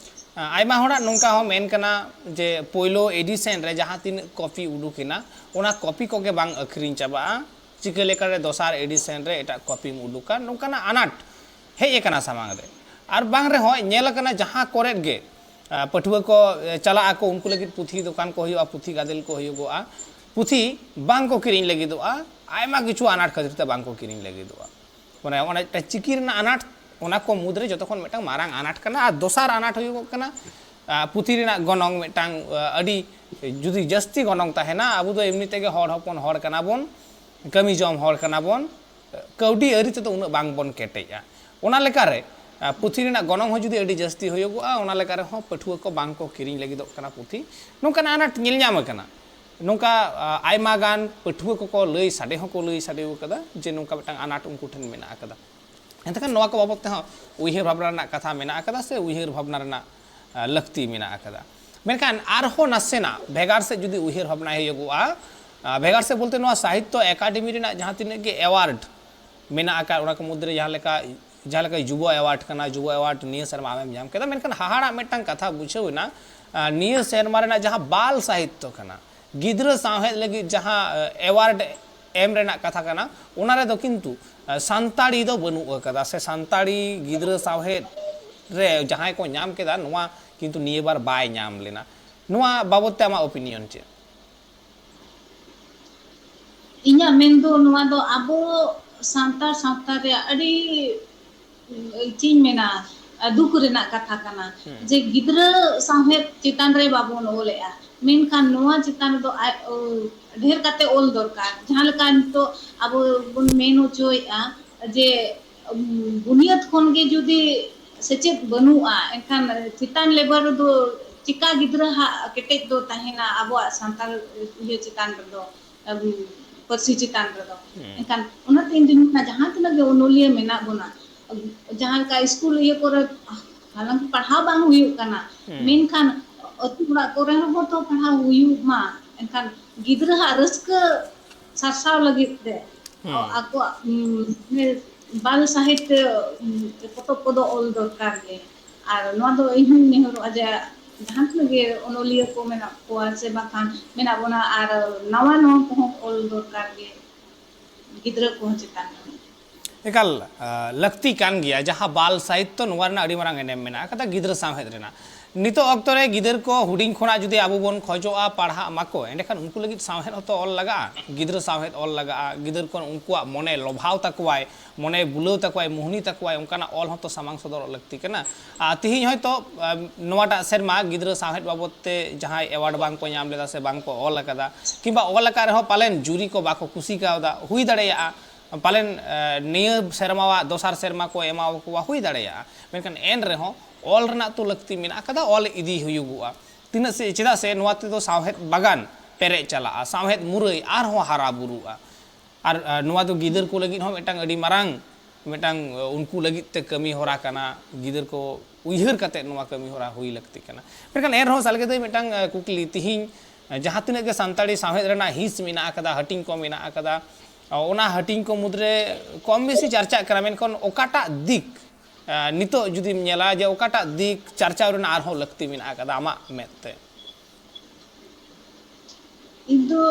ᱟᱭᱢᱟ ᱦᱚᱲᱟᱜ ᱱᱚᱝᱠᱟ ᱦᱚᱸ ᱢᱮᱱ ᱠᱟᱱᱟ ᱡᱮ ᱯᱳᱭᱞᱳ ᱮᱰᱤᱥᱚᱱ ᱨᱮ ᱡᱟᱦᱟᱸ ᱛᱤᱱᱟᱹᱜ ᱠᱚᱯᱤ ᱩᱰᱩᱠ ᱮᱱᱟ, ᱚᱱᱟ ᱠᱚᱯᱤ ᱠᱚᱜᱮ ᱵᱟᱝ ᱟᱹᱠᱷᱨᱤᱧ ᱪᱟᱵᱟᱜᱼᱟ, ᱪᱤᱠᱟᱹ ᱞᱮᱠᱟᱨᱮ ᱫᱚᱥᱟᱨ ᱮᱰᱤᱥᱚᱱ ᱨᱮ ᱮᱴᱟᱜ ᱠᱚᱯᱤᱢ ᱩᱰᱩᱠᱟ, ᱱᱚᱝᱠᱟᱱᱟᱜ ᱟᱱᱟᱴ ᱦᱮᱡ ᱟᱠᱟᱱᱟ ᱥᱟᱢᱟᱝ ᱨᱮ᱾ ᱟᱨ ᱵᱟᱝ ᱨᱮᱦᱚᱸ ᱧᱮᱞ ᱟᱠᱟᱱᱟ ᱡᱟᱦᱟᱸ ᱠᱚᱨᱮᱫ ᱜᱮ ᱯᱟᱹᱴᱷᱩᱣᱟᱹ ᱠᱚ ᱪᱟᱞᱟᱜ ᱟᱠᱚ, ᱩᱱᱠᱩ ᱞᱟᱹᱜᱤᱫ ᱯᱩᱛᱷᱤ ᱫᱚᱠᱟᱱ ᱠᱚ ᱦᱩᱭᱩᱜᱼᱟ, ᱯᱩᱛᱷᱤ ᱜᱟᱫᱮᱞ ᱠᱚ ᱦᱩᱭᱩᱜᱚᱜᱼᱟ, ᱯᱩᱛᱷᱤ ᱵᱟᱝ ᱠᱚ ᱠᱤᱨᱤᱧ ᱞᱟᱹᱜᱤᱫᱚᱜᱼᱟ, ᱟᱭᱢᱟ ᱠᱤᱪᱷᱩ ᱟᱱᱟᱴ ᱠᱷᱟᱹᱛᱤᱨ ᱛᱮ ᱵᱟᱝ ᱠᱚ ᱠᱤᱨᱤᱧ ᱞᱟᱹᱜᱤᱫᱚᱜᱼᱟ᱾ ᱢᱟᱱᱮ ᱚᱱᱟ ᱢᱤᱫᱴᱟᱝ ᱪᱤᱠᱤ ᱨᱮᱱᱟᱜ ᱟᱱᱟᱴ, ᱚᱱᱟ ᱠᱚ ᱢᱩᱫᱽᱨᱮ ᱡᱚᱛᱚ ᱠᱷᱚᱱ ᱢᱤᱫᱴᱟᱝ ᱢᱟᱨᱟᱝ ᱟᱱᱟᱴ ᱠᱟᱱᱟ᱾ ᱟᱨ ᱫᱚᱥᱟᱨ ᱟᱱᱟᱴ ᱦᱩᱭᱩᱜᱚᱜ ᱠᱟᱱᱟ ᱯᱩᱛᱷᱤ ᱨᱮᱱᱟᱜ ᱜᱚᱱᱚᱝ ᱢᱤᱫᱴᱟᱝ ᱟᱹᱰᱤ ᱡᱩᱫᱤ ᱡᱟᱹᱥᱛᱤ ᱜᱚᱱᱚᱝ ᱛᱟᱦᱮᱱᱟ, ᱟᱵᱚ ᱫᱚ ᱮᱢᱱᱤ ᱛᱮᱜᱮ ᱦᱚᱲ ᱦᱚᱯᱚᱱ ᱦᱚᱲ ᱠᱟᱱᱟ ᱵᱚᱱ, ᱠᱟᱹᱢᱤ ᱡᱚᱢ ᱦᱚᱲ ᱠᱟᱱᱟ ᱵᱚᱱ, ᱠᱟᱹᱣᱰᱤ ᱟᱹᱨᱤ ᱛᱮᱫᱚ ᱩᱱᱟᱹᱜ ᱵᱟᱝ ᱵᱚᱱ ᱠᱮᱴᱮᱡᱼᱟ᱾ ᱚᱱᱟ ᱞᱮᱠᱟᱨᱮ ᱯᱩᱛᱷᱤ ᱨᱮᱱᱟᱜ ᱜᱚᱱᱚᱝ ᱦᱚᱸ ᱡᱩᱫᱤ ᱟᱹᱰᱤ ᱡᱟᱹᱥᱛᱤ ᱦᱩᱭᱩᱜᱚᱜᱼᱟ, ᱚᱱᱟ ᱞᱮᱠᱟ ᱨᱮᱦᱚᱸ ᱯᱟᱹᱴᱷᱩᱣᱟᱹ ᱠᱚ ᱵᱟᱝ ᱠᱚ ᱠᱤᱨᱤᱧ ᱞᱟᱹᱜᱤᱫᱚᱜ ᱠᱟᱱᱟ ᱯᱩᱛᱷᱤ᱾ ᱱᱚᱝᱠᱟᱱ ᱟᱱᱟᱴ ᱧᱮᱞ ᱧᱟᱢ ᱟᱠᱟᱱᱟ᱾ ᱱᱚᱝᱠᱟ ᱟᱭᱢᱟ ᱜᱟᱱ ᱯᱟᱹᱴᱷᱩᱣᱟᱹ ᱠᱚᱠᱚ ᱞᱟᱹᱭ ᱥᱟᱰᱮ ᱦᱚᱸᱠᱚ ᱞᱟᱹᱭ ᱥᱟᱰᱮ ᱟᱠᱟᱫᱟ ᱡᱮ ᱱᱚᱝᱠᱟ ᱢᱤᱫᱴᱟᱝ ᱟᱱᱟᱴ ᱩᱱᱠᱩ ᱴᱷᱮᱱ ᱢᱮᱱᱟᱜ ᱟᱠᱟᱫᱟ᱾ ᱮᱱᱛᱮᱠᱷᱟᱱ ᱱᱚᱣᱟ ᱠᱚ ᱵᱟᱵᱚᱫ ᱛᱮᱦᱚᱸ ᱩᱭᱦᱟᱹᱨ ᱵᱷᱟᱵᱽᱱᱟ ᱨᱮᱱᱟᱜ ᱠᱟᱛᱷᱟ ᱢᱮᱱᱟᱜ ᱟᱠᱟᱫᱟ ᱥᱮ ᱩᱭᱦᱟᱹᱨ ᱵᱷᱟᱵᱽᱱᱟ ᱨᱮᱱᱟᱜ ᱞᱟᱹᱠᱛᱤ ᱢᱮᱱᱟᱜ ᱟᱠᱟᱫᱟ᱾ ᱢᱮᱱᱠᱷᱟᱱ ᱟᱨᱦᱚᱸ ᱱᱟᱥᱮᱱᱟᱜ ᱵᱷᱮᱜᱟᱨ ᱥᱮᱫ ᱡᱩᱫᱤ ᱩᱭᱦᱟᱹᱨ ᱵᱷᱟᱵᱽᱱᱟᱭ ᱦᱩᱭᱩᱜᱚᱜᱼᱟ, ᱵᱷᱮᱜᱟᱨ ᱥᱮᱫ ᱵᱚᱞᱛᱮ ᱱᱚᱣᱟ ᱥᱟᱦᱤᱛᱛᱚ ᱮᱠᱟᱰᱮᱢᱤ ᱨᱮᱱᱟᱜ ᱡᱟᱦᱟᱸ ᱛᱤᱱᱟᱹᱜ ᱜᱮ ᱮᱣᱟᱨᱰ ᱢᱮᱱᱟᱜ ᱟᱠᱟᱫ, ᱚᱱᱟ ᱠᱚ ᱢᱩᱫᱽᱨᱮ ᱡᱟᱦᱟᱸ ᱞᱮᱠᱟ ᱡᱟᱦᱟᱸ ᱞᱮᱠᱟ ᱡᱩᱵᱚ ᱮᱣᱟᱨᱰ ᱠᱟᱱᱟ, ᱡᱩᱵᱚ ᱮᱣᱟᱨᱰ ᱱᱤᱭᱟᱹ ᱥᱮᱨᱢᱟ ᱟᱢᱮᱢ ᱧᱟᱢ ᱠᱮᱫᱟ, ᱢᱮᱱᱠᱷᱟᱱ ᱦᱟᱦᱟᱲᱟᱜ ᱢᱤᱫᱴᱟᱝ ᱠᱟᱛᱷᱟ ᱵᱩᱡᱷᱟᱹᱣ ᱮᱱᱟ, ᱱᱤᱭᱟᱹ ᱥᱮᱨᱢᱟ ᱨᱮᱱᱟᱜ ᱡᱟᱦᱟᱸ ᱵᱟᱞ ᱥᱟᱦᱤᱛᱛᱚ ᱠᱟᱱᱟ, ᱜᱤᱫᱽᱨᱟᱹ ᱥᱟᱶᱦᱮᱫ ᱞᱟᱹᱜᱤᱫ ᱡᱟᱦᱟᱸ ᱮᱣᱟᱨᱰ ᱮᱢ ᱨᱮᱱᱟᱜ ᱠᱟᱛᱷᱟ ᱠᱟᱱᱟ, ᱚᱱᱟ ᱨᱮᱫᱚ ᱠᱤᱱᱛᱩ ᱥᱟᱱᱛᱟᱲᱤ ᱫᱚ ᱵᱟᱹᱱᱩᱜ ᱟᱠᱟᱫᱟ, ᱥᱮ ᱥᱟᱱᱛᱟᱲᱤ ᱜᱤᱫᱽᱨᱟᱹ ᱥᱟᱶᱦᱮᱫ ᱨᱮ ᱡᱟᱦᱟᱸᱭ ᱠᱚ ᱧᱟᱢ ᱠᱮᱫᱟ, ᱱᱚᱣᱟ ᱠᱤᱱᱛᱩ ᱱᱤᱭᱟᱹ ᱵᱟᱨ ᱵᱟᱭ ᱧᱟᱢ ᱞᱮᱱᱟ᱾ ᱱᱚᱣᱟ ᱵᱟᱵᱚᱫ ᱛᱮ ᱟᱢᱟᱜ ᱚᱯᱤᱱᱤᱭᱚᱱ ᱪᱮᱫ? ᱤᱧᱟᱹᱜ ᱢᱮᱱ ᱫᱚ ᱱᱚᱣᱟ ᱫᱚ ᱟᱵᱚ ᱥᱟᱱᱛᱟᱲ ᱥᱟᱶᱛᱟ ᱨᱮᱭᱟᱜ ᱟᱹᱰᱤ, ᱪᱮᱫ ᱤᱧ ᱢᱮᱱᱟ, ᱫᱩᱠ ᱨᱮᱱᱟᱜ ᱠᱟᱛᱷᱟ ᱠᱟᱱᱟ ᱡᱮ ᱜᱤᱫᱽᱨᱟᱹ ᱥᱟᱶᱦᱮᱫ ᱪᱮᱛᱟᱱ ᱨᱮ ᱵᱟᱵᱚᱱ ᱚᱞᱮᱜᱼᱟ, ᱢᱮᱱᱠᱷᱟᱱ ᱱᱚᱣᱟ ᱪᱮᱛᱟᱱ ᱨᱮᱫᱚ ᱟᱡ, ᱰᱷᱮᱨ ᱠᱟᱛᱮ ᱚᱞ ᱫᱚᱨᱠᱟᱨ᱾ ᱡᱟᱦᱟᱸ ᱞᱮᱠᱟ ᱱᱤᱛᱚᱜ ᱟᱵᱚ ᱵᱚᱱ ᱢᱮᱱ ᱦᱚᱪᱚᱭᱮᱫᱼᱟ ᱡᱮ ᱵᱩᱱᱤᱭᱟᱹᱫ ᱠᱷᱚᱱ ᱜᱮ ᱡᱩᱫᱤ ᱥᱮᱪᱮᱫ ᱵᱟᱹᱱᱩᱜᱼᱟ, ᱮᱱᱠᱷᱟᱱ ᱪᱮᱛᱟᱱ ᱞᱮᱵᱮᱞ ᱨᱮᱫᱚ ᱪᱤᱠᱟ ᱜᱤᱫᱽᱨᱟᱹ ᱦᱟᱜ ᱠᱮᱴᱮᱡ ᱫᱚ ᱛᱟᱦᱮᱱᱟ ᱟᱵᱚᱣᱟᱜ ᱥᱟᱱᱛᱟᱲ ᱤᱭᱟᱹ ᱪᱮᱛᱟᱱ ᱨᱮᱫᱚ, ᱮᱢ, ᱯᱟᱹᱨᱥᱤ ᱪᱮᱛᱟᱱ ᱨᱮᱫᱚ? ᱦᱩᱸ᱾ ᱮᱱᱠᱷᱟᱱ ᱚᱱᱟᱛᱮ ᱤᱧ ᱫᱩᱧ ᱢᱮᱱᱟ, ᱡᱟᱦᱟᱸ ᱛᱤᱱᱟᱹᱜ ᱜᱮ ᱚᱱᱚᱞᱤᱭᱟᱹ ᱢᱮᱱᱟᱜ ᱵᱚᱱᱟ, ᱡᱟᱦᱟᱸ ᱞᱮᱠᱟ ᱥᱠᱩᱞ ᱤᱭᱟᱹ ᱠᱚᱨᱮ ᱦᱟᱞᱟᱝᱠᱤ ᱯᱟᱲᱦᱟᱣ ᱵᱟᱝ ᱦᱩᱭᱩᱜ ᱠᱟᱱᱟ, ᱦᱩᱸ᱾ ᱢᱮᱱᱠᱷᱟᱱ ᱟᱹᱛᱩ ᱚᱲᱟᱜ ᱠᱚᱨᱮ ᱦᱚᱸ ᱛᱚ ᱯᱟᱲᱦᱟᱣ ᱦᱩᱭᱩᱜ ᱢᱟ, ᱮᱱᱠᱷᱟᱱ ᱜᱤᱫᱽᱨᱟᱹ ᱦᱟᱜ ᱨᱟᱹᱥᱠᱟᱹ ᱥᱟᱨᱥᱟᱣ ᱞᱟᱹᱜᱤᱫ ᱛᱮ ᱦᱩᱸ᱾ ᱟᱠᱚᱣᱟᱜ, ᱩᱢ, ᱵᱟᱞ ᱥᱟᱦᱤᱛ, ᱩᱢ, ᱯᱚᱛᱚᱵ ᱠᱚᱫᱚ ᱚᱞ ᱫᱚᱨᱠᱟᱨ ᱜᱮ᱾ ᱟᱨ ᱱᱚᱣᱟ ᱫᱚ ᱤᱧ ᱦᱚᱸᱧ ᱱᱮᱦᱚᱨᱚᱜᱼᱟ ᱡᱮ ᱡᱟᱦᱟᱸ ᱛᱤᱱᱟᱹᱜ ᱜᱮ ᱚᱱᱚᱞᱤᱭᱟᱹ ᱠᱚ ᱢᱮᱱᱟᱜ ᱠᱚᱣᱟ ᱥᱮ ᱵᱟᱝᱠᱷᱟᱱ ᱢᱮᱱᱟᱜ ᱵᱚᱱᱟ, ᱟᱨ ᱱᱟᱣᱟ ᱱᱟᱣᱟ ᱠᱚᱦᱚᱸ ᱚᱞ ᱫᱚᱨᱠᱟᱨ ᱜᱮ ᱜᱤᱫᱽᱨᱟᱹ ᱠᱚᱦᱚᱸ ᱪᱮᱛᱟᱱ ᱨᱮ᱾ ᱮᱠᱟᱞ, ᱟ, ᱞᱟᱹᱠᱛᱤ ᱠᱟᱱ ᱜᱮᱭᱟ᱾ ᱡᱟᱦᱟᱸ ᱵᱟᱞ ᱥᱟᱦᱤᱛᱛᱚ, ᱱᱚᱣᱟ ᱨᱮᱱᱟᱜ ᱟᱹᱰᱤ ᱢᱟᱨᱟᱝ ᱮᱱᱮᱢ ᱢᱮᱱᱟᱜ ᱟᱠᱟᱫᱟ ᱜᱤᱫᱽᱨᱟᱹ ᱥᱟᱶᱦᱮᱫ ᱨᱮᱱᱟᱜ᱾ ᱱᱤᱛᱚᱜ ᱚᱠᱛᱚ ᱨᱮ ᱜᱤᱫᱟᱹᱨ ᱠᱚ ᱦᱩᱰᱤᱧ ᱠᱷᱚᱱᱟᱜ ᱡᱩᱫᱤ ᱟᱵᱚ ᱵᱚᱱ ᱠᱷᱚᱡᱚᱜᱼᱟ ᱯᱟᱲᱦᱟᱜ ᱢᱟᱠᱚ, ᱮᱸᱰᱮᱠᱷᱟᱱ ᱩᱱᱠᱩ ᱞᱟᱹᱜᱤᱫ ᱥᱟᱶᱦᱮᱫ ᱦᱚᱸᱛᱚ ᱚᱞ ᱞᱟᱜᱟᱜᱼᱟ, ᱜᱤᱫᱽᱨᱟᱹ ᱥᱟᱶᱦᱮᱫ ᱚᱞ ᱞᱟᱜᱟᱜᱼᱟ, ᱜᱤᱫᱟᱹᱨ ᱠᱚ ᱩᱱᱠᱩᱣᱟᱜ ᱢᱚᱱᱮ ᱞᱚᱵᱷᱟᱣ ᱛᱟᱠᱚᱣᱟᱭ, ᱢᱚᱱᱮ ᱵᱩᱞᱟᱹᱣ ᱛᱟᱠᱚᱣᱟᱭ, ᱢᱩᱦᱱᱤ ᱛᱟᱠᱚᱣᱟᱭ, ᱚᱱᱠᱟᱱᱟᱜ ᱚᱞ ᱦᱚᱸᱛᱚ ᱥᱟᱢᱟᱝ ᱥᱚᱫᱚᱨᱚᱜ ᱞᱟᱹᱠᱛᱤ ᱠᱟᱱᱟ᱾ ᱟᱨ ᱛᱤᱦᱤᱧ ᱦᱚᱭᱛᱚ, ᱟᱢ, ᱱᱚᱣᱟᱴᱟᱜ ᱥᱮᱨᱢᱟ ᱜᱤᱫᱽᱨᱟᱹ ᱥᱟᱶᱦᱮᱫ ᱵᱟᱵᱚᱫ ᱛᱮ ᱡᱟᱦᱟᱸᱭ award ᱵᱟᱝ ᱠᱚ ᱧᱟᱢ ᱞᱮᱫᱟ ᱥᱮ ᱵᱟᱝ ᱠᱚ ᱚᱞ ᱟᱠᱟᱫᱟ, ᱠᱤᱝᱵᱟ ᱚᱞ ᱟᱠᱟᱫ ᱨᱮᱦᱚᱸ ᱯᱟᱞᱮᱱ ᱡᱩᱨᱤ ᱠᱚ ᱵᱟᱠᱚ ᱠᱩᱥᱤ ᱠᱟᱣᱫᱟ, ᱦᱩᱭ ᱫᱟᱲᱮᱭᱟᱜᱼᱟ᱾ ᱯᱟᱞᱮᱱ, ᱮ, ᱱᱤᱭᱟᱹ ᱥᱮᱨᱢᱟᱣᱟᱜ ᱫᱚᱥᱟᱨ ᱥᱮᱨᱢᱟ ᱠᱚ ᱮᱢᱟᱣ ᱠᱚᱣᱟ, ᱦᱩᱭ ᱫᱟᱲᱮᱭᱟᱜᱼᱟ᱾ ᱢᱮᱱᱠᱷᱟᱱ ᱮᱱ ᱨᱮᱦᱚᱸ ᱚᱞ ᱨᱮᱱᱟᱜ ᱛᱚ ᱞᱟᱹᱠᱛᱤ ᱢᱮᱱᱟᱜ ᱟᱠᱟᱫᱟ, ᱚᱞ ᱤᱫᱤ ᱦᱩᱭᱩᱜᱚᱜᱼᱟ᱾ ᱛᱤᱱᱟᱹᱜ ᱥᱮ, ᱪᱮᱫᱟᱜ ᱥᱮ ᱱᱚᱣᱟ ᱛᱮᱫᱚ ᱥᱟᱶᱦᱮᱫ ᱵᱟᱜᱟᱱ ᱯᱮᱨᱮᱡ ᱪᱟᱞᱟᱜᱼᱟ, ᱥᱟᱶᱦᱮᱫ ᱢᱩᱨᱟᱹᱭ ᱟᱨᱦᱚᱸ ᱦᱟᱨᱟ ᱵᱩᱨᱩᱜᱼᱟ᱾ ᱟᱨ, ᱟᱨ ᱱᱚᱣᱟ ᱫᱚ ᱜᱤᱫᱟᱹᱨ ᱠᱚ ᱞᱟᱹᱜᱤᱫ ᱦᱚᱸ ᱢᱤᱫᱴᱟᱝ ᱟᱹᱰᱤ ᱢᱟᱨᱟᱝ ᱢᱤᱫᱴᱟᱝ, ᱮ, ᱩᱱᱠᱩ ᱞᱟᱹᱜᱤᱫ ᱛᱮ ᱠᱟᱹᱢᱤ ᱦᱚᱨᱟ ᱠᱟᱱᱟ᱾ ᱜᱤᱫᱟᱹᱨ ᱠᱚ ᱩᱭᱦᱟᱹᱨ ᱠᱟᱛᱮ ᱱᱚᱣᱟ ᱠᱟᱹᱢᱤ ᱦᱚᱨᱟ ᱦᱩᱭ ᱞᱟᱹᱠᱛᱤ ᱠᱟᱱᱟ᱾ ᱢᱮᱱᱠᱷᱟᱱ ᱮᱱ ᱨᱮᱦᱚᱸ ᱥᱟᱞᱜᱮ ᱫᱟᱹᱭ ᱢᱤᱫᱴᱟᱝ, ᱮ, ᱠᱩᱠᱞᱤ, ᱛᱤᱦᱤᱧ, ᱮ, ᱡᱟᱦᱟᱸ ᱛᱤᱱᱟᱹᱜ ᱜᱮ ᱥᱟᱱᱛᱟᱲᱤ ᱥᱟᱶᱦᱮᱫ ᱨᱮᱱᱟᱜ ᱦᱤᱸᱥ ᱢᱮᱱᱟᱜ ᱟᱠᱟᱫᱟ, ᱦᱟᱹᱴᱤᱧ ᱠᱚ ᱢᱮᱱᱟᱜ ᱟᱠᱟᱫᱟ, ᱚ, ᱚᱱᱟ ᱦᱟᱹᱴᱤᱧ ᱠᱚ ᱢᱩᱫᱽᱨᱮ ᱠᱚᱢ ᱵᱮᱥᱤ ᱪᱟᱨᱪᱟᱜ ᱠᱟᱱᱟ, ᱢᱮᱱᱠᱷᱟᱱ ᱚᱠᱟᱴᱟᱜ ᱫᱤᱠ, ᱮ, ᱱᱤᱛᱚᱜ ᱡᱩᱫᱤᱢ ᱧᱮᱞᱟ ᱡᱮ ᱚᱠᱟᱴᱟᱜ ᱫᱤᱠ ᱪᱟᱨᱪᱟᱣ ᱨᱮᱱᱟᱜ ᱟᱨᱦᱚᱸ ᱞᱟᱹᱠᱛᱤ ᱢᱮᱱᱟᱜ ᱟᱠᱟᱫᱟ ᱟᱢᱟᱜ ᱢᱮᱫ ᱛᱮ? ᱤᱧ ᱫᱚ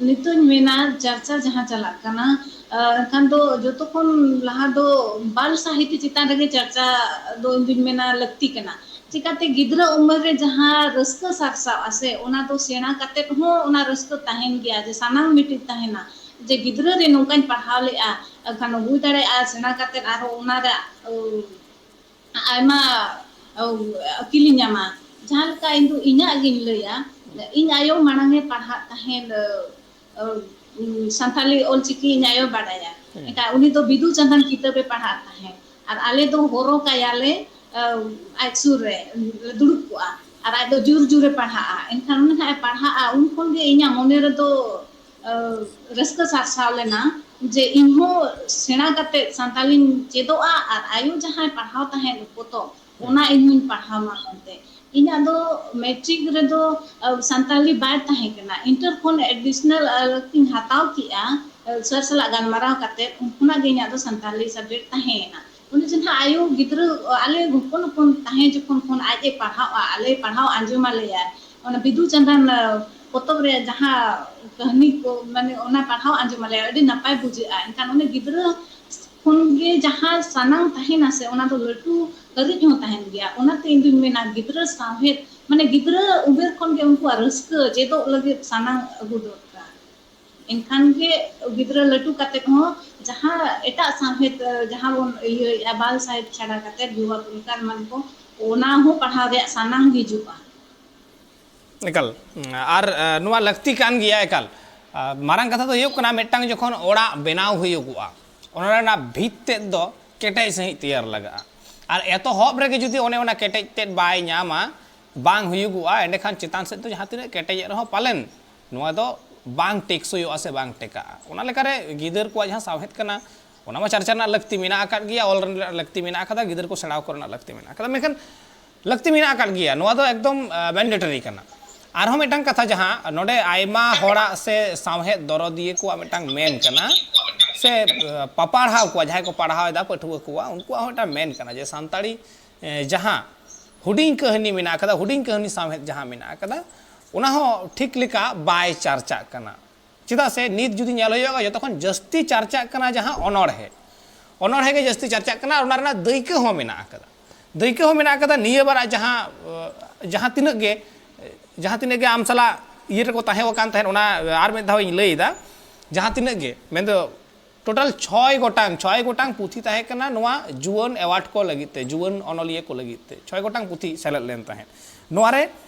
ᱱᱤᱛᱚᱧ ᱢᱮᱱᱟ, ᱪᱟᱨᱪᱟ ᱡᱟᱦᱟᱸ ᱪᱟᱞᱟᱜ ᱠᱟᱱᱟ, ᱟᱸ, ᱮᱱᱠᱷᱟᱱ ᱫᱚ ᱡᱚᱛᱚ ᱠᱷᱚᱱ ᱞᱟᱦᱟ ᱫᱚ ᱵᱟᱞ ᱥᱟᱦᱤᱛᱭᱚ ᱪᱮᱛᱟᱱ ᱨᱮᱜᱮ ᱪᱟᱨᱪᱟ ᱫᱚ ᱤᱧ ᱫᱩᱧ ᱢᱮᱱᱟ ᱞᱟᱹᱠᱛᱤ ᱠᱟᱱᱟ᱾ ᱪᱤᱠᱟᱹᱛᱮ ᱜᱤᱫᱽᱨᱟᱹ ᱩᱢᱮᱨ ᱨᱮ ᱡᱟᱦᱟᱸ ᱨᱟᱹᱥᱠᱟᱹ ᱥᱟᱨᱥᱟᱜᱼᱟ ᱥᱮ, ᱚᱱᱟ ᱫᱚ ᱥᱮᱬᱟ ᱠᱟᱛᱮᱫ ᱦᱚᱸ ᱚᱱᱟ ᱨᱟᱹᱥᱠᱟᱹ ᱛᱟᱦᱮᱱ ᱜᱮᱭᱟ, ᱡᱮ ᱥᱟᱱᱟᱢ ᱢᱤᱫᱴᱤᱡ ᱛᱟᱦᱮᱱᱟ, ᱡᱮ ᱜᱤᱫᱽᱨᱟᱹ ᱨᱮ ᱱᱚᱝᱠᱟᱧ ᱯᱟᱲᱦᱟᱣ ᱞᱮᱫᱼᱟ, ᱮᱱᱠᱷᱟᱱ ᱦᱩᱭ ᱫᱟᱲᱮᱭᱟᱜᱼᱟ ᱥᱮᱬᱟ ᱠᱟᱛᱮᱫ ᱟᱨᱦᱚᱸ ᱚᱱᱟ ᱨᱮᱭᱟᱜ, ᱟᱭᱢᱟ, ᱚ, ᱟᱹᱠᱤᱞᱤᱧ ᱧᱟᱢᱟ᱾ ᱡᱟᱦᱟᱸ ᱞᱮᱠᱟ ᱤᱧ ᱫᱚ ᱤᱧᱟᱹᱜ ᱜᱤᱧ ᱞᱟᱹᱭᱟ, ᱤᱧ ᱟᱭᱳ ᱢᱟᱲᱟᱝ ᱮ ᱯᱟᱲᱦᱟᱜ ᱛᱟᱦᱮᱸᱫ, ᱚ, ᱥᱟᱱᱛᱟᱞᱤ ᱚᱞᱪᱤᱠᱤ ᱤᱧ ᱟᱭᱳ ᱵᱟᱰᱟᱭᱟ᱾ ᱦᱮᱸ᱾ ᱮᱱᱠᱷᱟᱱ ᱩᱱᱤ ᱫᱚ ᱵᱤᱫᱩ ᱪᱟᱸᱫᱟᱱ ᱠᱤᱛᱟᱹᱵᱮ ᱯᱟᱲᱦᱟᱜ ᱛᱟᱦᱮᱸᱫ᱾ ᱟᱨ ᱟᱞᱮ ᱫᱚ ᱦᱚᱨᱚ ᱠᱟᱭᱟᱞᱮ, ᱚ, ᱟᱡ ᱥᱩᱨ ᱨᱮ ᱫᱩᱲᱩᱵ ᱠᱚᱜᱼᱟ᱾ ᱟᱨ ᱟᱡ ᱫᱚ ᱡᱳᱨ ᱡᱳᱨᱮ ᱯᱟᱲᱦᱟᱜᱼᱟ᱾ ᱮᱱᱠᱷᱟᱱ ᱩᱱᱤ ᱦᱟᱸᱜ ᱮ ᱯᱟᱲᱦᱟᱜᱼᱟ, ᱩᱱ ᱠᱷᱚᱱ ᱜᱮ ᱤᱧᱟᱹᱜ ᱢᱚᱱᱮ ᱨᱮᱫᱚ ᱨᱟᱹᱥᱠᱟᱹ ᱥᱟᱨᱥᱟᱣ ᱞᱮᱱᱟ ᱡᱮ ᱤᱧᱦᱚᱸ ᱥᱮᱬᱟ ᱠᱟᱛᱮ ᱥᱟᱱᱛᱟᱞᱤᱧ ᱪᱮᱫᱚᱜᱼᱟ ᱟᱨ ᱟᱭᱳ ᱡᱟᱦᱟᱸᱭ ᱯᱟᱲᱦᱟᱣ ᱛᱟᱦᱮᱸᱫ ᱯᱚᱛᱚᱵ, ᱚᱱᱟ ᱤᱧ ᱦᱚᱸᱧ ᱯᱟᱲᱦᱟᱣ ᱢᱟ ᱢᱮᱱᱛᱮ᱾ ᱤᱧᱟᱹᱜ ᱫᱚ ᱢᱮᱴᱨᱤᱠ ᱨᱮᱫᱚ ᱥᱟᱱᱛᱟᱞᱤ ᱵᱟᱭ ᱛᱟᱦᱮᱸ ᱠᱟᱱᱟ᱾ ᱤᱱᱴᱟᱨ ᱠᱷᱚᱱ ᱮᱰᱤᱥᱚᱱᱟᱞ ᱞᱟᱹᱠᱛᱤᱧ ᱦᱟᱛᱟᱣ ᱠᱮᱜᱼᱟ, ᱥᱟᱨ ᱥᱟᱞᱟᱜ ᱜᱟᱞᱢᱟᱨᱟᱣ ᱠᱟᱛᱮ, ᱩᱱ ᱠᱷᱚᱱᱟᱜ ᱜᱮ ᱤᱧᱟᱹᱜ ᱫᱚ ᱥᱟᱱᱛᱟᱞᱤ ᱥᱟᱵᱡᱮᱠᱴ ᱛᱟᱦᱮᱸᱭᱮᱱᱟ᱾ ᱩᱱᱤ ᱡᱟᱦᱟᱸ ᱟᱭᱳ ᱜᱤᱫᱽᱨᱟᱹ, ᱟᱞᱮ ᱦᱚᱯᱚᱱ ᱦᱚᱯᱚᱱ ᱛᱟᱦᱮᱸ ᱡᱚᱠᱷᱚᱱ ᱠᱷᱚᱱ ᱟᱡ ᱮ ᱯᱟᱲᱦᱟᱣᱼᱟ, ᱟᱞᱮ ᱯᱟᱲᱦᱟᱣ ᱟᱸᱡᱚᱢ ᱟᱞᱮᱭᱟ, ᱚᱱᱟ ᱵᱤᱫᱩ ᱪᱟᱸᱫᱟᱱ ᱯᱚᱛᱚᱵ ᱨᱮ ᱡᱟᱦᱟᱸ ᱠᱟᱹᱦᱱᱤ ᱠᱚ, ᱢᱟᱱᱮ ᱚᱱᱟ ᱯᱟᱲᱦᱟᱣ ᱟᱸᱡᱚᱢ ᱟᱞᱮᱭᱟ, ᱟᱹᱰᱤ ᱱᱟᱯᱟᱭ ᱵᱩᱡᱷᱟᱹᱜᱼᱟ᱾ ᱮᱱᱠᱷᱟᱱ ᱩᱱᱤ ᱜᱤᱫᱽᱨᱟᱹ ᱠᱷᱚᱱ ᱜᱮ ᱡᱟᱦᱟᱸ ᱥᱟᱱᱟᱢ ᱛᱟᱦᱮᱱᱟ ᱥᱮ, ᱚᱱᱟ ᱫᱚ ᱞᱟᱹᱴᱩ ᱦᱟᱹᱨᱤᱡ ᱦᱚᱸ ᱛᱟᱦᱮᱱ ᱜᱮᱭᱟ᱾ ᱚᱱᱟᱛᱮ ᱤᱧ ᱫᱩᱧ ᱢᱮᱱᱟ, ᱜᱤᱫᱽᱨᱟᱹ ᱥᱟᱶᱦᱮᱫ, ᱢᱟᱱᱮ ᱜᱤᱫᱽᱨᱟᱹ ᱩᱢᱮᱨ ᱠᱷᱚᱱ ᱜᱮ ᱩᱱᱠᱩᱣᱟᱜ ᱨᱟᱹᱥᱠᱟᱹ ᱪᱮᱫᱚᱜ ᱞᱟᱹᱜᱤᱫ ᱥᱟᱱᱟᱢ ᱟᱹᱜᱩ ᱫᱚᱨᱠᱟᱨ᱾ ᱮᱱᱠᱷᱟᱱ ᱜᱮ ᱜᱤᱫᱽᱨᱟᱹ ᱞᱟᱹᱴᱩ ᱠᱟᱛᱮ ᱦᱚᱸ ᱡᱟᱦᱟᱸ ᱮᱴᱟᱜ ᱥᱟᱶᱦᱮᱫ, ᱡᱟᱦᱟᱸ ᱵᱚᱱ ᱤᱭᱟᱹᱭᱮᱫᱼᱟ, ᱵᱟᱞ ᱥᱟᱦᱮᱵ ᱪᱷᱟᱰᱟ ᱠᱟᱛᱮ, ᱡᱩᱣᱟ ᱯᱩᱨᱚᱥᱠᱟᱨ ᱮᱢᱟᱱ ᱠᱚ, ᱚᱱᱟ ᱦᱚᱸ ᱯᱟᱲᱦᱟᱣ ᱨᱮᱭᱟᱜ ᱥᱟᱱᱟᱢ ᱦᱤᱡᱩᱜᱼᱟ᱾ ᱮᱠᱟᱞ᱾ ᱟᱨ ᱱᱚᱣᱟ ᱞᱟᱹᱠᱛᱤ ᱠᱟᱱ ᱜᱮᱭᱟ ᱮᱠᱟᱞ᱾ ᱢᱟᱨᱟᱝ ᱠᱟᱛᱷᱟ ᱫᱚ ᱦᱩᱭᱩᱜ ᱠᱟᱱᱟ, ᱢᱤᱫᱴᱟᱝ ᱡᱚᱠᱷᱚᱱ ᱚᱲᱟᱜ ᱵᱮᱱᱟᱣ ᱦᱩᱭᱩᱜᱚᱜᱼᱟ, ᱚᱱᱟ ᱨᱮᱱᱟᱜ ᱵᱷᱤᱛ ᱛᱮᱫ ᱫᱚ ᱠᱮᱴᱮᱡ ᱥᱟᱺᱦᱤᱡ ᱛᱮᱭᱟᱨ ᱞᱟᱜᱟᱜᱼᱟ᱾ ᱟᱨ ᱮᱛᱚᱦᱚᱵ ᱨᱮᱜᱮ ᱡᱩᱫᱤ ᱚᱱᱮ ᱚᱱᱟ ᱠᱮᱴᱮᱡ ᱛᱮᱫ ᱵᱟᱭ ᱧᱟᱢᱟ, ᱵᱟᱝ ᱦᱩᱭᱩᱜᱚᱜᱼᱟ, ᱮᱸᱰᱮᱠᱷᱟᱱ ᱪᱮᱛᱟᱱ ᱥᱮᱫ ᱫᱚ ᱡᱟᱦᱟᱸ ᱛᱤᱱᱟᱹᱜ ᱠᱮᱴᱮᱡᱮᱫ ᱨᱮᱦᱚᱸ ᱯᱟᱞᱮᱱ ᱱᱚᱣᱟ ᱫᱚ ᱵᱟᱝ ᱴᱮᱠᱥᱚᱭᱚᱜᱼᱟ ᱥᱮ ᱵᱟᱝ ᱴᱮᱠᱟᱜᱼᱟ᱾ ᱚᱱᱟ ᱞᱮᱠᱟᱨᱮ ᱜᱤᱫᱟᱹᱨ ᱠᱚᱣᱟᱜ ᱡᱟᱦᱟᱸ ᱥᱟᱶᱦᱮᱫ ᱠᱟᱱᱟ, ᱚᱱᱟ ᱢᱟ ᱪᱟᱨᱪᱟ ᱨᱮᱱᱟᱜ ᱞᱟᱹᱠᱛᱤ ᱢᱮᱱᱟᱜ ᱟᱠᱟᱫ ᱜᱮᱭᱟ, ᱚᱞ ᱨᱮᱱᱟᱜ ᱞᱟᱹᱠᱛᱤ ᱢᱮᱱᱟᱜ ᱟᱠᱟᱫᱟ, ᱜᱤᱫᱟᱹᱨ ᱠᱚ ᱥᱮᱬᱟ ᱠᱚᱨᱮᱱᱟᱜ ᱞᱟᱹᱠᱛᱤ ᱢᱮᱱᱟᱜ ᱟᱠᱟᱫᱟ, ᱢᱮᱱᱠᱷᱟᱱ ᱞᱟᱹᱠᱛᱤ ᱢᱮᱱᱟᱜ ᱟᱠᱟᱫ ᱜᱮᱭᱟ᱾ ᱱᱚᱣᱟ ᱫᱚ ᱮᱠᱫᱚᱢ ᱢᱮᱱᱰᱮᱴᱟᱨᱤ ᱠᱟᱱᱟ᱾ ᱟᱨᱦᱚᱸ ᱢᱤᱫᱴᱟᱝ ᱠᱟᱛᱷᱟ, ᱡᱟᱦᱟᱸ ᱱᱚᱰᱮ ᱟᱭᱢᱟ ᱦᱚᱲᱟᱜ ᱥᱮ ᱥᱟᱶᱦᱮᱫ ᱫᱚᱨᱚᱫᱤᱭᱟᱹ ᱠᱚᱣᱟᱜ ᱢᱤᱫᱴᱟᱝ ᱢᱮᱱ ᱠᱟᱱᱟ, ᱥᱮ ᱯᱟᱯᱟᱲᱦᱟᱣ ᱠᱚᱣᱟ, ᱡᱟᱦᱟᱸᱭ ᱠᱚ ᱯᱟᱲᱦᱟᱣ ᱮᱫᱟ ᱯᱟᱹᱴᱷᱩᱣᱟᱹ ᱠᱚᱣᱟᱜ, ᱩᱱᱠᱩᱣᱟᱜ ᱦᱚᱸ ᱢᱤᱫᱴᱟᱝ ᱢᱮᱱ ᱠᱟᱱᱟ ᱡᱮ ᱥᱟᱱᱛᱟᱲᱤ ᱡᱟᱦᱟᱸ ᱦᱩᱰᱤᱧ ᱠᱟᱹᱦᱱᱤ ᱢᱮᱱᱟᱜ ᱟᱠᱟᱫᱟ, ᱦᱩᱰᱤᱧ ᱠᱟᱹᱦᱱᱤ ᱥᱟᱶᱦᱮᱫ ᱡᱟᱦᱟᱸ ᱢᱮᱱᱟᱜ ᱟᱠᱟᱫᱟ, ᱚᱱᱟ ᱦᱚᱸ ᱴᱷᱤᱠ ᱞᱮᱠᱟ ᱵᱟᱭ ᱪᱟᱨᱪᱟᱜ ᱠᱟᱱᱟ᱾ ᱪᱮᱫᱟᱜ ᱥᱮ ᱱᱤᱛ ᱡᱩᱫᱤ ᱧᱮᱞ ᱦᱩᱭᱩᱜᱼᱟ, ᱡᱚᱛᱚ ᱠᱷᱚᱱ ᱡᱟᱹᱥᱛᱤ ᱪᱟᱨᱪᱟᱜ ᱠᱟᱱᱟ ᱡᱟᱦᱟᱸ ᱚᱱᱚᱬᱦᱮ, ᱚᱱᱚᱬᱦᱮ ᱜᱮ ᱡᱟᱹᱥᱛᱤ ᱪᱟᱨᱪᱟᱜ ᱠᱟᱱᱟ᱾ ᱟᱨ ᱚᱱᱟ ᱨᱮᱱᱟᱜ ᱫᱟᱹᱭᱠᱟᱹ ᱦᱚᱸ ᱢᱮᱱᱟᱜ ᱟᱠᱟᱫᱟ, ᱫᱟᱹᱭᱠᱟᱹ ᱦᱚᱸ ᱢᱮᱱᱟᱜ ᱟᱠᱟᱫᱟ᱾ ᱱᱤᱭᱟᱹ ᱵᱟᱨᱟᱜ ᱡᱟᱦᱟᱸ, ᱡᱟᱦᱟᱸ ᱛᱤᱱᱟᱹᱜ ᱜᱮ, ᱡᱟᱦᱟᱸ ᱛᱤᱱᱟᱹᱜ ᱜᱮ ᱟᱢ ᱥᱟᱞᱟᱜ ᱤᱭᱟᱹ ᱨᱮᱠᱚ ᱛᱟᱦᱮᱸ ᱟᱠᱟᱱ ᱛᱟᱦᱮᱸᱫ, ᱚᱱᱟ ᱟᱨ ᱢᱤᱫ ᱫᱷᱟᱣ ᱤᱧ ᱞᱟᱹᱭ ᱮᱫᱟ, ᱡᱟᱦᱟᱸ ᱛᱤᱱᱟᱹᱜ ᱜᱮ, ᱢᱮᱱᱫᱚ ᱴᱳᱴᱟᱞ ᱪᱷᱚᱭ ᱜᱚᱴᱟᱝ, ᱪᱷᱚᱭ ᱜᱚᱴᱟᱝ ᱯᱩᱛᱷᱤ ᱛᱟᱦᱮᱸ ᱠᱟᱱᱟ ᱱᱚᱣᱟ ᱡᱩᱣᱟᱹᱱ ᱮᱣᱟᱨᱰ ᱠᱚ ᱞᱟᱹᱜᱤᱫ ᱛᱮ, ᱡᱩᱣᱟᱹᱱ ᱚᱱᱚᱞᱤᱭᱟᱹ ᱠᱚ ᱞᱟᱹᱜᱤᱫ ᱛᱮ ᱪᱷᱚᱭ ᱜᱚᱴᱟᱝ ᱯᱩᱛᱷᱤ ᱥᱮᱞᱮᱫ ᱞᱮᱱ ᱛᱟᱦᱮᱸᱫ᱾ ᱱᱚᱣᱟ ᱨᱮ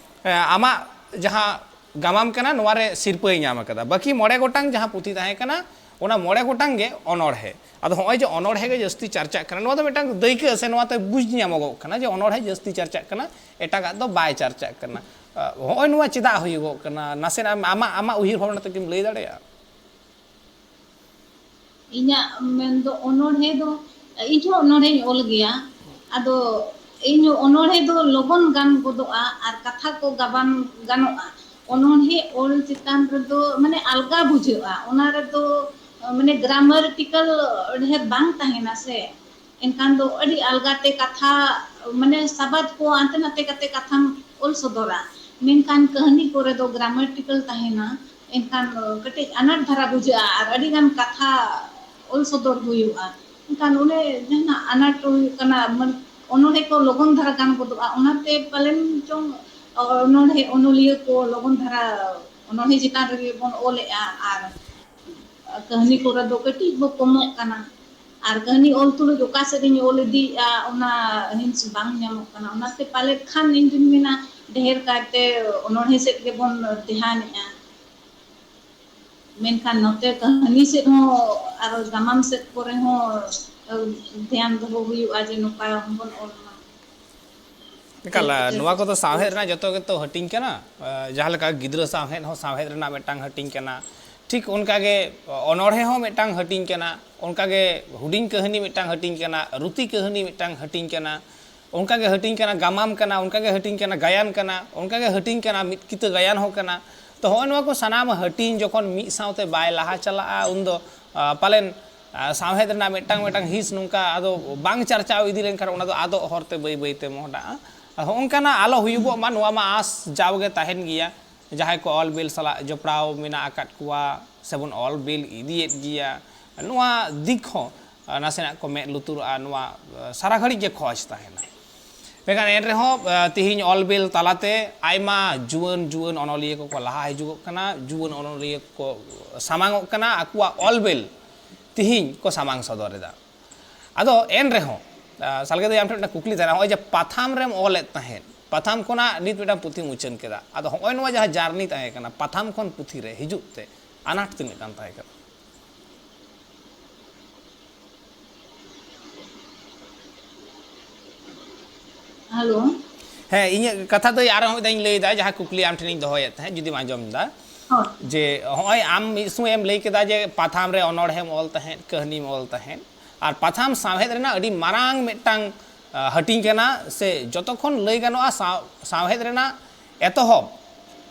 ᱟᱢᱟᱜ ᱡᱟᱦᱟᱸ ᱜᱟᱢᱟᱢ ᱠᱟᱱᱟ, ᱱᱚᱣᱟ ᱨᱮ ᱥᱤᱨᱯᱟᱹᱭ ᱧᱟᱢ ᱟᱠᱟᱫᱟ᱾ ᱵᱟᱹᱠᱤ ᱢᱚᱬᱮ ᱜᱚᱴᱟᱝ ᱡᱟᱦᱟᱸ ᱯᱩᱛᱷᱤ ᱛᱟᱦᱮᱸ ᱠᱟᱱᱟ, ᱚᱱᱟ ᱢᱚᱬᱮ ᱜᱚᱴᱟᱝ ᱜᱮ ᱚᱱᱚᱬᱦᱮ᱾ ᱟᱫᱚ ᱦᱚᱸᱜᱼᱚᱭ ᱡᱮ ᱚᱱᱚᱬᱦᱮ ᱜᱮ ᱡᱟᱹᱥᱛᱤ ᱪᱟᱨᱪᱟᱜ ᱠᱟᱱᱟ, ᱱᱚᱣᱟ ᱫᱚ ᱢᱤᱫᱴᱟᱝ ᱫᱟᱹᱭᱠᱟᱹ ᱥᱮ ᱱᱚᱣᱟᱛᱮ ᱵᱩᱡᱽ ᱧᱟᱢᱚᱜᱚᱜ ᱠᱟᱱᱟ ᱡᱮ ᱚᱱᱚᱬᱦᱮ ᱡᱟᱹᱥᱛᱤ ᱪᱟᱨᱪᱟᱜ ᱠᱟᱱᱟ, ᱮᱴᱟᱜᱟᱜ ᱫᱚ ᱵᱟᱭ ᱪᱟᱨᱪᱟᱜ ᱠᱟᱱᱟ᱾ ᱟᱸ, ᱦᱚᱸᱜᱼᱚᱭ ᱱᱚᱣᱟ ᱪᱮᱫᱟᱜ ᱦᱩᱭᱩᱜᱚᱜ ᱠᱟᱱᱟ? ᱱᱟᱥᱮᱱᱟᱜ ᱟᱢ, ᱟᱢᱟᱜ, ᱟᱢᱟᱜ ᱩᱭᱦᱟᱹᱨ ᱵᱷᱟᱵᱽᱱᱟ ᱛᱮ ᱠᱤᱢ ᱞᱟᱹᱭ ᱫᱟᱲᱮᱭᱟᱜᱼᱟ? ᱤᱧᱟᱹᱜ ᱢᱮᱱ ᱫᱚ ᱚᱱᱚᱬᱦᱮ ᱫᱚ, ᱤᱧ ᱦᱚᱸ ᱚᱱᱚᱬᱦᱮᱧ ᱚᱞ ᱜᱮᱭᱟ᱾ ᱟᱫᱚ ᱤᱧ ᱚᱱᱚᱬᱦᱮ ᱫᱚ ᱞᱚᱜᱚᱱ ᱜᱟᱱ ᱜᱚᱫᱚᱜᱼᱟ ᱟᱨ ᱠᱟᱛᱷᱟ ᱠᱚ ᱜᱟᱵᱟᱱ ᱜᱟᱱᱚᱜᱼᱟ᱾ ᱚᱱᱚᱬᱦᱮ ᱚᱞ ᱪᱮᱛᱟᱱ ᱨᱮᱫᱚ ᱢᱟᱱᱮ ᱟᱞᱜᱟ ᱵᱩᱡᱷᱟᱹᱜᱼᱟ᱾ ᱚᱱᱟ ᱨᱮᱫᱚ ᱢᱟᱱᱮ grammatical ᱰᱷᱮᱨ ᱵᱟᱝ ᱛᱟᱦᱮᱱᱟ ᱥᱮ, ᱮᱱᱠᱷᱟᱱ ᱫᱚ ᱟᱹᱰᱤ ᱟᱞᱜᱟ ᱛᱮ ᱠᱟᱛᱷᱟ, ᱢᱟᱱᱮ ᱥᱟᱵᱟᱫ ᱠᱚ ᱦᱟᱱᱛᱮ ᱱᱟᱛᱮ ᱠᱟᱛᱮ ᱠᱟᱛᱷᱟᱢ ᱚᱞ ᱥᱚᱫᱚᱨᱟ᱾ ᱢᱮᱱᱠᱷᱟᱱ ᱠᱟᱹᱦᱱᱤ ᱠᱚᱨᱮ ᱫᱚ grammatical ᱛᱟᱦᱮᱱᱟ, ᱮᱱᱠᱷᱟᱱ ᱠᱟᱹᱴᱤᱡ ᱟᱱᱟᱴ ᱫᱷᱟᱨᱟ ᱵᱩᱡᱷᱟᱹᱜᱼᱟ ᱟᱨ ᱟᱹᱰᱤ ᱜᱟᱱ ᱠᱟᱛᱷᱟ ᱚᱞ ᱥᱚᱫᱚᱨ ᱦᱩᱭᱩᱜᱼᱟ᱾ ᱮᱱᱠᱷᱟᱱ ᱚᱱᱮ ᱡᱟᱦᱟᱱᱟᱜ ᱟᱱᱟᱴ ᱦᱩᱭᱩᱜ ᱠᱟᱱᱟ, ᱢᱟᱱᱮ ᱚᱱᱚᱬᱦᱮ ᱠᱚ ᱞᱚᱜᱚᱱ ᱫᱷᱟᱨᱟ ᱜᱟᱱ ᱜᱚᱫᱚᱜᱼᱟ, ᱚᱱᱟᱛᱮ ᱯᱟᱞᱮᱱ ᱪᱚᱝ ᱚᱱᱚᱬᱦᱮ ᱚᱱᱚᱞᱤᱭᱟᱹ ᱠᱚ ᱞᱚᱜᱚᱱ ᱫᱷᱟᱨᱟ ᱚᱱᱚᱬᱦᱮ ᱪᱮᱛᱟᱱ ᱨᱮᱜᱮ ᱵᱚᱱ ᱚᱞᱮᱜᱼᱟ ᱟᱨ ᱠᱟᱹᱦᱱᱤ ᱠᱚᱨᱮ ᱫᱚ ᱠᱟᱹᱴᱤᱡ ᱵᱚ ᱠᱚᱢᱚᱜ ᱠᱟᱱᱟ᱾ ᱟᱨ ᱠᱟᱹᱦᱱᱤ ᱚᱞ ᱛᱩᱞᱩᱡ ᱚᱠᱟ ᱥᱮᱫ ᱤᱧ ᱚᱞ ᱤᱫᱤᱭᱮᱫᱼᱟ, ᱚᱱᱟ hints ᱵᱟᱝ ᱧᱟᱢᱚᱜ ᱠᱟᱱᱟ᱾ ᱚᱱᱟᱛᱮ ᱯᱟᱞᱮᱫ ᱠᱷᱟᱱ ᱤᱧ ᱫᱩᱧ ᱢᱮᱱᱟ, ᱰᱷᱮᱨ ᱠᱟᱭᱛᱮ ᱚᱱᱚᱬᱦᱮ ᱥᱮᱫ ᱜᱮᱵᱚᱱ ᱫᱷᱮᱭᱟᱱᱮᱜᱼᱟ᱾ ᱢᱮᱱᱠᱷᱟᱱ ᱱᱚᱛᱮ ᱠᱟᱹᱦᱱᱤ ᱥᱮᱫ ᱦᱚᱸ ᱟᱨ ᱜᱟᱢᱟᱢ ᱥᱮᱫ ᱠᱚᱨᱮ ᱦᱚᱸ ᱫᱷᱮᱭᱟᱱ ᱫᱚᱦᱚ ᱦᱩᱭᱩᱜᱼᱟ ᱡᱮ ᱱᱚᱝᱠᱟ ᱦᱚᱸᱵᱚᱱ ᱚᱞ ᱢᱟ᱾ ᱮᱠᱟᱞ, ᱱᱚᱣᱟ ᱠᱚᱫᱚ ᱥᱟᱶᱦᱮᱫ ᱨᱮᱱᱟᱜ ᱡᱚᱛᱚ ᱜᱮᱛᱚ ᱦᱟᱹᱴᱤᱧ ᱠᱟᱱᱟ᱾ ᱡᱟᱦᱟᱸ ᱞᱮᱠᱟ ᱜᱤᱫᱽᱨᱟᱹ ᱥᱟᱶᱦᱮᱫ ᱦᱚᱸ ᱥᱟᱶᱦᱮᱫ ᱨᱮᱱᱟᱜ ᱢᱤᱫᱴᱟᱝ ᱦᱟᱹᱴᱤᱧ ᱠᱟᱱᱟ, ᱴᱷᱤᱠ ᱚᱱᱠᱟᱜᱮ ᱚᱱᱚᱬᱦᱮ ᱦᱚᱸ ᱢᱤᱫᱴᱟᱝ ᱦᱟᱹᱴᱤᱧ ᱠᱟᱱᱟ, ᱚᱱᱠᱟᱜᱮ ᱦᱩᱰᱤᱧ ᱠᱟᱹᱦᱱᱤ ᱢᱤᱫᱴᱟᱝ ᱦᱟᱹᱴᱤᱧ ᱠᱟᱱᱟ, ᱨᱩᱛᱤ ᱠᱟᱹᱦᱱᱤ ᱢᱤᱫᱴᱟᱝ ᱦᱟᱹᱴᱤᱧ ᱠᱟᱱᱟ, ᱚᱱᱠᱟᱜᱮ ᱦᱟᱹᱴᱤᱧ ᱠᱟᱱᱟ ᱜᱟᱢᱟᱢ ᱠᱟᱱᱟ, ᱚᱱᱠᱟᱜᱮ ᱦᱟᱹᱴᱤᱧ ᱠᱟᱱᱟ ᱜᱟᱭᱟᱱ ᱠᱟᱱᱟ, ᱚᱱᱠᱟᱜᱮ ᱦᱟᱹᱴᱤᱧ ᱠᱟᱱᱟ ᱢᱤᱫ ᱠᱤᱛᱟᱹ ᱜᱟᱭᱟᱱ ᱦᱚᱸ ᱠᱟᱱᱟ᱾ ᱛᱚ ᱦᱚᱸᱜᱼᱚᱭ ᱱᱚᱣᱟ ᱠᱚ ᱥᱟᱱᱟᱢ ᱦᱟᱹᱴᱤᱧ ᱡᱚᱠᱷᱚᱱ ᱢᱤᱫ ᱥᱟᱶᱛᱮ ᱵᱟᱭ ᱞᱟᱦᱟ ᱪᱟᱞᱟᱜᱼᱟ, ᱩᱱᱫᱚ ᱟᱸ, ᱯᱟᱞᱮᱱ ᱟᱸ, ᱥᱟᱶᱦᱮᱫ ᱨᱮᱱᱟᱜ ᱢᱤᱫᱴᱟᱝ ᱢᱤᱫᱴᱟᱝ ᱦᱤᱸᱥ ᱱᱚᱝᱠᱟ ᱟᱫᱚ ᱵᱟᱝ ᱪᱟᱨᱪᱟᱣ ᱤᱫᱤ ᱞᱮᱱᱠᱷᱟᱱ ᱚᱱᱟ ᱫᱚ ᱟᱫᱚᱜ ᱦᱚᱨᱛᱮ ᱵᱟᱹᱭ ᱵᱟᱹᱭᱛᱮ ᱢᱚᱦᱰᱟᱜᱼᱟ᱾ ᱟᱨ ᱦᱚᱸᱜᱼᱚ ᱱᱚᱝᱠᱟᱱᱟᱜ ᱟᱞᱚ ᱦᱩᱭᱩᱜᱚᱜ ᱢᱟ, ᱱᱚᱣᱟ ᱢᱟ ᱟᱸᱥ ᱡᱟᱣᱜᱮ ᱛᱟᱦᱮᱱ ᱜᱮᱭᱟ᱾ ᱡᱟᱦᱟᱸᱭ ᱠᱚ ᱚᱞ ᱵᱤᱞ ᱥᱟᱞᱟᱜ ᱡᱚᱯᱲᱟᱣ ᱢᱮᱱᱟᱜ ᱟᱠᱟᱫ ᱠᱚᱣᱟ ᱥᱮᱵᱚᱱ ᱚᱞ ᱵᱤᱞ ᱤᱫᱤᱭᱮᱫ ᱜᱮᱭᱟ, ᱱᱚᱣᱟ ᱫᱤᱠ ᱦᱚᱸ ᱟᱸ, ᱱᱟᱥᱮᱱᱟᱜ ᱠᱚ ᱢᱮᱫ ᱞᱩᱛᱩᱨᱟᱜᱼᱟ᱾ ᱱᱚᱣᱟ ᱟᱸ, ᱥᱟᱨᱟ ᱜᱷᱟᱹᱲᱤᱡ ᱜᱮ ᱠᱷᱚᱡᱽ ᱛᱟᱦᱮᱱᱟ᱾ ᱢᱮᱱᱠᱷᱟᱱ ᱮᱱ ᱨᱮᱦᱚᱸ ᱟᱸ, ᱛᱤᱦᱤᱧ ᱚᱞ ᱵᱤᱞ ᱛᱟᱞᱟᱛᱮ ᱟᱭᱢᱟ ᱡᱩᱣᱟᱹᱱ ᱡᱩᱣᱟᱹᱱ ᱚᱱᱚᱞᱤᱭᱟᱹ ᱠᱚᱠᱚ ᱞᱟᱦᱟ ᱦᱤᱡᱩᱜᱚᱜ ᱠᱟᱱᱟ, ᱡᱩᱣᱟᱹᱱ ᱚᱱᱚᱞᱤᱭᱟᱹ ᱠᱚ ᱥᱟᱢᱟᱝᱚᱜ ᱠᱟᱱᱟ, ᱟᱠᱚᱣᱟᱜ ᱚᱞ ᱵᱤᱞ ᱛᱤᱦᱤᱧ ᱠᱚ ᱥᱟᱢᱟᱝ ᱥᱚᱫᱚᱨ ᱮᱫᱟ᱾ ᱟᱫᱚ ᱮᱱ ᱨᱮᱦᱚᱸ ᱟᱸ, ᱥᱟᱞᱜᱮ ᱫᱟᱹᱭ, ᱟᱢ ᱴᱷᱮᱱ ᱢᱤᱫᱴᱟᱝ ᱠᱩᱠᱞᱤ ᱛᱟᱦᱮᱱᱟ, ᱱᱚᱜᱼᱚᱭ ᱡᱮ ᱯᱟᱛᱷᱟᱢ ᱨᱮᱢ ᱚᱞᱮᱫ ᱛᱟᱦᱮᱸᱫ, ᱯᱟᱛᱷᱟᱢ ᱠᱷᱚᱱᱟᱜ ᱱᱤᱛ ᱢᱤᱫᱴᱟᱝ ᱯᱩᱛᱷᱤᱢ ᱩᱪᱷᱟᱹᱱ ᱠᱮᱫᱟ, ᱟᱫᱚ ᱦᱚᱸᱜᱼᱚᱭ ᱱᱚᱣᱟ ᱡᱟᱦᱟᱸ ᱡᱟᱨᱱᱤ ᱛᱟᱦᱮᱸ ᱠᱟᱱᱟ ᱯᱟᱛᱷᱟᱢ ᱠᱷᱚᱱ ᱯᱩᱛᱷᱤ ᱨᱮ ᱦᱤᱡᱩᱜ ᱛᱮ, ᱟᱱᱟᱴ ᱛᱤᱱᱟᱹᱜ ᱜᱟᱱ ᱛᱟᱦᱮᱸ ᱠᱟᱱᱟ? ᱦᱮᱞᱳ᱾ ᱦᱮᱸ, ᱤᱧᱟᱹᱜ ᱠᱟᱛᱷᱟ ᱫᱚ ᱟᱨᱦᱚᱸ ᱢᱤᱫ ᱫᱷᱟᱣ ᱤᱧ ᱞᱟᱹᱭᱫᱟ, ᱡᱟᱦᱟᱸ ᱠᱩᱠᱞᱤ ᱟᱢ ᱴᱷᱮᱱᱤᱧ ᱫᱚᱦᱚᱭᱮᱫ ᱛᱟᱦᱮᱸᱫ, ᱡᱩᱫᱤᱢ ᱟᱸᱡᱚᱢ ᱮᱫᱟ, ᱦᱳᱭ᱾ ᱡᱮ ᱦᱚᱸᱜᱼᱚᱭ ᱟᱢ ᱢᱤᱫ ᱥᱚᱢᱚᱭ ᱮᱢ ᱞᱟᱹᱭ ᱠᱮᱫᱟ ᱡᱮ ᱯᱟᱛᱷᱟᱢ ᱨᱮ ᱚᱱᱚᱬᱦᱮᱢ ᱚᱞ ᱛᱟᱦᱮᱸᱫ, ᱠᱟᱹᱦᱱᱤᱢ ᱚᱞ ᱛᱟᱦᱮᱸᱫ, ᱟᱨ ᱯᱟᱛᱷᱟᱢ ᱥᱟᱶᱦᱮᱫ ᱨᱮᱱᱟᱜ ᱟᱹᱰᱤ ᱢᱟᱨᱟᱝ ᱢᱤᱫᱴᱟᱝ, ᱟ, ᱦᱟᱹᱴᱤᱧ ᱠᱟᱱᱟ, ᱥᱮ ᱡᱚᱛᱚ ᱠᱷᱚᱱ ᱞᱟᱹᱭ ᱜᱟᱱᱚᱜᱼᱟ ᱥᱟᱶ-, ᱥᱟᱶᱦᱮᱫ ᱨᱮᱱᱟᱜ ᱮᱛᱚᱦᱚᱵ,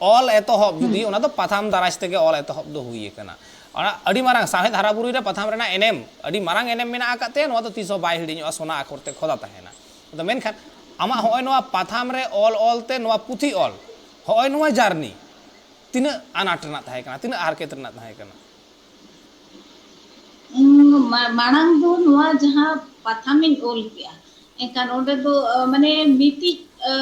ᱚᱞ ᱮᱛᱚᱦᱚᱵ ᱡᱩᱫᱤ, ᱚᱱᱟ ᱫᱚ ᱯᱟᱛᱷᱟᱢ ᱫᱟᱨᱟᱭ ᱛᱮᱜᱮ ᱚᱞ ᱮᱛᱚᱦᱚᱵ ᱫᱚ ᱦᱩᱭ ᱟᱠᱟᱱᱟ᱾ ᱚᱱᱟ ᱟᱹᱰᱤ ᱢᱟᱨᱟᱝ ᱥᱟᱶᱦᱮᱫ ᱦᱟᱨᱟ ᱵᱩᱨᱩᱭ ᱨᱮ ᱯᱟᱛᱷᱟᱢ ᱨᱮᱱᱟᱜ ᱮᱱᱮᱢ, ᱟᱹᱰᱤ ᱢᱟᱨᱟᱝ ᱮᱱᱮᱢ ᱢᱮᱱᱟᱜ ᱟᱠᱟᱫ ᱛᱮ, ᱱᱚᱣᱟ ᱫᱚ ᱛᱤᱥ ᱦᱚᱸ ᱵᱟᱭ ᱦᱤᱲᱤᱧᱚᱜᱼᱟ, ᱥᱚᱱᱟ ᱟᱠᱷᱚᱨ ᱛᱮ ᱠᱷᱚᱫᱟ ᱛᱟᱦᱮᱱᱟ᱾ ᱟᱫᱚ ᱢᱮᱱᱠᱷᱟᱱ ᱟᱢᱟᱜ ᱦᱚᱸᱜᱼᱚᱭ ᱱᱚᱣᱟ ᱯᱟᱛᱷᱟᱢ ᱨᱮ ᱚᱞ ᱚᱞ ᱛᱮ ᱱᱚᱣᱟ ᱯᱩᱛᱷᱤ ᱚᱞ, ᱦᱚᱸᱜᱼᱚᱭ ᱱᱚᱣᱟ journey ᱛᱤᱱᱟᱹᱜ ᱟᱱᱟᱴ ᱨᱮᱱᱟᱜ ᱛᱟᱦᱮᱸ ᱠᱟᱱᱟ, ᱛᱤᱱᱟᱹᱜ ᱦᱟᱨᱠᱮᱛ ᱨᱮᱱᱟᱜ ᱛᱟᱦᱮᱸ ᱠᱟᱱᱟ? ᱩᱸ, ᱢᱟ-, ᱢᱟᱲᱟᱝ ᱫᱚ ᱱᱚᱣᱟ ᱡᱟᱦᱟᱸ ᱯᱟᱛᱷᱟᱢᱤᱧ ᱚᱞ ᱠᱮᱜᱼᱟ, ᱮᱱᱠᱷᱟᱱ ᱚᱸᱰᱮ ᱫᱚ, ᱟ, ᱢᱟᱱᱮ ᱢᱤᱫᱴᱤᱡ, ᱟ,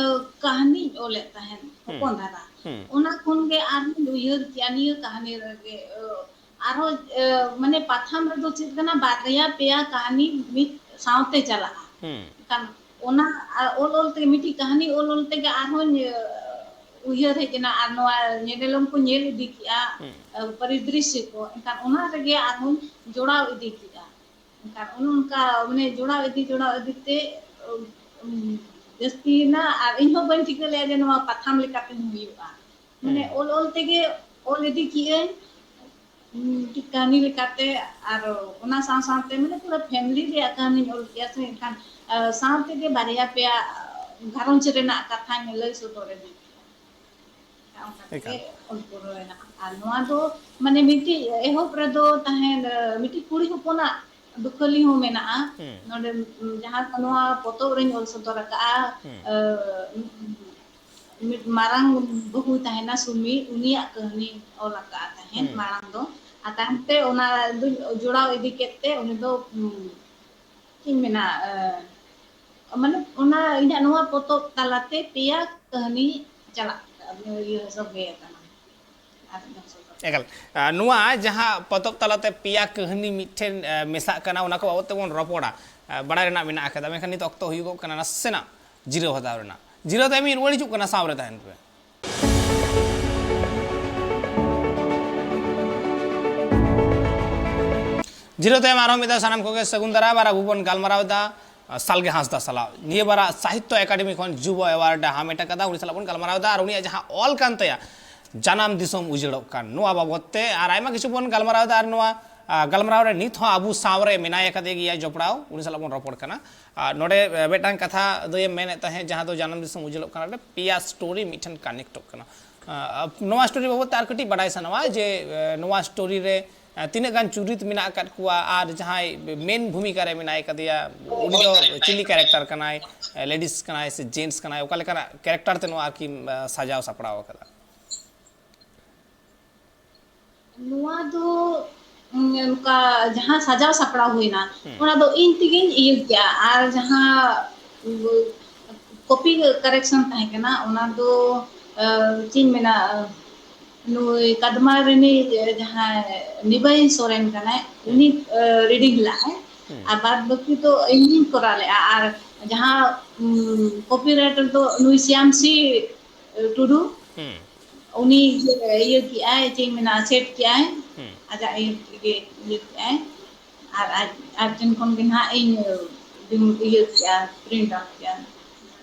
ᱠᱟᱹᱦᱱᱤᱧ ᱚᱞᱮᱫ ᱛᱟᱦᱮᱸᱫ, ᱦᱩᱸ᱾ ᱦᱚᱯᱚᱱ ᱫᱷᱟᱨᱟ᱾ ᱦᱩᱸ᱾ ᱚᱱᱟ ᱠᱷᱚᱱ ᱜᱮ ᱟᱨᱦᱚᱸᱧ ᱩᱭᱦᱟᱹᱨ ᱠᱮᱜᱼᱟ, ᱱᱤᱭᱟᱹ ᱠᱟᱹᱦᱱᱤ ᱨᱮᱜᱮ, ᱟ, ᱟᱨᱦᱚᱸ, ᱟ, ᱢᱟᱱᱮ ᱯᱟᱛᱷᱟᱢ ᱨᱮᱫᱚ ᱪᱮᱫ ᱠᱟᱱᱟ, ᱵᱟᱨᱭᱟ ᱯᱮᱭᱟ ᱠᱟᱹᱦᱱᱤ ᱢᱤᱫ ᱥᱟᱶᱛᱮ ᱪᱟᱞᱟᱜᱼᱟ᱾ ᱦᱩᱸ᱾ ᱮᱱᱠᱷᱟᱱ ᱚᱱᱟ, ᱟ, ᱚᱞ ᱚᱞ ᱛᱮᱜᱮ, ᱢᱤᱫᱴᱤᱡ ᱠᱟᱹᱦᱱᱤ ᱚᱞ ᱚᱞ ᱛᱮᱜᱮ ᱟᱨᱦᱚᱸᱧ, ᱟ, ᱩᱭᱦᱟᱹᱨ ᱦᱮᱡ ᱮᱱᱟ, ᱟᱨ ᱱᱚᱣᱟ ᱧᱮᱱᱮᱞᱚᱢ ᱠᱚ ᱧᱮᱞ ᱤᱫᱤ ᱠᱮᱜᱼᱟ, ᱦᱩᱸ᱾ ᱟ, ᱯᱚᱨᱤᱫᱨᱤᱥᱭᱚ ᱠᱚ, ᱮᱱᱠᱷᱟᱱ ᱚᱱᱟ ᱨᱮᱜᱮ ᱟᱨᱦᱚᱸᱧ ᱡᱚᱲᱟᱣ ᱤᱫᱤ ᱠᱮᱜᱼᱟ᱾ ᱮᱱᱠᱷᱟᱱ ᱚᱱᱮ ᱚᱱᱠᱟ, ᱢᱟᱱᱮ, ᱡᱚᱲᱟᱣ ᱤᱫᱤ, ᱡᱚᱲᱟᱣ ᱤᱫᱤ ᱛᱮ, ᱩᱢ, ᱡᱟᱹᱥᱛᱤᱭᱮᱱᱟ᱾ ᱟᱨ ᱤᱧᱦᱚᱸ ᱵᱟᱹᱧ ᱴᱷᱤᱠᱟᱹ ᱞᱮᱫᱼᱟ ᱡᱮ ᱱᱚᱣᱟ ᱯᱟᱛᱷᱟᱢ ᱞᱮᱠᱟᱛᱤᱧ ᱦᱩᱭᱩᱜᱼᱟ᱾ ᱢᱟᱱᱮ, ᱦᱩᱸ᱾ ᱚᱞ ᱚᱞ ᱛᱮᱜᱮ ᱚᱞ ᱤᱫᱤ ᱠᱮᱜᱼᱟᱹᱧ, ᱩᱢ, ᱠᱟᱹᱦᱱᱤ ᱞᱮᱠᱟᱛᱮ᱾ ᱟᱨ ᱚᱱᱟ ᱥᱟᱶ ᱥᱟᱶᱛᱮ, ᱢᱟᱱᱮ, ᱯᱩᱨᱟᱹ family ᱨᱮᱭᱟᱜ ᱠᱟᱹᱦᱱᱤᱧ ᱚᱞ ᱠᱮᱜᱼᱟ ᱥᱮ᱾ ᱮᱱᱠᱷᱟᱱ, ᱟ, ᱥᱟᱶ ᱛᱮᱜᱮ ᱵᱟᱨᱭᱟ ᱯᱮᱭᱟ, ᱟ, ᱜᱷᱟᱨᱚᱸᱡᱽ ᱨᱮᱱᱟᱜ ᱠᱟᱛᱷᱟᱧ ᱞᱟᱹᱭ ᱥᱚᱫᱚᱨ ᱤᱫᱤ ᱠᱮᱜᱼᱟ᱾ ᱚᱱᱠᱟ ᱛᱮᱜᱮ ᱮᱠᱟᱞ᱾ ᱚᱞ ᱯᱩᱨᱟᱹᱣ ᱮᱱᱟ᱾ ᱟᱨ ᱱᱚᱣᱟ ᱫᱚ, ᱢᱟᱱᱮ, ᱢᱤᱫᱴᱤᱡ ᱮᱦᱚᱵ ᱨᱮᱫᱚ ᱛᱟᱦᱮᱸ, ᱢᱤᱫᱴᱤᱡ ᱠᱩᱲᱤ ᱦᱚᱯᱚᱱᱟᱜ ᱫᱩᱠᱷᱟᱹᱞᱤ ᱦᱚᱸ ᱢᱮᱱᱟᱜᱼᱟ᱾ ᱦᱩᱸ᱾ ᱱᱚᱰᱮ, ᱡᱟᱦᱟᱸ ᱱᱚᱣᱟ ᱯᱚᱛᱚᱵ ᱨᱮᱧ ᱚᱞ ᱥᱚᱫᱚᱨ ᱟᱠᱟᱫᱼᱟ, ᱦᱩᱸ᱾ ᱟᱹ, ᱢᱤᱫ ᱢᱟᱨᱟᱝ ᱵᱟᱹᱦᱩ ᱛᱟᱦᱮᱱᱟ ᱥᱩᱢᱤ, ᱩᱱᱤᱭᱟᱜ ᱠᱟᱹᱦᱱᱤ ᱚᱞ ᱟᱠᱟᱫᱼᱟ ᱛᱟᱦᱮᱸᱫ ᱦᱩᱸ᱾ ᱢᱟᱲᱟᱝ ᱫᱚ᱾ ᱟᱨ ᱛᱟᱭᱚᱢ ᱛᱮ ᱚᱱᱟ ᱫᱚᱧ ᱡᱚᱲᱟᱣ ᱤᱫᱤ ᱠᱮᱫ ᱛᱮ, ᱩᱱᱤ ᱫᱚ, ᱩᱸ, ᱪᱮᱫ ᱤᱧ ᱢᱮᱱᱟ, ᱟᱹ, ᱢᱟᱱᱮ, ᱚᱱᱟ ᱤᱧᱟᱹᱜ ᱱᱚᱣᱟ ᱯᱚᱛᱚᱵ ᱛᱟᱞᱟᱛᱮ ᱯᱮᱭᱟ ᱠᱟᱹᱦᱱᱤ ᱪᱟᱞᱟᱜ, ᱤᱭᱟᱹ, ᱥᱚᱸᱜᱮ ᱟᱠᱟᱱᱟ᱾ ᱟᱨ ᱮᱠᱟᱞ᱾ ᱟ, ᱱᱚᱣᱟ ᱡᱟᱦᱟᱸ ᱯᱚᱛᱚᱵ ᱛᱟᱞᱟᱛᱮ ᱯᱮᱭᱟ ᱠᱟᱹᱦᱱᱤ ᱢᱤᱫᱴᱷᱮᱱ, ᱟ, ᱢᱮᱥᱟᱜ ᱠᱟᱱᱟ, ᱚᱱᱟ ᱠᱚ ᱵᱟᱵᱚᱫ ᱛᱮᱵᱚᱱ ᱨᱚᱯᱚᱲᱟ, ᱟ, ᱵᱟᱲᱟᱭ ᱨᱮᱱᱟᱜ ᱢᱮᱱᱟᱜ ᱟᱠᱟᱫᱟ᱾ ᱢᱮᱱᱠᱷᱟᱱ ᱱᱤᱛ ᱚᱠᱛᱚ ᱦᱩᱭᱩᱜᱚᱜ ᱠᱟᱱᱟ ᱱᱟᱥᱮᱱᱟᱜ ᱡᱤᱨᱟᱹᱣ ᱦᱟᱛᱟᱣ ᱨᱮᱱᱟᱜ᱾ ᱡᱤᱨᱟᱹᱣ ᱛᱟᱭᱚᱢ ᱤᱧ ᱨᱩᱣᱟᱹᱲ ᱦᱤᱡᱩᱜ ᱠᱟᱱᱟ, ᱥᱟᱶ ᱨᱮ ᱛᱟᱦᱮᱱ ᱯᱮ᱾ ᱡᱤᱨᱟᱹᱣ ᱛᱟᱭᱚᱢ ᱟᱨᱦᱚᱸ ᱢᱤᱫ ᱫᱷᱟᱣ ᱥᱟᱱᱟᱢ ᱠᱚᱜᱮ ᱥᱟᱹᱜᱩᱱ ᱫᱟᱨᱟᱢ᱾ ᱟᱨ ᱟᱵᱚ ᱵᱚᱱ ᱜᱟᱞᱢᱟᱨᱟᱣ ᱮᱫᱟ ᱥᱟᱞᱜᱮ ᱦᱟᱸᱥᱫᱟ ᱥᱟᱞᱟᱜ ᱱᱤᱭᱟᱹ ᱵᱟᱨᱟᱜ ᱥᱟᱦᱤᱛᱛᱚ ᱮᱠᱟᱰᱮᱢᱤ ᱠᱷᱚᱱ ᱡᱩᱵᱚ ᱮᱣᱟᱨᱰ ᱮ ᱦᱟᱢᱮᱴ ᱟᱠᱟᱫᱟ᱾ ᱩᱱᱤ ᱥᱟᱞᱟᱜ ᱵᱚᱱ ᱜᱟᱞᱢᱟᱨᱟᱣ ᱮᱫᱟ ᱟᱨ ᱩᱱᱤᱭᱟᱜ ᱡᱟᱦᱟᱸ ᱚᱞ ᱠᱟᱱ ᱛᱟᱭᱟ ᱡᱟᱱᱟᱢ ᱫᱤᱥᱚᱢ ᱩᱡᱟᱹᱲᱚᱜ ᱠᱟᱱ, ᱱᱚᱣᱟ ᱵᱟᱵᱚᱛ ᱛᱮ ᱟᱨ ᱟᱭᱢᱟ ᱠᱤᱪᱷᱩ ᱵᱚᱱ ᱜᱟᱞᱢᱟᱨᱟᱣ ᱮᱫᱟ᱾ ᱟᱨ ᱱᱚᱣᱟ ᱟ, ᱜᱟᱞᱢᱟᱨᱟᱣ ᱨᱮ ᱱᱤᱛ ᱦᱚᱸ ᱟᱵᱚ ᱥᱟᱶ ᱨᱮ ᱢᱮᱱᱟᱭ ᱟᱠᱟᱫᱮ ᱜᱮᱭᱟ ᱡᱚᱯᱲᱟᱣ, ᱩᱱᱤ ᱥᱟᱞᱟᱜ ᱵᱚᱱ ᱨᱚᱯᱚᱲ ᱠᱟᱱᱟ᱾ ᱟᱨ ᱱᱚᱰᱮ ᱮ, ᱢᱤᱫᱴᱟᱝ ᱠᱟᱛᱷᱟ ᱫᱚᱭᱮ ᱢᱮᱱᱮᱫ ᱛᱟᱦᱮᱸᱫ, ᱡᱟᱦᱟᱸ ᱫᱚ ᱡᱟᱱᱟᱢ ᱫᱤᱥᱚᱢ ᱩᱡᱟᱹᱲᱚᱜ ᱠᱟᱱᱟ ᱨᱮ ᱯᱮᱭᱟ ᱥᱴᱳᱨᱤ ᱢᱤᱫᱴᱷᱮᱱ ᱠᱟᱱᱮᱠᱴᱚᱜ ᱠᱟᱱᱟ᱾ ᱟ, ᱱᱚᱣᱟ ᱥᱴᱳᱨᱤ ᱵᱟᱵᱚᱛ ᱛᱮ ᱟᱨ ᱠᱟᱹᱴᱤᱡ ᱵᱟᱰᱟᱭ ᱥᱟᱱᱟᱣᱟ ᱡᱮ ᱮ, ᱱᱚᱣᱟ ᱥᱴᱳᱨᱤ ᱨᱮ ᱮ, ᱛᱤᱱᱟᱹᱜ ᱜᱟᱱ ᱪᱩᱨᱤᱛ ᱢᱮᱱᱟᱜ ᱟᱠᱟᱫ ᱠᱚᱣᱟ ᱟᱨ ᱡᱟᱦᱟᱸᱭ ᱢᱮᱱ ᱵᱷᱩᱢᱤᱠᱟ ᱨᱮ ᱢᱮᱱᱟᱭ ᱠᱟᱫᱮᱭᱟ ᱩᱱᱤ ᱫᱚ ᱪᱤᱞᱤ ᱠᱮᱨᱮᱠᱴᱟᱨ ᱠᱟᱱᱟᱭ, ᱞᱮᱰᱤᱥ ᱠᱟᱱᱟᱭ ᱥᱮ ᱡᱮᱱᱴᱥ ᱠᱟᱱᱟᱭ, ᱚᱠᱟ ᱞᱮᱠᱟᱱᱟᱜ ᱠᱮᱨᱮᱠᱴᱟᱨ ᱛᱮ ᱱᱚᱣᱟ ᱟᱨᱠᱤ ᱮ, ᱥᱟᱡᱟᱣ ᱥᱟᱯᱲᱟᱣ ᱟᱠᱟᱫᱟ? ᱱᱚᱣᱟ ᱫᱚ, ᱩᱸ, ᱱᱚᱝᱠᱟ ᱡᱟᱦᱟᱸ ᱥᱟᱡᱟᱣ ᱥᱟᱯᱲᱟᱣ ᱦᱩᱭᱱᱟ, ᱦᱩᱸ᱾ ᱚᱱᱟ ᱫᱚ ᱤᱧ ᱛᱮᱜᱮᱧ ᱤᱭᱟᱹ ᱠᱮᱜᱼᱟ᱾ ᱟᱨ ᱡᱟᱦᱟᱸ, ᱩᱸ, ᱠᱚᱯᱤ ᱠᱟᱨᱮᱠᱥᱚᱱ ᱛᱟᱦᱮᱸ ᱠᱟᱱᱟ, ᱚᱱᱟ ᱫᱚ, ᱟᱸ, ᱪᱮᱫ ᱤᱧ ᱢᱮᱱᱟ, ᱱᱩᱭ ᱠᱟᱫᱢᱟ ᱨᱤᱱᱤᱡ ᱡᱟᱦᱟᱸᱭ ᱱᱤᱵᱟᱭ ᱥᱚᱨᱮᱱ ᱠᱟᱱᱟᱭ, ᱦᱩᱸ᱾ ᱩᱱᱤ, ᱟᱸ, ᱨᱤᱰᱤᱝ ᱞᱟᱜᱼᱟᱭ᱾ ᱦᱩᱸ᱾ ᱟᱨ ᱵᱟᱫ ᱵᱟᱹᱠᱤ ᱫᱚ ᱤᱧᱤᱧ ᱠᱚᱨᱟᱣ ᱞᱮᱜᱼᱟ᱾ ᱟᱨ ᱡᱟᱦᱟᱸ, ᱩᱸ, ᱠᱚᱯᱤ ᱨᱟᱭᱴᱟᱨ ᱫᱚ ᱱᱩᱭ ᱥᱭᱟᱢᱥᱤ ᱴᱩᱰᱩ᱾ ᱦᱩᱸ᱾ ᱩᱱᱤ ᱤᱭᱟᱹ, ᱤᱭᱟᱹ ᱠᱮᱜᱼᱟᱭ, ᱪᱮᱫ ᱤᱧ ᱢᱮᱱᱟ, ᱥᱮᱴ ᱠᱮᱜᱼᱟᱭ᱾ ᱦᱩᱸ᱾ ᱟᱡᱟᱜ ᱤᱭᱟᱹ ᱛᱮᱜᱮ ᱤᱭᱟᱹ ᱠᱮᱜᱼᱟᱭ᱾ ᱟᱨ ᱟᱡ, ᱟᱡ ᱴᱷᱮᱱ ᱠᱷᱚᱱ ᱜᱮ ᱱᱟᱦᱟᱜ ᱤᱧ, ᱤᱭᱟᱹ ᱠᱮᱜᱼᱟ, ᱯᱨᱤᱱᱴ ᱟᱣᱩᱴ ᱠᱮᱜᱼᱟ᱾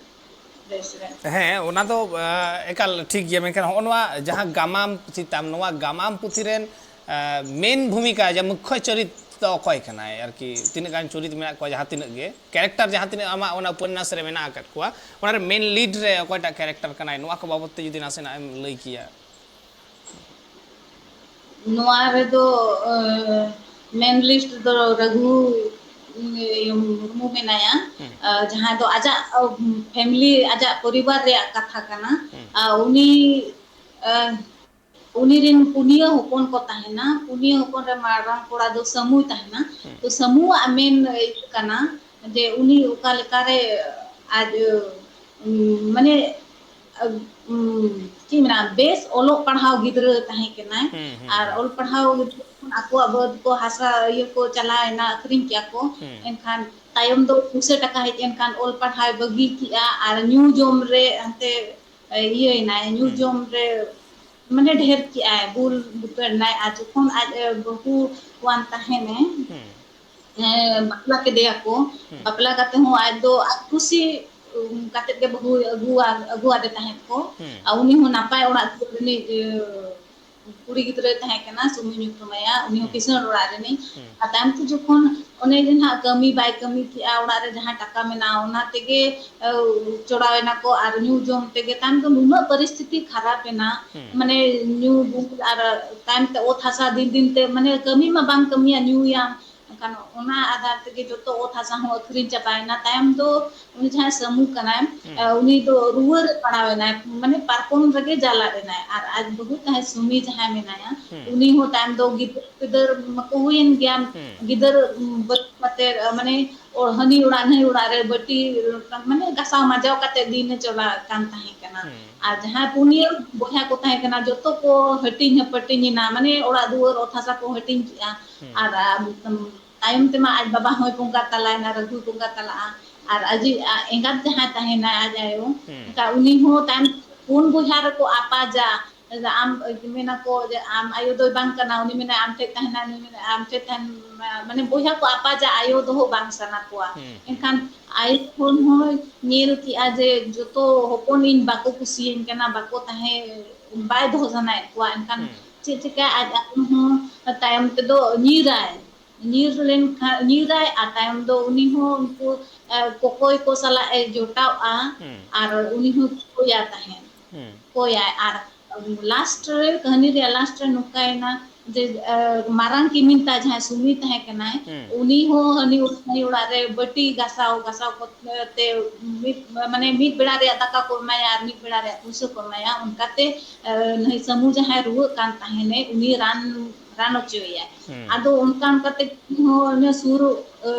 ᱵᱮᱥ ᱨᱮ᱾ ᱦᱮᱸ, ᱚᱱᱟ ᱫᱚ, ᱮ, ᱮᱠᱟᱞ ᱴᱷᱤᱠ ᱜᱮᱭᱟ, ᱢᱮᱱᱠᱷᱟᱱ ᱦᱚᱸᱜᱼᱚ ᱱᱚᱣᱟ ᱡᱟᱦᱟᱸ ᱜᱟᱢᱟᱢ ᱯᱩᱛᱷᱤ ᱛᱟᱢ, ᱱᱚᱣᱟ ᱜᱟᱢᱟᱢ ᱯᱩᱛᱷᱤ ᱨᱮᱱ, ᱮ, ᱢᱮᱱ ᱵᱷᱩᱢᱤᱠᱟ, ᱡᱟ ᱢᱩᱠᱠᱷᱚ ᱪᱚᱨᱤᱛ ᱫᱚ ᱚᱠᱚᱭ ᱠᱟᱱᱟᱭ? ᱟᱨᱠᱤ ᱛᱤᱱᱟᱹᱜ ᱜᱟᱱ ᱪᱚᱨᱤᱛ ᱢᱮᱱᱟᱜ ᱠᱚᱣᱟ, ᱡᱟᱦᱟᱸ ᱛᱤᱱᱟᱹᱜ ᱜᱮ ᱠᱮᱨᱮᱠᱴᱟᱨ, ᱡᱟᱦᱟᱸ ᱛᱤᱱᱟᱹᱜ ᱟᱢᱟᱜ ᱚᱱᱟ ᱩᱯᱚᱱᱱᱟᱥ ᱨᱮ ᱢᱮᱱᱟᱜ ᱟᱠᱟᱫ ᱠᱚᱣᱟ, ᱚᱱᱟ ᱨᱮ ᱢᱮᱱ ᱞᱤᱰ ᱨᱮ ᱚᱠᱚᱭᱴᱟᱜ ᱠᱮᱨᱮᱠᱴᱟᱨ ᱠᱟᱱᱟᱭ, ᱱᱚᱣᱟ ᱠᱚ ᱵᱟᱵᱚᱛ ᱛᱮ ᱡᱩᱫᱤ ᱱᱟᱥᱮᱱᱟᱜ ᱮᱢ ᱞᱟᱹᱭ ᱠᱮᱭᱟ᱾ ᱱᱚᱣᱟ ᱨᱮᱫᱚ, ᱮ, ᱢᱮᱱ ᱞᱤᱰ ᱫᱚ ᱨᱟᱹᱜᱷᱩ, ᱤᱭᱟᱹ, ᱢᱩᱨᱢᱩ ᱢᱮᱱᱟᱭᱟ, ᱦᱩᱸ᱾ ᱮ, ᱡᱟᱦᱟᱸᱭ ᱫᱚ ᱟᱡᱟᱜ, ᱮ, ᱯᱷᱮᱢᱤᱞᱤ, ᱟᱡᱟᱜ ᱯᱚᱨᱤᱵᱟᱨ ᱨᱮᱭᱟᱜ ᱠᱟᱛᱷᱟ ᱠᱟᱱᱟ᱾ ᱦᱩᱸ᱾ ᱟᱨ ᱩᱱᱤ, ᱮ, ᱩᱱᱤ ᱨᱮᱱ ᱯᱩᱱᱭᱟᱹ ᱦᱚᱯᱚᱱ ᱠᱚ ᱛᱟᱦᱮᱱᱟ᱾ ᱯᱩᱱᱭᱟᱹ ᱦᱚᱯᱚᱱ ᱨᱮ ᱢᱟᱨᱟᱝ ᱠᱚᱲᱟ ᱫᱚ ᱥᱟᱹᱢᱩᱭ ᱛᱟᱦᱮᱱᱟ᱾ ᱦᱩᱸ᱾ ᱛᱚ ᱥᱟᱹᱢᱩᱣᱟᱜ ᱢᱮᱱ ᱤᱭᱟᱹ ᱠᱟᱱᱟ ᱡᱮ ᱩᱱᱤ ᱚᱠᱟ ᱞᱮᱠᱟᱨᱮ ᱟᱡ, ᱩᱢ, ᱢᱟᱱᱮ, ᱩᱢ, ᱪᱮᱫ ᱤᱧ ᱢᱮᱱᱟ, ᱵᱮᱥ ᱚᱞᱚᱜ ᱯᱟᱲᱦᱟᱣ ᱜᱤᱫᱽᱨᱟᱹ ᱛᱟᱦᱮᱸ ᱠᱟᱱᱟᱭ᱾ ᱦᱩᱸ, ᱦᱩᱸ, ᱟᱨ ᱦᱩᱸ᱾ ᱚᱞ ᱯᱟᱲᱦᱟᱣ ᱜᱤᱫᱽᱨᱟᱹ ᱠᱷᱚᱱ ᱟᱠᱚᱣᱟᱜ ᱵᱟᱹᱫᱽ ᱠᱚ, ᱦᱟᱥᱟ ᱤᱭᱟᱹ ᱠᱚ ᱪᱟᱞᱟᱣ ᱮᱱᱟ, ᱟᱹᱠᱷᱨᱤᱧ ᱠᱮᱜᱼᱟ ᱠᱚ᱾ ᱦᱩᱸ᱾ ᱮᱱᱠᱷᱟᱱ ᱛᱟᱭᱚᱢ ᱫᱚ ᱯᱩᱭᱥᱟᱹ ᱴᱟᱠᱟ ᱦᱮᱡ ᱮᱱᱠᱷᱟᱱ ᱚᱞ ᱯᱟᱲᱦᱟᱣ ᱵᱟᱹᱜᱤ ᱠᱮᱜᱼᱟ ᱟᱨ ᱧᱩ ᱡᱚᱢ ᱨᱮ ᱦᱟᱱᱛᱮ ᱤᱭᱟᱹᱭᱮᱱᱟᱭ, ᱧᱩ ᱦᱩᱸ᱾ ᱡᱚᱢ ᱨᱮ ᱢᱟᱱᱮ ᱰᱷᱮᱨ ᱠᱮᱜᱼᱟᱭ, ᱵᱩᱞ ᱵᱩᱴᱟᱹᱨ ᱮᱱᱟᱭ᱾ ᱟᱨ ᱡᱚᱠᱷᱚᱱ ᱟᱡ, ᱮ, ᱵᱟᱹᱦᱩᱣᱟᱱ ᱛᱟᱦᱮᱱᱟᱭ, ᱦᱩᱸ᱾ ᱦᱮᱸ, ᱵᱟᱯᱞᱟ ᱠᱮᱫᱮᱭᱟ ᱠᱚ᱾ ᱦᱩᱸ᱾ ᱵᱟᱯᱞᱟ ᱠᱟᱛᱮ ᱦᱚᱸ ᱟᱡ ᱫᱚ ᱟᱡ ᱠᱩᱥᱤ, ᱩᱢ, ᱠᱟᱛᱮ ᱜᱮ ᱵᱟᱹᱦᱩᱭ ᱟᱹᱜᱩᱣᱟ-, ᱟᱹᱜᱩᱣᱟᱫᱮ ᱛᱟᱦᱮᱸᱫ ᱠᱚ᱾ ᱦᱩᱸ᱾ ᱟᱨ ᱩᱱᱤ ᱦᱚᱸ ᱱᱟᱯᱟᱭ ᱚᱲᱟᱜ ᱫᱩᱣᱟᱹᱨ ᱨᱤᱱᱤᱡ, ᱮ, ᱠᱩᱲᱤ ᱜᱤᱫᱽᱨᱟᱹᱭ ᱛᱟᱦᱮᱸ ᱠᱟᱱᱟ, ᱥᱩᱢᱤ ᱧᱩᱛᱩᱢ ᱟᱭᱟ, ᱩᱱᱤ ᱦᱚᱸ ᱦᱩᱸ᱾ ᱠᱤᱥᱟᱹᱬ ᱚᱲᱟᱜ ᱨᱤᱱᱤᱡ᱾ ᱦᱩᱸ᱾ ᱟᱨ ᱛᱟᱭᱚᱢ ᱛᱮ ᱡᱚᱠᱷᱚᱱ ᱚᱱᱮ ᱡᱮ ᱱᱟᱦᱟᱜ ᱠᱟᱹᱢᱤ ᱵᱟᱭ ᱠᱟᱹᱢᱤ ᱠᱮᱜᱼᱟ, ᱚᱲᱟᱜ ᱨᱮ ᱡᱟᱦᱟᱸ ᱴᱟᱠᱟ ᱢᱮᱱᱟᱜᱼᱟ, ᱚᱱᱟ ᱛᱮᱜᱮ, ᱮ, ᱪᱚᱲᱟᱣ ᱮᱱᱟ ᱠᱚ ᱟᱨ ᱧᱩ ᱡᱚᱢ ᱛᱮᱜᱮ ᱛᱟᱭᱚᱢ ᱫᱚ ᱱᱩᱱᱟᱹᱜ ᱯᱚᱨᱤᱥᱛᱷᱤᱛᱤ ᱠᱷᱟᱨᱟᱯ ᱮᱱᱟ, ᱦᱩᱸ᱾ ᱢᱟᱱᱮ ᱧᱩ ᱵᱩᱞ ᱟᱨ ᱛᱟᱭᱚᱢ ᱛᱮ ᱚᱛ ᱦᱟᱥᱟ ᱫᱤᱱ ᱫᱤᱱ ᱛᱮ ᱢᱟᱱᱮ ᱠᱟᱹᱢᱤ ᱢᱟ ᱵᱟᱝ ᱠᱟᱹᱢᱤᱭᱟ, ᱧᱩᱭᱟᱢ᱾ ᱮᱱᱠᱷᱟᱱ ᱚᱱᱟ ᱟᱫᱷᱟᱨ ᱛᱮᱜᱮ ᱡᱚᱛᱚ ᱚᱛ ᱦᱟᱥᱟ ᱦᱚᱸ ᱟᱹᱠᱷᱨᱤᱧ ᱪᱟᱵᱟᱭᱮᱱᱟ᱾ ᱛᱟᱭᱚᱢ ᱫᱚ ᱩᱱᱤ ᱡᱟᱦᱟᱸᱭ ᱥᱟᱹᱢᱩ ᱠᱟᱱᱟᱭ, ᱦᱩᱸ᱾ ᱮ, ᱩᱱᱤ ᱫᱚ ᱨᱩᱣᱟᱹ ᱨᱮ ᱯᱟᱲᱟᱣ ᱮᱱᱟᱭ, ᱢᱟᱱᱮ ᱯᱟᱨᱠᱚᱢ ᱨᱮᱜᱮ ᱡᱟᱞᱟᱫ ᱮᱱᱟᱭ᱾ ᱟᱨ ᱟᱡ ᱵᱟᱹᱦᱩ ᱛᱟᱦᱮᱸ ᱥᱩᱢᱤ ᱡᱟᱦᱟᱸᱭ ᱢᱮᱱᱟᱭᱟ, ᱦᱩᱸ᱾ ᱩᱱᱤ ᱦᱚᱸ ᱛᱟᱭᱚᱢ ᱫᱚ ᱜᱤᱫᱟᱹᱨ ᱯᱤᱫᱟᱹᱨ ᱢᱟᱠᱚ ᱦᱩᱭᱮᱱ ᱜᱮᱭᱟ᱾ ᱦᱩᱸ᱾ ᱜᱤᱫᱟᱹᱨ, ᱩᱢ, ᱵᱟᱹᱜᱤ ᱠᱟᱛᱮ, ᱮ, ᱢᱟᱱᱮ, ᱚ, ᱦᱟᱹᱱᱤ ᱚᱲᱟᱜ ᱱᱟᱹᱭ ᱚᱲᱟᱜ ᱨᱮ ᱵᱟᱹᱴᱤ, ᱢᱟᱱᱮ ᱜᱟᱥᱟᱣ ᱢᱟᱡᱟᱣ ᱠᱟᱛᱮ ᱫᱤᱱᱮ ᱪᱟᱞᱟᱜ ᱠᱟᱱ ᱛᱟᱦᱮᱸ ᱠᱟᱱᱟ᱾ ᱦᱩᱸ, ᱟᱨ ᱦᱩᱸ᱾ ᱡᱟᱦᱟᱸᱭ ᱯᱩᱱᱭᱟᱹ ᱵᱚᱭᱦᱟ ᱠᱚ ᱛᱟᱦᱮᱸ ᱠᱟᱱᱟ, ᱡᱚᱛᱚ ᱠᱚ ᱦᱟᱹᱴᱤᱧ ᱦᱟᱹᱯᱟᱹᱴᱤᱧ ᱮᱱᱟ, ᱢᱟᱱᱮ ᱚᱲᱟᱜ ᱫᱩᱣᱟᱹᱨ ᱚᱛ ᱦᱟᱥᱟ ᱠᱚ ᱦᱟᱹᱴᱤᱧ ᱠᱮᱜᱼᱟ᱾ ᱦᱩᱸ᱾ ᱟᱨ, ᱟᱢ, ᱛᱟᱭᱚᱢ ᱛᱮᱢᱟ ᱟᱡ ᱵᱟᱵᱟ ᱦᱚᱸᱭ ᱵᱚᱸᱜᱟ ᱛᱟᱞᱟᱭᱮᱱᱟ, ᱨᱟᱹᱜᱩᱭ ᱵᱚᱸᱜᱟ ᱛᱟᱞᱟᱜᱼᱟ᱾ ᱟᱨ ᱟᱡᱤᱡ, ᱟ, ᱮᱸᱜᱟᱛ ᱡᱟᱦᱟᱸᱭ ᱛᱟᱦᱮᱱᱟᱭ, ᱟᱡ ᱟᱭᱳ, ᱦᱩᱸ᱾ ᱮᱱᱠᱷᱟᱱ ᱩᱱᱤ ᱦᱚᱸ ᱛᱟᱭᱚᱢ ᱯᱩᱱ ᱵᱚᱭᱦᱟ ᱨᱮᱠᱚ ᱟᱯᱟᱡᱟ᱾ ᱟᱢ, ᱢᱮᱱᱟᱠᱚ ᱡᱮ ᱟᱢ ᱟᱭᱳ ᱫᱚᱭ ᱵᱟᱝ ᱠᱟᱱᱟ, ᱩᱱᱤ ᱢᱮᱱᱟᱭ ᱟᱢ ᱴᱷᱮᱡ ᱛᱟᱦᱮᱱᱟ, ᱩᱱᱤ ᱢᱮᱱᱟᱭ ᱟᱢ ᱴᱷᱮᱡ ᱛᱟᱦᱮᱱ, ᱢᱟᱱᱮ ᱵᱚᱭᱦᱟ ᱠᱚ ᱟᱯᱟᱡᱟ ᱟᱭᱳ ᱫᱚᱦᱚ ᱵᱟᱝ ᱥᱟᱱᱟ ᱠᱚᱣᱟ᱾ ᱦᱩᱸ, ᱦᱩᱸ᱾ ᱮᱱᱠᱷᱟᱱ ᱟᱭᱳ ᱠᱷᱚᱱ ᱦᱚᱸᱭ ᱧᱮᱞ ᱠᱮᱜᱼᱟ ᱡᱮ ᱡᱚᱛᱚ ᱦᱚᱯᱚᱱᱤᱧ ᱵᱟᱠᱚ ᱠᱩᱥᱤᱭᱟᱹᱧ ᱠᱟᱱᱟ, ᱵᱟᱠᱚ ᱛᱟᱦᱮᱸ, ᱵᱟᱭ ᱫᱚᱦᱚ ᱥᱟᱱᱟᱭᱮᱫ ᱠᱚᱣᱟ᱾ ᱮᱱᱠᱷᱟᱱ ᱦᱩᱸ᱾ ᱪᱮᱫ ᱪᱤᱠᱟᱹ ᱟᱡ ᱟᱭᱳ ᱦᱚᱸ ᱛᱟᱭᱚᱢ ᱛᱮᱫᱚ ᱧᱤᱨᱟᱭ᱾ ᱧᱤᱨ ᱞᱮᱱᱠᱷᱟᱱ, ᱧᱤᱨᱟᱭ ᱟᱨ ᱛᱟᱭᱚᱢ ᱫᱚ ᱩᱱᱤ ᱦᱚᱸ ᱩᱱᱠᱩ, ᱮ, ᱠᱚᱠᱚᱭ ᱠᱚ ᱥᱟᱞᱟᱜ ᱮ ᱡᱚᱴᱟᱣᱼᱟ ᱦᱩᱸ᱾ ᱟᱨ ᱩᱱᱤ ᱦᱚᱸ ᱠᱚᱠᱚᱭᱟ ᱛᱟᱦᱮᱸᱫ᱾ ᱦᱩᱸ᱾ ᱠᱚᱠᱚᱭᱟᱭ ᱟᱨ last ᱨᱮ, ᱠᱟᱹᱦᱱᱤ ᱨᱮᱭᱟᱜ last ᱨᱮ ᱱᱚᱝᱠᱟᱭᱮᱱᱟ ᱡᱮ, ᱮ, ᱢᱟᱨᱟᱝ ᱠᱤᱢᱤᱱ ᱛᱟᱭ ᱡᱟᱦᱟᱸᱭ ᱥᱩᱢᱤ ᱛᱟᱦᱮᱸ ᱠᱟᱱᱟᱭ, ᱦᱩᱸ᱾ ᱩᱱᱤ ᱦᱚᱸ ᱦᱟᱹᱱᱤ ᱚᱲᱟᱜ ᱱᱟᱹᱭ ᱚᱲᱟᱜ ᱨᱮ ᱵᱟᱹᱴᱤ ᱜᱟᱥᱟᱣ, ᱜᱟᱥᱟᱣ ᱠᱚᱛᱮ ᱢᱤᱫ, ᱢᱟᱱᱮ ᱢᱤᱫ ᱵᱮᱲᱟ ᱨᱮᱭᱟᱜ ᱫᱟᱠᱟ ᱠᱚ ᱮᱢᱟᱭᱟ ᱟᱨ ᱢᱤᱫ ᱵᱮᱲᱟ ᱨᱮᱭᱟᱜ ᱯᱩᱭᱥᱟᱹ ᱠᱚ ᱮᱢᱟᱭᱟ᱾ ᱚᱱᱠᱟᱛᱮ, ᱮ, ᱱᱩᱭ ᱥᱟᱹᱢᱩ ᱡᱟᱦᱟᱸᱭ ᱨᱩᱣᱟᱹᱜ ᱠᱟᱱ ᱛᱟᱦᱮᱱᱮ, ᱩᱱᱤ ᱨᱟᱱ, ᱨᱟᱱ ᱦᱚᱪᱚᱭᱮᱭᱟᱭ᱾ ᱦᱩᱸ᱾ ᱟᱫᱚ ᱚᱱᱠᱟ ᱚᱱᱠᱟᱛᱮ ᱦᱚᱸ ᱚᱱᱮ ᱥᱩᱨ, ᱮ,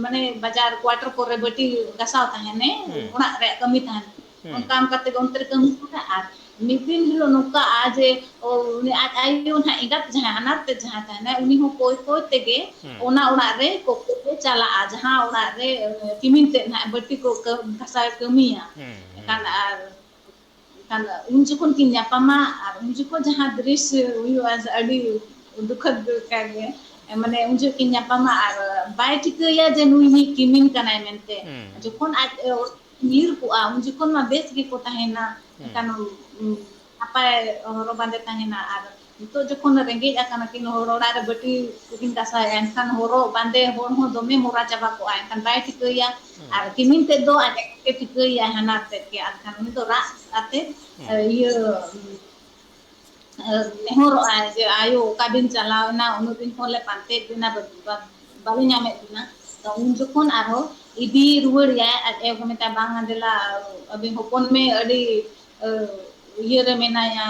ᱢᱟᱱᱮ ᱵᱟᱡᱟᱨ quarter ᱠᱚᱨᱮ ᱵᱟᱹᱴᱤ ᱜᱟᱥᱟᱣ ᱛᱟᱦᱮᱱᱮ, ᱦᱩᱸ᱾ ᱚᱲᱟᱜ ᱨᱮᱭᱟᱜ ᱠᱟᱹᱢᱤ ᱛᱟᱦᱮᱱ᱾ ᱦᱩᱸ᱾ ᱚᱱᱠᱟ ᱚᱱᱠᱟ ᱛᱮᱜᱮ ᱚᱱᱛᱮ ᱨᱮ ᱠᱟᱹᱢᱤ ᱠᱟᱱᱟ᱾ ᱟᱨ ᱢᱤᱫ ᱫᱤᱱ ᱦᱤᱞᱳᱜ ᱱᱚᱝᱠᱟᱜᱼᱟ ᱡᱮ, ᱚ, ᱩᱱᱤ ᱟᱡ ᱟᱭᱳ ᱱᱟᱦᱟᱜ ᱮᱸᱜᱟᱛ ᱡᱟᱦᱟᱸᱭ, ᱦᱟᱱᱟᱨ ᱛᱮ ᱡᱟᱦᱟᱸᱭ ᱛᱟᱦᱮᱱᱟᱭ, ᱩᱱᱤ ᱦᱚᱸ ᱠᱚᱭ ᱠᱚᱭ ᱛᱮᱜᱮ ᱦᱩᱸ᱾ ᱚᱱᱟ ᱚᱲᱟᱜ ᱨᱮ ᱠᱚᱠᱚᱭ ᱛᱮ ᱪᱟᱞᱟᱜᱼᱟ, ᱡᱟᱦᱟᱸ ᱚᱲᱟᱜ ᱨᱮ, ᱮ, ᱠᱤᱢᱤᱱ ᱛᱮᱫ ᱱᱟᱦᱟᱜ ᱵᱟᱹᱴᱤ ᱠᱚ ᱠᱟᱹ-, ᱜᱷᱟᱥᱟᱣ ᱮ ᱠᱟᱹᱢᱤᱭᱟ᱾ ᱦᱩᱸ, ᱦᱩᱸ᱾ ᱮᱱᱠᱷᱟᱱ ᱟᱨ, ᱮᱱᱠᱷᱟᱱ ᱩᱱ ᱡᱚᱠᱷᱚᱱ ᱠᱤᱱ ᱧᱟᱯᱟᱢᱟ ᱟᱨ ᱩᱱ ᱡᱚᱠᱷᱚᱱ ᱡᱟᱦᱟᱸ ᱫᱨᱤᱥᱥᱚ ᱦᱩᱭᱩᱜᱼᱟ, ᱟᱹᱰᱤ ᱫᱩᱠᱷᱚᱫ ᱞᱮᱠᱟ ᱜᱮ᱾ ᱢᱟᱱᱮ ᱩᱱ ᱡᱚᱦᱚᱜ ᱠᱤᱱ ᱧᱟᱯᱟᱢᱟ ᱟᱨ ᱵᱟᱭ ᱴᱷᱤᱠᱟᱹᱭᱟ ᱡᱮ ᱱᱩᱭ ᱤᱧᱤᱡ ᱠᱤᱢᱤᱱ ᱠᱟᱱᱟᱭ ᱢᱮᱱᱛᱮ᱾ ᱦᱩᱸ᱾ ᱡᱚᱠᱷᱚᱱ ᱟᱡ, ᱮ, ᱧᱤᱨ ᱠᱚᱜᱼᱟ, ᱩᱱ ᱡᱚᱠᱷᱚᱱ ᱢᱟ ᱵᱮᱥ ᱜᱮᱠᱚ ᱛᱟᱦᱮᱱᱟ᱾ ᱦᱩᱸ᱾ ᱮᱱᱠᱷᱟᱱ, ᱩᱢ, ᱱᱟᱯᱟᱭ ᱦᱚᱨᱚᱜ ᱵᱟᱸᱫᱮ ᱛᱟᱦᱮᱱᱟ᱾ ᱟᱨ ᱱᱤᱛᱚᱜ ᱡᱚᱠᱷᱚᱱ ᱨᱮᱸᱜᱮᱡ ᱟᱠᱟᱱᱟ ᱠᱤᱱ, ᱦᱚᱲ ᱚᱲᱟᱜ ᱨᱮ ᱵᱟᱹᱴᱤ ᱠᱚᱠᱤᱱ ᱜᱟᱥᱟᱣᱮᱫᱼᱟ, ᱮᱱᱠᱷᱟᱱ ᱦᱚᱨᱚᱜ ᱵᱟᱸᱫᱮ ᱦᱚᱲ ᱦᱚᱸ ᱫᱚᱢᱮ ᱢᱚᱨᱟ ᱪᱟᱵᱟ ᱠᱚᱜᱼᱟ᱾ ᱮᱱᱠᱷᱟᱱ ᱵᱟᱭ ᱴᱷᱤᱠᱟᱹᱭᱟ᱾ ᱦᱩᱸ᱾ ᱟᱨ ᱠᱤᱢᱤᱱ ᱛᱮᱫ ᱫᱚ ᱟᱡ ᱟᱡ ᱛᱮ ᱴᱷᱤᱠᱟᱹᱭᱟᱭ ᱦᱟᱱᱟᱨ ᱛᱮᱫ ᱜᱮ᱾ ᱮᱱᱠᱷᱟᱱ ᱩᱱᱤ ᱫᱚ ᱨᱟᱜ ᱟᱛᱮ, ᱦᱩᱸ᱾ ᱤᱭᱟᱹ, ᱱᱮᱦᱚᱨᱚᱜᱼᱟᱭ ᱡᱮ, "ᱟᱭᱳ, ᱚᱠᱟ ᱵᱤᱱ ᱪᱟᱞᱟᱣ ᱮᱱᱟ? ᱩᱱᱟᱹᱜ ᱫᱤᱱ ᱠᱷᱚᱱ ᱞᱮ ᱯᱟᱱᱛᱮᱭᱮᱫ ᱵᱤᱱᱟ, ᱵᱟ-, ᱵᱟ-, ᱵᱟᱞᱮ ᱧᱟᱢᱮᱫ ᱵᱤᱱᱟ᱾" ᱛᱚ ᱩᱱ ᱡᱚᱠᱷᱚᱱ ᱟᱨᱦᱚᱸ ᱤᱫᱤ ᱨᱩᱣᱟᱹᱲ ᱮᱭᱟᱭ, ᱟᱡ ᱟᱭᱳ ᱠᱚ ᱢᱮᱛᱟᱭᱟ, "ᱵᱟᱝᱟ, ᱫᱮᱞᱟ, ᱟᱹᱵᱤᱱ ᱦᱚᱯᱚᱱ ᱢᱮ ᱟᱹᱰᱤ, ᱟᱹ, ᱤᱭᱟᱹ ᱨᱮ ᱢᱮᱱᱟᱭᱟ,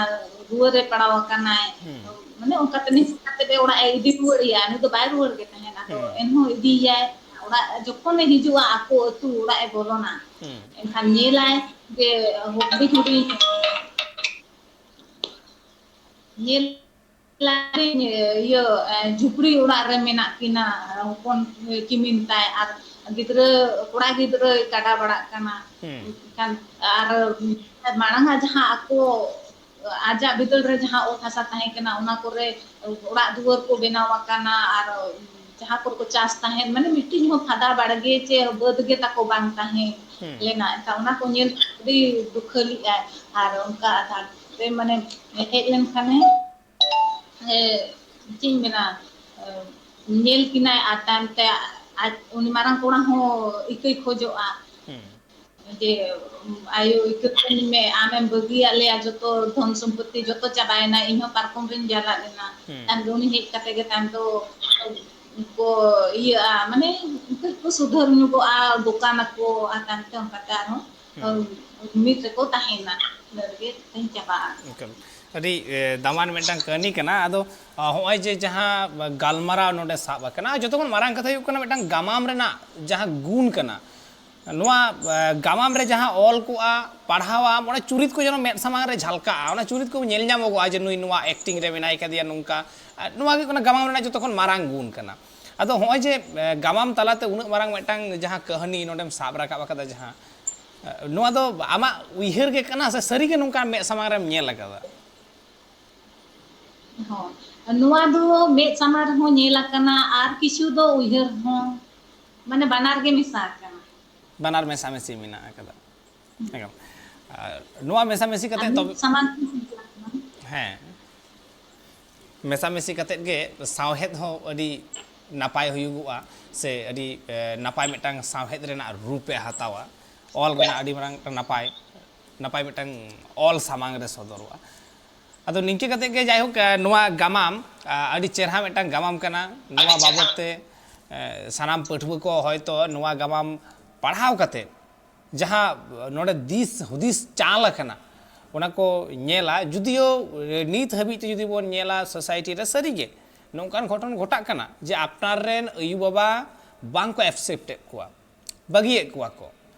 ᱨᱩᱣᱟᱹ ᱨᱮ ᱯᱟᱲᱟᱣ ᱟᱠᱟᱱᱟᱭ᱾" ᱦᱩᱸ᱾ ᱢᱟᱱᱮ ᱚᱱᱠᱟ ᱛᱮ ᱱᱤᱥ ᱠᱟᱛᱮ ᱜᱮ ᱚᱲᱟᱜ ᱮ ᱤᱫᱤ ᱨᱩᱣᱟᱹᱲ ᱮᱭᱟ, ᱩᱱᱤ ᱫᱚ ᱵᱟᱭ ᱨᱩᱣᱟᱹᱲ ᱜᱮ ᱛᱟᱦᱮᱸᱱ᱾ ᱟᱫᱚ ᱦᱩᱸ᱾ ᱮᱱᱦᱚᱸ ᱤᱫᱤᱭᱮᱭᱟᱭ, ᱚᱲᱟᱜ ᱡᱚᱠᱷᱚᱱᱮ ᱦᱤᱡᱩᱜᱼᱟ, ᱟᱠᱚ ᱟᱹᱛᱩ ᱚᱲᱟᱜ ᱮ ᱵᱚᱞᱚᱱᱟ, ᱦᱩᱸ᱾ ᱮᱱᱠᱷᱟᱱ ᱧᱮᱞᱟᱭ ᱡᱮ ᱦᱩᱰᱤᱧ ᱦᱩᱰᱤᱧ ᱧᱮᱞ ᱤᱭᱟᱹ, ᱮ, ᱡᱷᱩᱯᱲᱤ ᱚᱲᱟᱜ ᱨᱮ ᱢᱮᱱᱟᱜ ᱠᱤᱱᱟ, ᱦᱚᱯᱚᱱ ᱠᱤᱢᱤᱱ ᱛᱟᱭ ᱟᱨ ᱜᱤᱫᱽᱨᱟᱹ, ᱠᱚᱲᱟ ᱜᱤᱫᱽᱨᱟᱹᱭ ᱠᱟᱰᱟ ᱵᱟᱲᱟᱜ ᱠᱟᱱᱟ᱾ ᱦᱩᱸ᱾ ᱮᱱᱠᱷᱟᱱ ᱟᱨ ᱢᱟᱲᱟᱝ ᱟᱜ ᱡᱟᱦᱟᱸ ᱟᱠᱚ ᱟᱡᱟᱜ ᱵᱤᱫᱟᱹᱞ ᱨᱮ ᱡᱟᱦᱟᱸ ᱚᱛ ᱦᱟᱥᱟ ᱛᱟᱦᱮᱸ ᱠᱟᱱᱟ, ᱚᱱᱟ ᱠᱚᱨᱮ ᱚᱲᱟᱜ ᱫᱩᱣᱟᱹᱨ ᱠᱚ ᱵᱮᱱᱟᱣ ᱟᱠᱟᱱᱟ ᱟᱨ ᱡᱟᱦᱟᱸ ᱠᱚᱨᱮ ᱠᱚ ᱪᱟᱥ ᱛᱟᱦᱮᱸᱫ, ᱢᱟᱱᱮ ᱢᱤᱫᱴᱤᱡ ᱦᱚᱸ ᱯᱷᱟᱫᱟ ᱵᱟᱲᱜᱮ ᱪᱮ ᱵᱟᱹᱫᱽ ᱜᱮ ᱛᱟᱠᱚ ᱵᱟᱝ ᱛᱟᱦᱮᱸ ᱦᱩᱸ᱾ ᱞᱮᱱᱟ᱾ ᱮᱱᱠᱷᱟᱱ ᱚᱱᱟ ᱠᱚ ᱧᱮᱞ ᱟᱹᱰᱤ ᱫᱩᱠᱷᱟᱹᱞᱤᱜᱼᱟᱭ ᱟᱨ ᱚᱱᱠᱟ ᱟᱫᱷᱟᱨ ᱛᱮ, ᱢᱟᱱᱮ, ᱦᱮᱡ ᱞᱮᱱᱠᱷᱟᱱᱮ, ᱮ, ᱪᱮᱫ ᱤᱧ ᱢᱮᱱᱟ, ᱮ, ᱧᱮᱞ ᱠᱤᱱᱟᱭ ᱟᱨ ᱛᱟᱭᱚᱢ ᱛᱮ ᱟᱡ ᱩᱱᱤ ᱢᱟᱨᱟᱝ ᱠᱚᱲᱟ ᱦᱚᱸ ᱤᱠᱟᱹᱭ ᱠᱷᱚᱡᱚᱜᱼᱟ᱾ ᱦᱩᱸ᱾ ᱡᱮ, "ᱟᱭᱳ, ᱤᱠᱟᱹ ᱠᱟᱹᱧ ᱢᱮ, ᱟᱢᱮᱢ ᱵᱟᱹᱜᱤᱭᱟᱫ ᱞᱮᱭᱟ ᱡᱚᱛᱚ ᱫᱷᱚᱱ ᱥᱚᱢᱯᱚᱛᱤ, ᱡᱚᱛᱚ ᱪᱟᱵᱟᱭᱮᱱᱟ, ᱤᱧ ᱦᱚᱸ ᱯᱟᱨᱠᱚᱢ ᱨᱤᱧ ᱡᱟᱞᱟᱫ ᱮᱱᱟ᱾" ᱦᱩᱸ᱾ ᱛᱟᱭᱚᱢ ᱫᱚ ᱩᱱᱤ ᱦᱮᱡ ᱠᱟᱛᱮ ᱜᱮ ᱛᱟᱭᱚᱢ ᱫᱚ ᱠᱚ ᱤᱭᱟᱹᱜᱼᱟ, ᱢᱟᱱᱮ ᱠᱟᱹᱡ ᱠᱚ ᱥᱩᱫᱷᱟᱹᱨ ᱧᱚᱜᱚᱜᱼᱟ, ᱫᱚᱠᱟᱱ ᱟᱠᱚ, ᱟᱨ ᱛᱟᱭᱚᱢ ᱛᱮ ᱚᱱᱠᱟᱛᱮ ᱟᱨᱦᱚᱸ, ᱦᱩᱸ᱾ ᱢᱤᱫ ᱨᱮᱠᱚ ᱛᱟᱦᱮᱸᱭᱮᱱᱟ, ᱤᱱᱟᱹ ᱨᱮᱜᱮ ᱛᱮᱦᱮᱧ ᱪᱟᱵᱟᱜᱼᱟ᱾ ᱮᱠᱟᱞ᱾ ᱟᱹᱰᱤ, ᱮ, ᱫᱟᱢᱟᱱ ᱢᱤᱫᱴᱟᱝ ᱠᱟᱹᱦᱱᱤ ᱠᱟᱱᱟ᱾ ᱟᱫᱚ, ᱟ, ᱦᱚᱸᱜᱼᱚᱭ ᱡᱮ ᱡᱟᱦᱟᱸ ᱜᱟᱞᱢᱟᱨᱟᱣ ᱱᱚᱰᱮ ᱥᱟᱵ ᱟᱠᱟᱱᱟ, ᱡᱚᱛᱚ ᱠᱷᱚᱱ ᱢᱟᱨᱟᱝ ᱠᱟᱛᱷᱟ ᱦᱩᱭᱩᱜ ᱠᱟᱱᱟ ᱢᱤᱫᱴᱟᱝ ᱜᱟᱢᱟᱢ ᱨᱮᱱᱟᱜ ᱡᱟᱦᱟᱸ ᱜᱩᱱ ᱠᱟᱱᱟ, ᱱᱚᱣᱟ, ᱮ, ᱜᱟᱢᱟᱢ ᱨᱮ ᱡᱟᱦᱟᱸ ᱚᱞ ᱠᱚᱜᱼᱟ, ᱯᱟᱲᱦᱟᱣᱟᱢ, ᱚᱱᱟ ᱪᱩᱨᱤᱛ ᱠᱚ ᱡᱮᱱᱚ ᱢᱮᱫ ᱥᱟᱢᱟᱝ ᱨᱮ ᱡᱷᱟᱞᱠᱟᱜᱼᱟ, ᱚᱱᱟ ᱪᱩᱨᱤᱛ ᱠᱚ ᱧᱮᱞ ᱧᱟᱢᱚᱜᱚᱜᱼᱟ ᱡᱮ ᱱᱩᱭ ᱱᱚᱣᱟ acting ᱨᱮ ᱢᱮᱱᱟᱭ ᱠᱟᱫᱮᱭᱟ ᱱᱚᱝᱠᱟ᱾ ᱟ, ᱱᱚᱣᱟ ᱜᱮ ᱦᱩᱭᱩᱜ ᱠᱟᱱᱟ ᱜᱟᱢᱟᱢ ᱨᱮᱱᱟᱜ ᱡᱚᱛᱚ ᱠᱷᱚᱱ ᱢᱟᱨᱟᱝ ᱜᱩᱱ ᱠᱟᱱᱟ᱾ ᱟᱫᱚ ᱦᱚᱸᱜᱼᱚᱭ ᱡᱮ, ᱮ, ᱜᱟᱢᱟᱢ ᱛᱟᱞᱟᱛᱮ ᱩᱱᱟᱹᱜ ᱢᱟᱨᱟᱝ ᱢᱤᱫᱴᱟᱝ ᱡᱟᱦᱟᱸ ᱠᱟᱹᱦᱱᱤ ᱱᱚᱰᱮᱢ ᱥᱟᱵ ᱨᱟᱠᱟᱵ ᱟᱠᱟᱫᱟ, ᱡᱟᱦᱟᱸ, ᱮ, ᱱᱚᱣᱟ ᱫᱚ ᱟᱢᱟᱜ ᱩᱭᱦᱟᱹᱨ ᱜᱮ ᱠᱟᱱᱟ ᱥᱮ ᱥᱟᱹᱨᱤᱜᱮ ᱱᱚᱝᱠᱟ ᱢᱮᱫ ᱥᱟᱢᱟᱝ ᱨᱮᱢ ᱧᱮᱞ ᱟᱠᱟᱫᱟ? ᱦᱚᱸ, ᱱᱚᱣᱟ ᱫᱚ ᱢᱮᱫ ᱥᱟᱢᱟᱝ ᱨᱮᱦᱚᱸ ᱧᱮᱞ ᱟᱠᱟᱱᱟ ᱟᱨ ᱠᱤᱪᱷᱩ ᱫᱚ ᱩᱭᱦᱟᱹᱨ ᱦᱚᱸ, ᱢᱟᱱᱮ ᱵᱟᱱᱟᱨ ᱜᱮ ᱢᱮᱥᱟ ᱟᱠᱟᱱᱟ᱾ ᱵᱟᱱᱟᱨ ᱢᱮᱥᱟᱢᱤᱥᱤ ᱢᱮᱱᱟᱜ ᱟᱠᱟᱫᱟ᱾ ᱮᱠᱫᱚᱢ᱾ ᱟᱨ ᱱᱚᱣᱟ ᱢᱮᱥᱟᱢᱤᱥᱤ ᱟᱨ ᱠᱟᱛᱮ ᱢᱮᱫ ᱛᱚᱵᱮ ᱥᱟᱢᱟᱝ ᱨᱮᱦᱚᱸ ᱧᱮᱞ ᱟᱠᱟᱱᱟ᱾ ᱦᱮᱸ, ᱢᱮᱥᱟᱢᱤᱥᱤ ᱠᱟᱛᱮᱫ ᱜᱮ ᱥᱟᱶᱦᱮᱫ ᱦᱚᱸ ᱟᱹᱰᱤ ᱱᱟᱯᱟᱭ ᱦᱩᱭᱩᱜᱚᱜᱼᱟ, ᱥᱮ ᱟᱹᱰᱤ ᱮ, ᱱᱟᱯᱟᱭ ᱢᱤᱫᱴᱟᱝ ᱥᱟᱶᱦᱮᱫ ᱨᱮᱱᱟᱜ ᱨᱩᱯ ᱮ ᱦᱟᱛᱟᱣᱟ᱾ ᱚᱞ ᱨᱮᱱᱟᱜ ᱟᱹᱰᱤ ᱢᱟᱨᱟᱝ ᱢᱤᱫᱴᱟᱝ ᱱᱟᱯᱟᱭ, ᱱᱟᱯᱟᱭ ᱢᱤᱫᱴᱟᱝ ᱚᱞ ᱥᱟᱢᱟᱝ ᱨᱮ ᱥᱚᱫᱚᱨᱚᱜᱼᱟ᱾ ᱟᱫᱚ ᱱᱤᱝᱠᱟᱹ ᱠᱟᱛᱮᱫ ᱜᱮ ᱡᱟᱭᱦᱳᱠ, ᱮ, ᱱᱚᱣᱟ ᱜᱟᱢᱟᱢ ᱟ, ᱟᱹᱰᱤ ᱪᱮᱨᱦᱟ ᱢᱤᱫᱴᱟᱝ ᱜᱟᱢᱟᱢ ᱠᱟᱱᱟ᱾ ᱱᱚᱣᱟ ᱵᱟᱵᱚᱫ ᱛᱮ ᱮ, ᱥᱟᱱᱟᱢ ᱯᱟᱹᱴᱷᱩᱣᱟᱹ ᱠᱚ ᱦᱚᱭᱛᱳ ᱱᱚᱣᱟ ᱜᱟᱢᱟᱢ ᱯᱟᱲᱦᱟᱣ ᱠᱟᱛᱮᱫ ᱡᱟᱦᱟᱸ ᱱᱚᱰᱮ ᱫᱤᱥ ᱦᱩᱫᱤᱥ ᱪᱟᱞ ᱟᱠᱟᱱᱟ, ᱚᱱᱟ ᱠᱚ ᱧᱮᱞᱟ᱾ ᱡᱩᱫᱤᱭᱳ ᱱᱤᱛ ᱦᱟᱹᱵᱤᱡ ᱛᱮ ᱡᱩᱫᱤ ᱵᱚᱱ ᱧᱮᱞᱟ, ᱥᱳᱥᱟᱭᱴᱤ ᱨᱮ ᱥᱟᱹᱨᱤᱜᱮ ᱱᱚᱝᱠᱟᱱ ᱜᱷᱚᱴᱚᱱ ᱜᱷᱚᱴᱟᱜ ᱠᱟᱱᱟ ᱡᱮ ᱟᱯᱱᱟᱨ ᱨᱮᱱ ᱟᱭᱩ ᱵᱟᱵᱟ ᱵᱟᱝ ᱠᱚ ᱮᱠᱥᱮᱯᱴ ᱮᱫ ᱠᱚᱣᱟ, ᱵᱟᱹᱜᱤᱭᱮᱫ ᱠᱚᱣᱟ ᱠᱚ,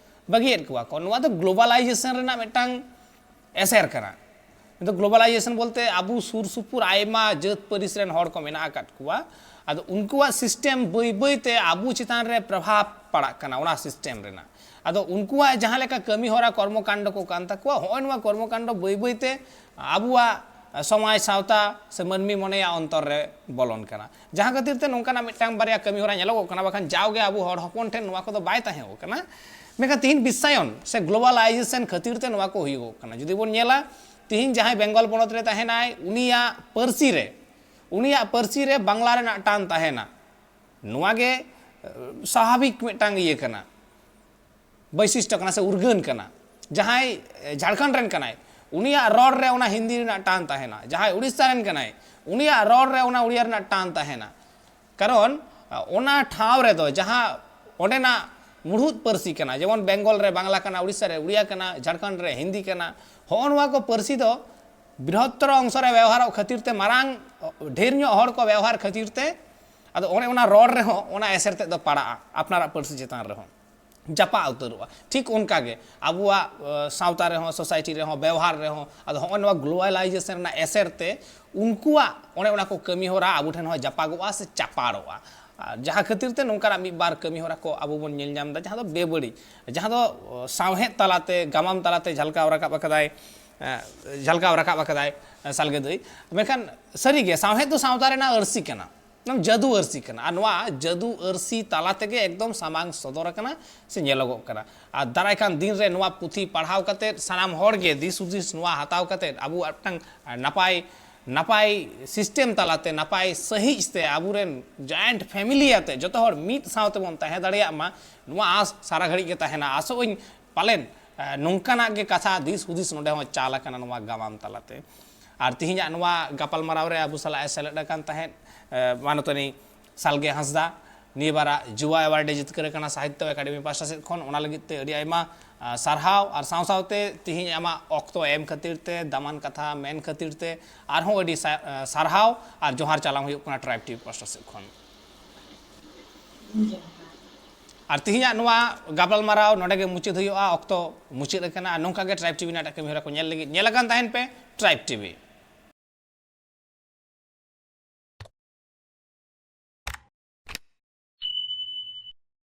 ᱵᱟᱹᱜᱤᱭᱮᱫ ᱠᱚᱣᱟ ᱠᱚ᱾ ᱱᱚᱣᱟ ᱫᱚ ᱜᱞᱳᱵᱟᱞᱟᱭᱡᱮᱥᱚᱱ ᱨᱮᱱᱟᱜ ᱢᱤᱫᱴᱟᱝ ᱮᱥᱮᱨ ᱠᱟᱱᱟ᱾ ᱱᱤᱛᱚᱜ ᱜᱞᱳᱵᱟᱞᱟᱭᱡᱮᱥᱚᱱ ᱵᱚᱞᱛᱮ ᱟᱵᱚ ᱥᱩᱨ ᱥᱩᱯᱩᱨ ᱟᱭᱢᱟ ᱡᱟᱹᱛ ᱯᱟᱹᱨᱤᱥ ᱨᱮᱱ ᱦᱚᱲ ᱠᱚ ᱢᱮᱱᱟᱜ ᱟᱠᱟᱫ ᱠᱚᱣᱟ᱾ ᱟᱫᱚ ᱩᱱᱠᱩᱣᱟᱜ ᱥᱤᱥᱴᱮᱢ ᱵᱟᱹᱭ ᱵᱟᱹᱭ ᱛᱮ ᱟᱵᱚ ᱪᱮᱛᱟᱱ ᱨᱮ ᱯᱨᱚᱵᱷᱟᱵᱽ ᱯᱟᱲᱟᱜ ᱠᱟᱱᱟ, ᱚᱱᱟ ᱥᱤᱥᱴᱮᱢ ᱨᱮᱱᱟᱜ᱾ ᱟᱫᱚ ᱩᱱᱠᱩᱣᱟᱜ ᱡᱟᱦᱟᱸ ᱞᱮᱠᱟ ᱠᱟᱹᱢᱤ ᱦᱚᱨᱟ, ᱠᱚᱨᱢᱚ ᱠᱟᱱᱰᱚ ᱠᱚ ᱠᱟᱱ ᱛᱟᱠᱚᱣᱟ, ᱦᱚᱸᱜᱼᱚᱭ ᱱᱚᱣᱟ ᱠᱚᱨᱢᱚ ᱠᱟᱱᱰᱚ ᱵᱟᱹᱭ ᱵᱟᱹᱭ ᱛᱮ ᱟᱵᱚᱣᱟᱜ ᱥᱚᱢᱟᱡᱽ, ᱥᱟᱶᱛᱟ ᱥᱮ ᱢᱟᱹᱱᱢᱤ ᱢᱚᱱᱮᱭᱟᱜ ᱚᱱᱛᱚᱨ ᱨᱮ ᱵᱚᱞᱚᱱ ᱠᱟᱱᱟ᱾ ᱡᱟᱦᱟᱸ ᱠᱷᱟᱹᱛᱤᱨ ᱛᱮ ᱱᱚᱝᱠᱟᱱᱟᱜ ᱢᱤᱫᱴᱟᱝ ᱵᱟᱨᱭᱟ ᱠᱟᱹᱢᱤ ᱦᱚᱨᱟ ᱧᱮᱞᱚᱜᱚᱜ ᱠᱟᱱᱟ, ᱵᱟᱠᱷᱟᱱ ᱡᱟᱣᱜᱮ ᱟᱵᱚ ᱦᱚᱲ ᱦᱚᱯᱚᱱ ᱴᱷᱮᱱ ᱱᱚᱣᱟ ᱠᱚᱫᱚ ᱵᱟᱭ ᱛᱟᱦᱮᱸ ᱠᱟᱱᱟ᱾ ᱢᱮᱱᱠᱷᱟᱱ ᱛᱤᱦᱤᱧ ᱵᱤᱥᱥᱟᱭᱚᱱ ᱥᱮ ᱜᱞᱳᱵᱟᱞᱟᱭᱡᱮᱥᱚᱱ ᱠᱷᱟᱹᱛᱤᱨ ᱛᱮ ᱱᱚᱣᱟ ᱠᱚ ᱦᱩᱭᱩᱜᱚᱜ ᱠᱟᱱᱟ᱾ ᱡᱩᱫᱤ ᱵᱚᱱ ᱧᱮᱞᱟ, ᱛᱤᱦᱤᱧ ᱡᱟᱦᱟᱸᱭ ᱵᱮᱝᱜᱚᱞ ᱯᱚᱱᱚᱛ ᱨᱮ ᱛᱟᱦᱮᱱᱟᱭ, ᱩᱱᱤᱭᱟᱜ ᱯᱟᱹᱨᱥᱤ ᱨᱮ, ᱩᱱᱤᱭᱟᱜ ᱯᱟᱹᱨᱥᱤ ᱨᱮ ᱵᱟᱝᱞᱟ ᱨᱮᱱᱟᱜ ᱴᱟᱱ ᱛᱟᱦᱮᱱᱟ᱾ ᱱᱚᱣᱟ ᱜᱮ ᱮ, ᱥᱟᱵᱷᱟᱵᱤᱠ ᱢᱤᱫᱴᱟᱝ ᱤᱭᱟᱹ ᱠᱟᱱᱟ, ᱵᱳᱭᱥᱤᱥᱴᱚ ᱠᱟᱱᱟ ᱥᱮ ᱩᱨᱜᱟᱹᱱ ᱠᱟᱱᱟ᱾ ᱡᱟᱦᱟᱸᱭ ᱮ, ᱡᱷᱟᱲᱠᱷᱚᱸᱰ ᱨᱮᱱ ᱠᱟᱱᱟᱭ, ᱩᱱᱤᱭᱟᱜ ᱨᱚᱲ ᱨᱮ ᱚᱱᱟ ᱦᱤᱱᱫᱤ ᱨᱮᱱᱟᱜ ᱴᱟᱱ ᱛᱟᱦᱮᱱᱟ᱾ ᱡᱟᱦᱟᱸᱭ ᱩᱲᱤᱥᱥᱟ ᱨᱮᱱ ᱠᱟᱱᱟᱭ, ᱩᱱᱤᱭᱟᱜ ᱨᱚᱲ ᱨᱮ ᱚᱱᱟ ᱩᱲᱤᱭᱟ ᱨᱮᱱᱟᱜ ᱴᱟᱱ ᱛᱟᱦᱮᱱᱟ᱾ ᱠᱟᱨᱚᱱ ᱟ, ᱚᱱᱟ ᱴᱷᱟᱶ ᱨᱮᱫᱚ ᱡᱟᱦᱟᱸ ᱚᱸᱰᱮᱱᱟᱜ ᱢᱩᱲᱦᱩᱫ ᱯᱟᱹᱨᱥᱤ ᱠᱟᱱᱟ, ᱡᱮᱢᱚᱱ ᱵᱮᱝᱜᱚᱞ ᱨᱮ ᱵᱟᱝᱞᱟ ᱠᱟᱱᱟ, ᱩᱲᱤᱥᱥᱟ ᱨᱮ ᱩᱲᱤᱭᱟ ᱠᱟᱱᱟ, ᱡᱷᱟᱲᱠᱷᱚᱸᱰ ᱨᱮ ᱦᱤᱱᱫᱤ ᱠᱟᱱᱟ, ᱦᱚᱸᱜᱼᱚ ᱱᱚᱣᱟ ᱠᱚ ᱯᱟᱹᱨᱥᱤ ᱫᱚ ᱵᱨᱤᱦᱚᱛᱛᱚᱨ ᱚᱝᱥᱚ ᱨᱮ ᱵᱮᱣᱦᱟᱨᱚᱜ ᱠᱷᱟᱹᱛᱤᱨ ᱛᱮ, ᱢᱟᱨᱟᱝ, ᱰᱷᱮᱨ ᱧᱚᱜ ᱦᱚᱲ ᱠᱚ ᱵᱮᱣᱦᱟᱨ ᱠᱷᱟᱹᱛᱤᱨ ᱛᱮ, ᱟᱫᱚ ᱚᱱᱮ ᱚᱱᱟ ᱨᱚᱲ ᱨᱮᱦᱚᱸ ᱚᱱᱟ ᱮᱥᱮᱨ ᱛᱮᱫ ᱫᱚ ᱯᱟᱲᱟᱜᱼᱟ, ᱟᱯᱱᱟᱨᱟᱜ ᱯᱟᱹᱨᱥᱤ ᱪᱮᱛᱟᱱ ᱨᱮᱦᱚᱸ ᱡᱟᱯᱟᱜ ᱩᱛᱟᱹᱨᱚᱜᱼᱟ᱾ ᱴᱷᱤᱠ ᱚᱱᱠᱟ ᱜᱮ ᱟᱵᱚᱣᱟᱜ ᱮ, ᱥᱟᱶᱛᱟ ᱨᱮᱦᱚᱸ, ᱥᱳᱥᱟᱭᱴᱤ ᱨᱮᱦᱚᱸ, ᱵᱮᱣᱦᱟᱨ ᱨᱮᱦᱚᱸ, ᱟᱫᱚ ᱦᱚᱸᱜᱼᱚᱭ ᱱᱚᱣᱟ ᱜᱞᱳᱵᱟᱞᱟᱭᱡᱮᱥᱚᱱ ᱨᱮᱱᱟᱜ ᱮᱥᱮᱨ ᱛᱮ ᱩᱱᱠᱩᱣᱟᱜ ᱚᱱᱮ ᱚᱱᱟ ᱠᱚ ᱠᱟᱹᱢᱤ ᱦᱚᱨᱟ ᱟᱵᱚ ᱴᱷᱮᱱ ᱦᱚᱸ ᱡᱟᱯᱟᱜᱚᱜᱼᱟ ᱥᱮ ᱪᱟᱯᱟᱲᱚᱜᱼᱟ᱾ ᱟᱨ ᱡᱟᱦᱟᱸ ᱠᱷᱟᱹᱛᱤᱨ ᱛᱮ ᱱᱚᱝᱠᱟᱱᱟᱜ ᱢᱤᱫ ᱵᱟᱨ ᱠᱟᱹᱢᱤ ᱦᱚᱨᱟ ᱠᱚ ᱟᱵᱚ ᱵᱚᱱ ᱧᱮᱞ ᱧᱟᱢ ᱮᱫᱟ, ᱡᱟᱦᱟᱸ ᱫᱚ ᱵᱮᱵᱟᱹᱲᱤᱡ, ᱡᱟᱦᱟᱸ ᱫᱚ ᱚ, ᱥᱟᱶᱦᱮᱫ ᱛᱟᱞᱟᱛᱮ, ᱜᱟᱢᱟᱢ ᱛᱟᱞᱟᱛᱮ ᱡᱟᱦᱟᱸ ᱞᱮᱠᱟ ᱨᱟᱠᱟᱵ ᱟᱠᱟᱫᱟᱭ, ᱡᱷᱟᱞᱠᱟᱣ ᱨᱟᱠᱟᱵ ᱟᱠᱟᱫᱟᱭ ᱥᱟᱞᱜᱮ ᱫᱟᱹᱭ᱾ ᱢᱮᱱᱠᱷᱟᱱ ᱥᱟᱹᱨᱤᱜᱮ ᱥᱟᱶᱦᱮᱫ ᱫᱚ ᱥᱟᱶᱛᱟ ᱨᱮᱱᱟᱜ ᱟᱹᱨᱥᱤ ᱠᱟᱱᱟ, ᱡᱟᱹᱫᱩ ᱟᱹᱨᱥᱤ ᱠᱟᱱᱟ᱾ ᱟᱨ ᱱᱚᱣᱟ ᱡᱟᱹᱫᱩ ᱟᱹᱨᱥᱤ ᱛᱟᱞᱟ ᱛᱮᱜᱮ ᱮᱠᱫᱚᱢ ᱥᱟᱢᱟᱝ ᱥᱚᱫᱚᱨ ᱟᱠᱟᱱᱟ ᱥᱮ ᱧᱮᱞᱚᱜᱚᱜ ᱠᱟᱱᱟ᱾ ᱟᱨ ᱫᱟᱨᱟᱭ ᱠᱟᱱ ᱫᱤᱱ ᱨᱮ ᱱᱚᱣᱟ ᱯᱩᱛᱷᱤ ᱯᱟᱲᱦᱟᱣ ᱠᱟᱛᱮᱫ ᱥᱟᱱᱟᱢ ᱦᱚᱲ ᱜᱮ ᱫᱤᱥ ᱦᱩᱫᱤᱥ ᱱᱚᱣᱟ ᱦᱟᱛᱟᱣ ᱠᱟᱛᱮᱫ ᱟᱵᱚ ᱢᱤᱫᱴᱟᱝ ᱱᱟᱯᱟᱭ ᱱᱟᱯᱟᱭ ᱥᱤᱥᱴᱮᱢ ᱛᱟᱞᱟᱛᱮ, ᱱᱟᱯᱟᱭ ᱥᱟᱹᱦᱤᱡ ᱛᱮ ᱟᱵᱚᱨᱮᱱ ᱡᱚᱭᱮᱱᱴ ᱯᱷᱮᱢᱤᱞᱤ ᱟᱛᱮ ᱡᱚᱛᱚ ᱦᱚᱲ ᱢᱤᱫ ᱥᱟᱶ ᱛᱮᱵᱚᱱ ᱛᱟᱦᱮᱸ ᱫᱟᱲᱮᱭᱟᱜ ᱢᱟ, ᱱᱚᱣᱟ ᱟᱸᱥ ᱥᱟᱨᱟ ᱜᱷᱟᱹᱲᱤᱡ ᱜᱮ ᱛᱟᱦᱮᱱᱟ᱾ ᱟᱥᱚᱜ ᱟᱹᱧ ᱯᱟᱞᱮᱱ ᱱᱚᱝᱠᱟᱱᱟᱜ ᱜᱮ ᱠᱟᱛᱷᱟ ᱫᱤᱥ ᱦᱩᱫᱤᱥ ᱱᱚᱰᱮ ᱦᱚᱸ ᱪᱟᱞ ᱟᱠᱟᱱᱟ ᱱᱚᱣᱟ ᱜᱟᱢᱟᱢ ᱛᱟᱞᱟᱛᱮ᱾ ᱟᱨ ᱛᱮᱦᱮᱧᱟᱜ ᱱᱚᱣᱟ ᱜᱟᱯᱟᱞᱢᱟᱨᱟᱣ ᱨᱮ ᱟᱵᱚ ᱥᱟᱞᱟᱜ ᱮ ᱥᱮᱞᱮᱫ ᱟᱠᱟᱱ ᱛᱟᱦᱮᱸᱫ ᱢᱟᱱᱚᱛᱟᱱᱤ ᱥᱟᱞᱜᱮ ᱦᱟᱸᱥᱫᱟ, ᱱᱤᱭᱟᱹ ᱵᱟᱨᱟᱜ ᱡᱩᱣᱟ ᱮᱣᱟᱨᱰ ᱮ ᱡᱤᱛᱠᱟᱹᱨ ᱟᱠᱟᱱᱟ ᱥᱟᱦᱤᱛᱛᱚ ᱮᱠᱟᱰᱮᱢᱤ ᱯᱟᱦᱴᱟ ᱥᱮᱫ ᱠᱷᱚᱱ᱾ ᱚᱱᱟ ᱞᱟᱹᱜᱤᱫ ᱛᱮ ᱟᱹᱰᱤ ᱟᱭᱢᱟ ᱥᱟᱨᱦᱟᱣ, ᱟᱨ ᱥᱟᱶ ᱥᱟᱶᱛᱮ ᱛᱮᱦᱮᱧ ᱟᱢᱟᱜ ᱚᱠᱛᱚ ᱮᱢ ᱠᱷᱟᱹᱛᱤᱨ ᱛᱮ, ᱫᱟᱢᱟᱱ ᱠᱟᱛᱷᱟ ᱢᱮᱱ ᱠᱷᱟᱹᱛᱤᱨ ᱛᱮ ᱟᱨᱦᱚᱸ ᱟᱹᱰᱤ ᱥᱟᱨᱦᱟᱣ ᱟᱨ ᱡᱚᱦᱟᱨ ᱪᱟᱞᱟᱢ ᱦᱩᱭᱩᱜ ᱠᱟᱱᱟ ᱴᱨᱟᱭᱤᱵᱽ ᱴᱤᱵᱷᱤ ᱯᱟᱦᱴᱟ ᱥᱮᱫ ᱠᱷᱚᱱ᱾ ᱟᱨ ᱛᱮᱦᱮᱧᱟᱜ ᱱᱚᱣᱟ ᱜᱟᱯᱟᱞᱢᱟᱨᱟᱣ ᱱᱚᱰᱮ ᱜᱮ ᱢᱩᱪᱟᱹᱫ ᱦᱩᱭᱩᱜᱼᱟ, ᱚᱠᱛᱚ ᱢᱩᱪᱟᱹᱫ ᱟᱠᱟᱱᱟ᱾ ᱟᱨ ᱱᱚᱝᱠᱟ ᱜᱮ ᱴᱨᱟᱭᱤᱵᱽ ᱴᱤᱵᱷᱤ ᱨᱮᱱᱟᱜ ᱮᱴᱟᱜ ᱠᱟᱹᱢᱤ ᱦᱚᱨᱟ ᱠᱚ ᱧᱮᱞ ᱞᱟᱹᱜᱤᱫ ᱧᱮᱞ ᱟᱠᱟᱱ ᱛᱟᱦᱮᱱ ᱯᱮ ᱴᱨᱟᱭᱤᱵᱽ ᱴᱤᱵᱷᱤ᱾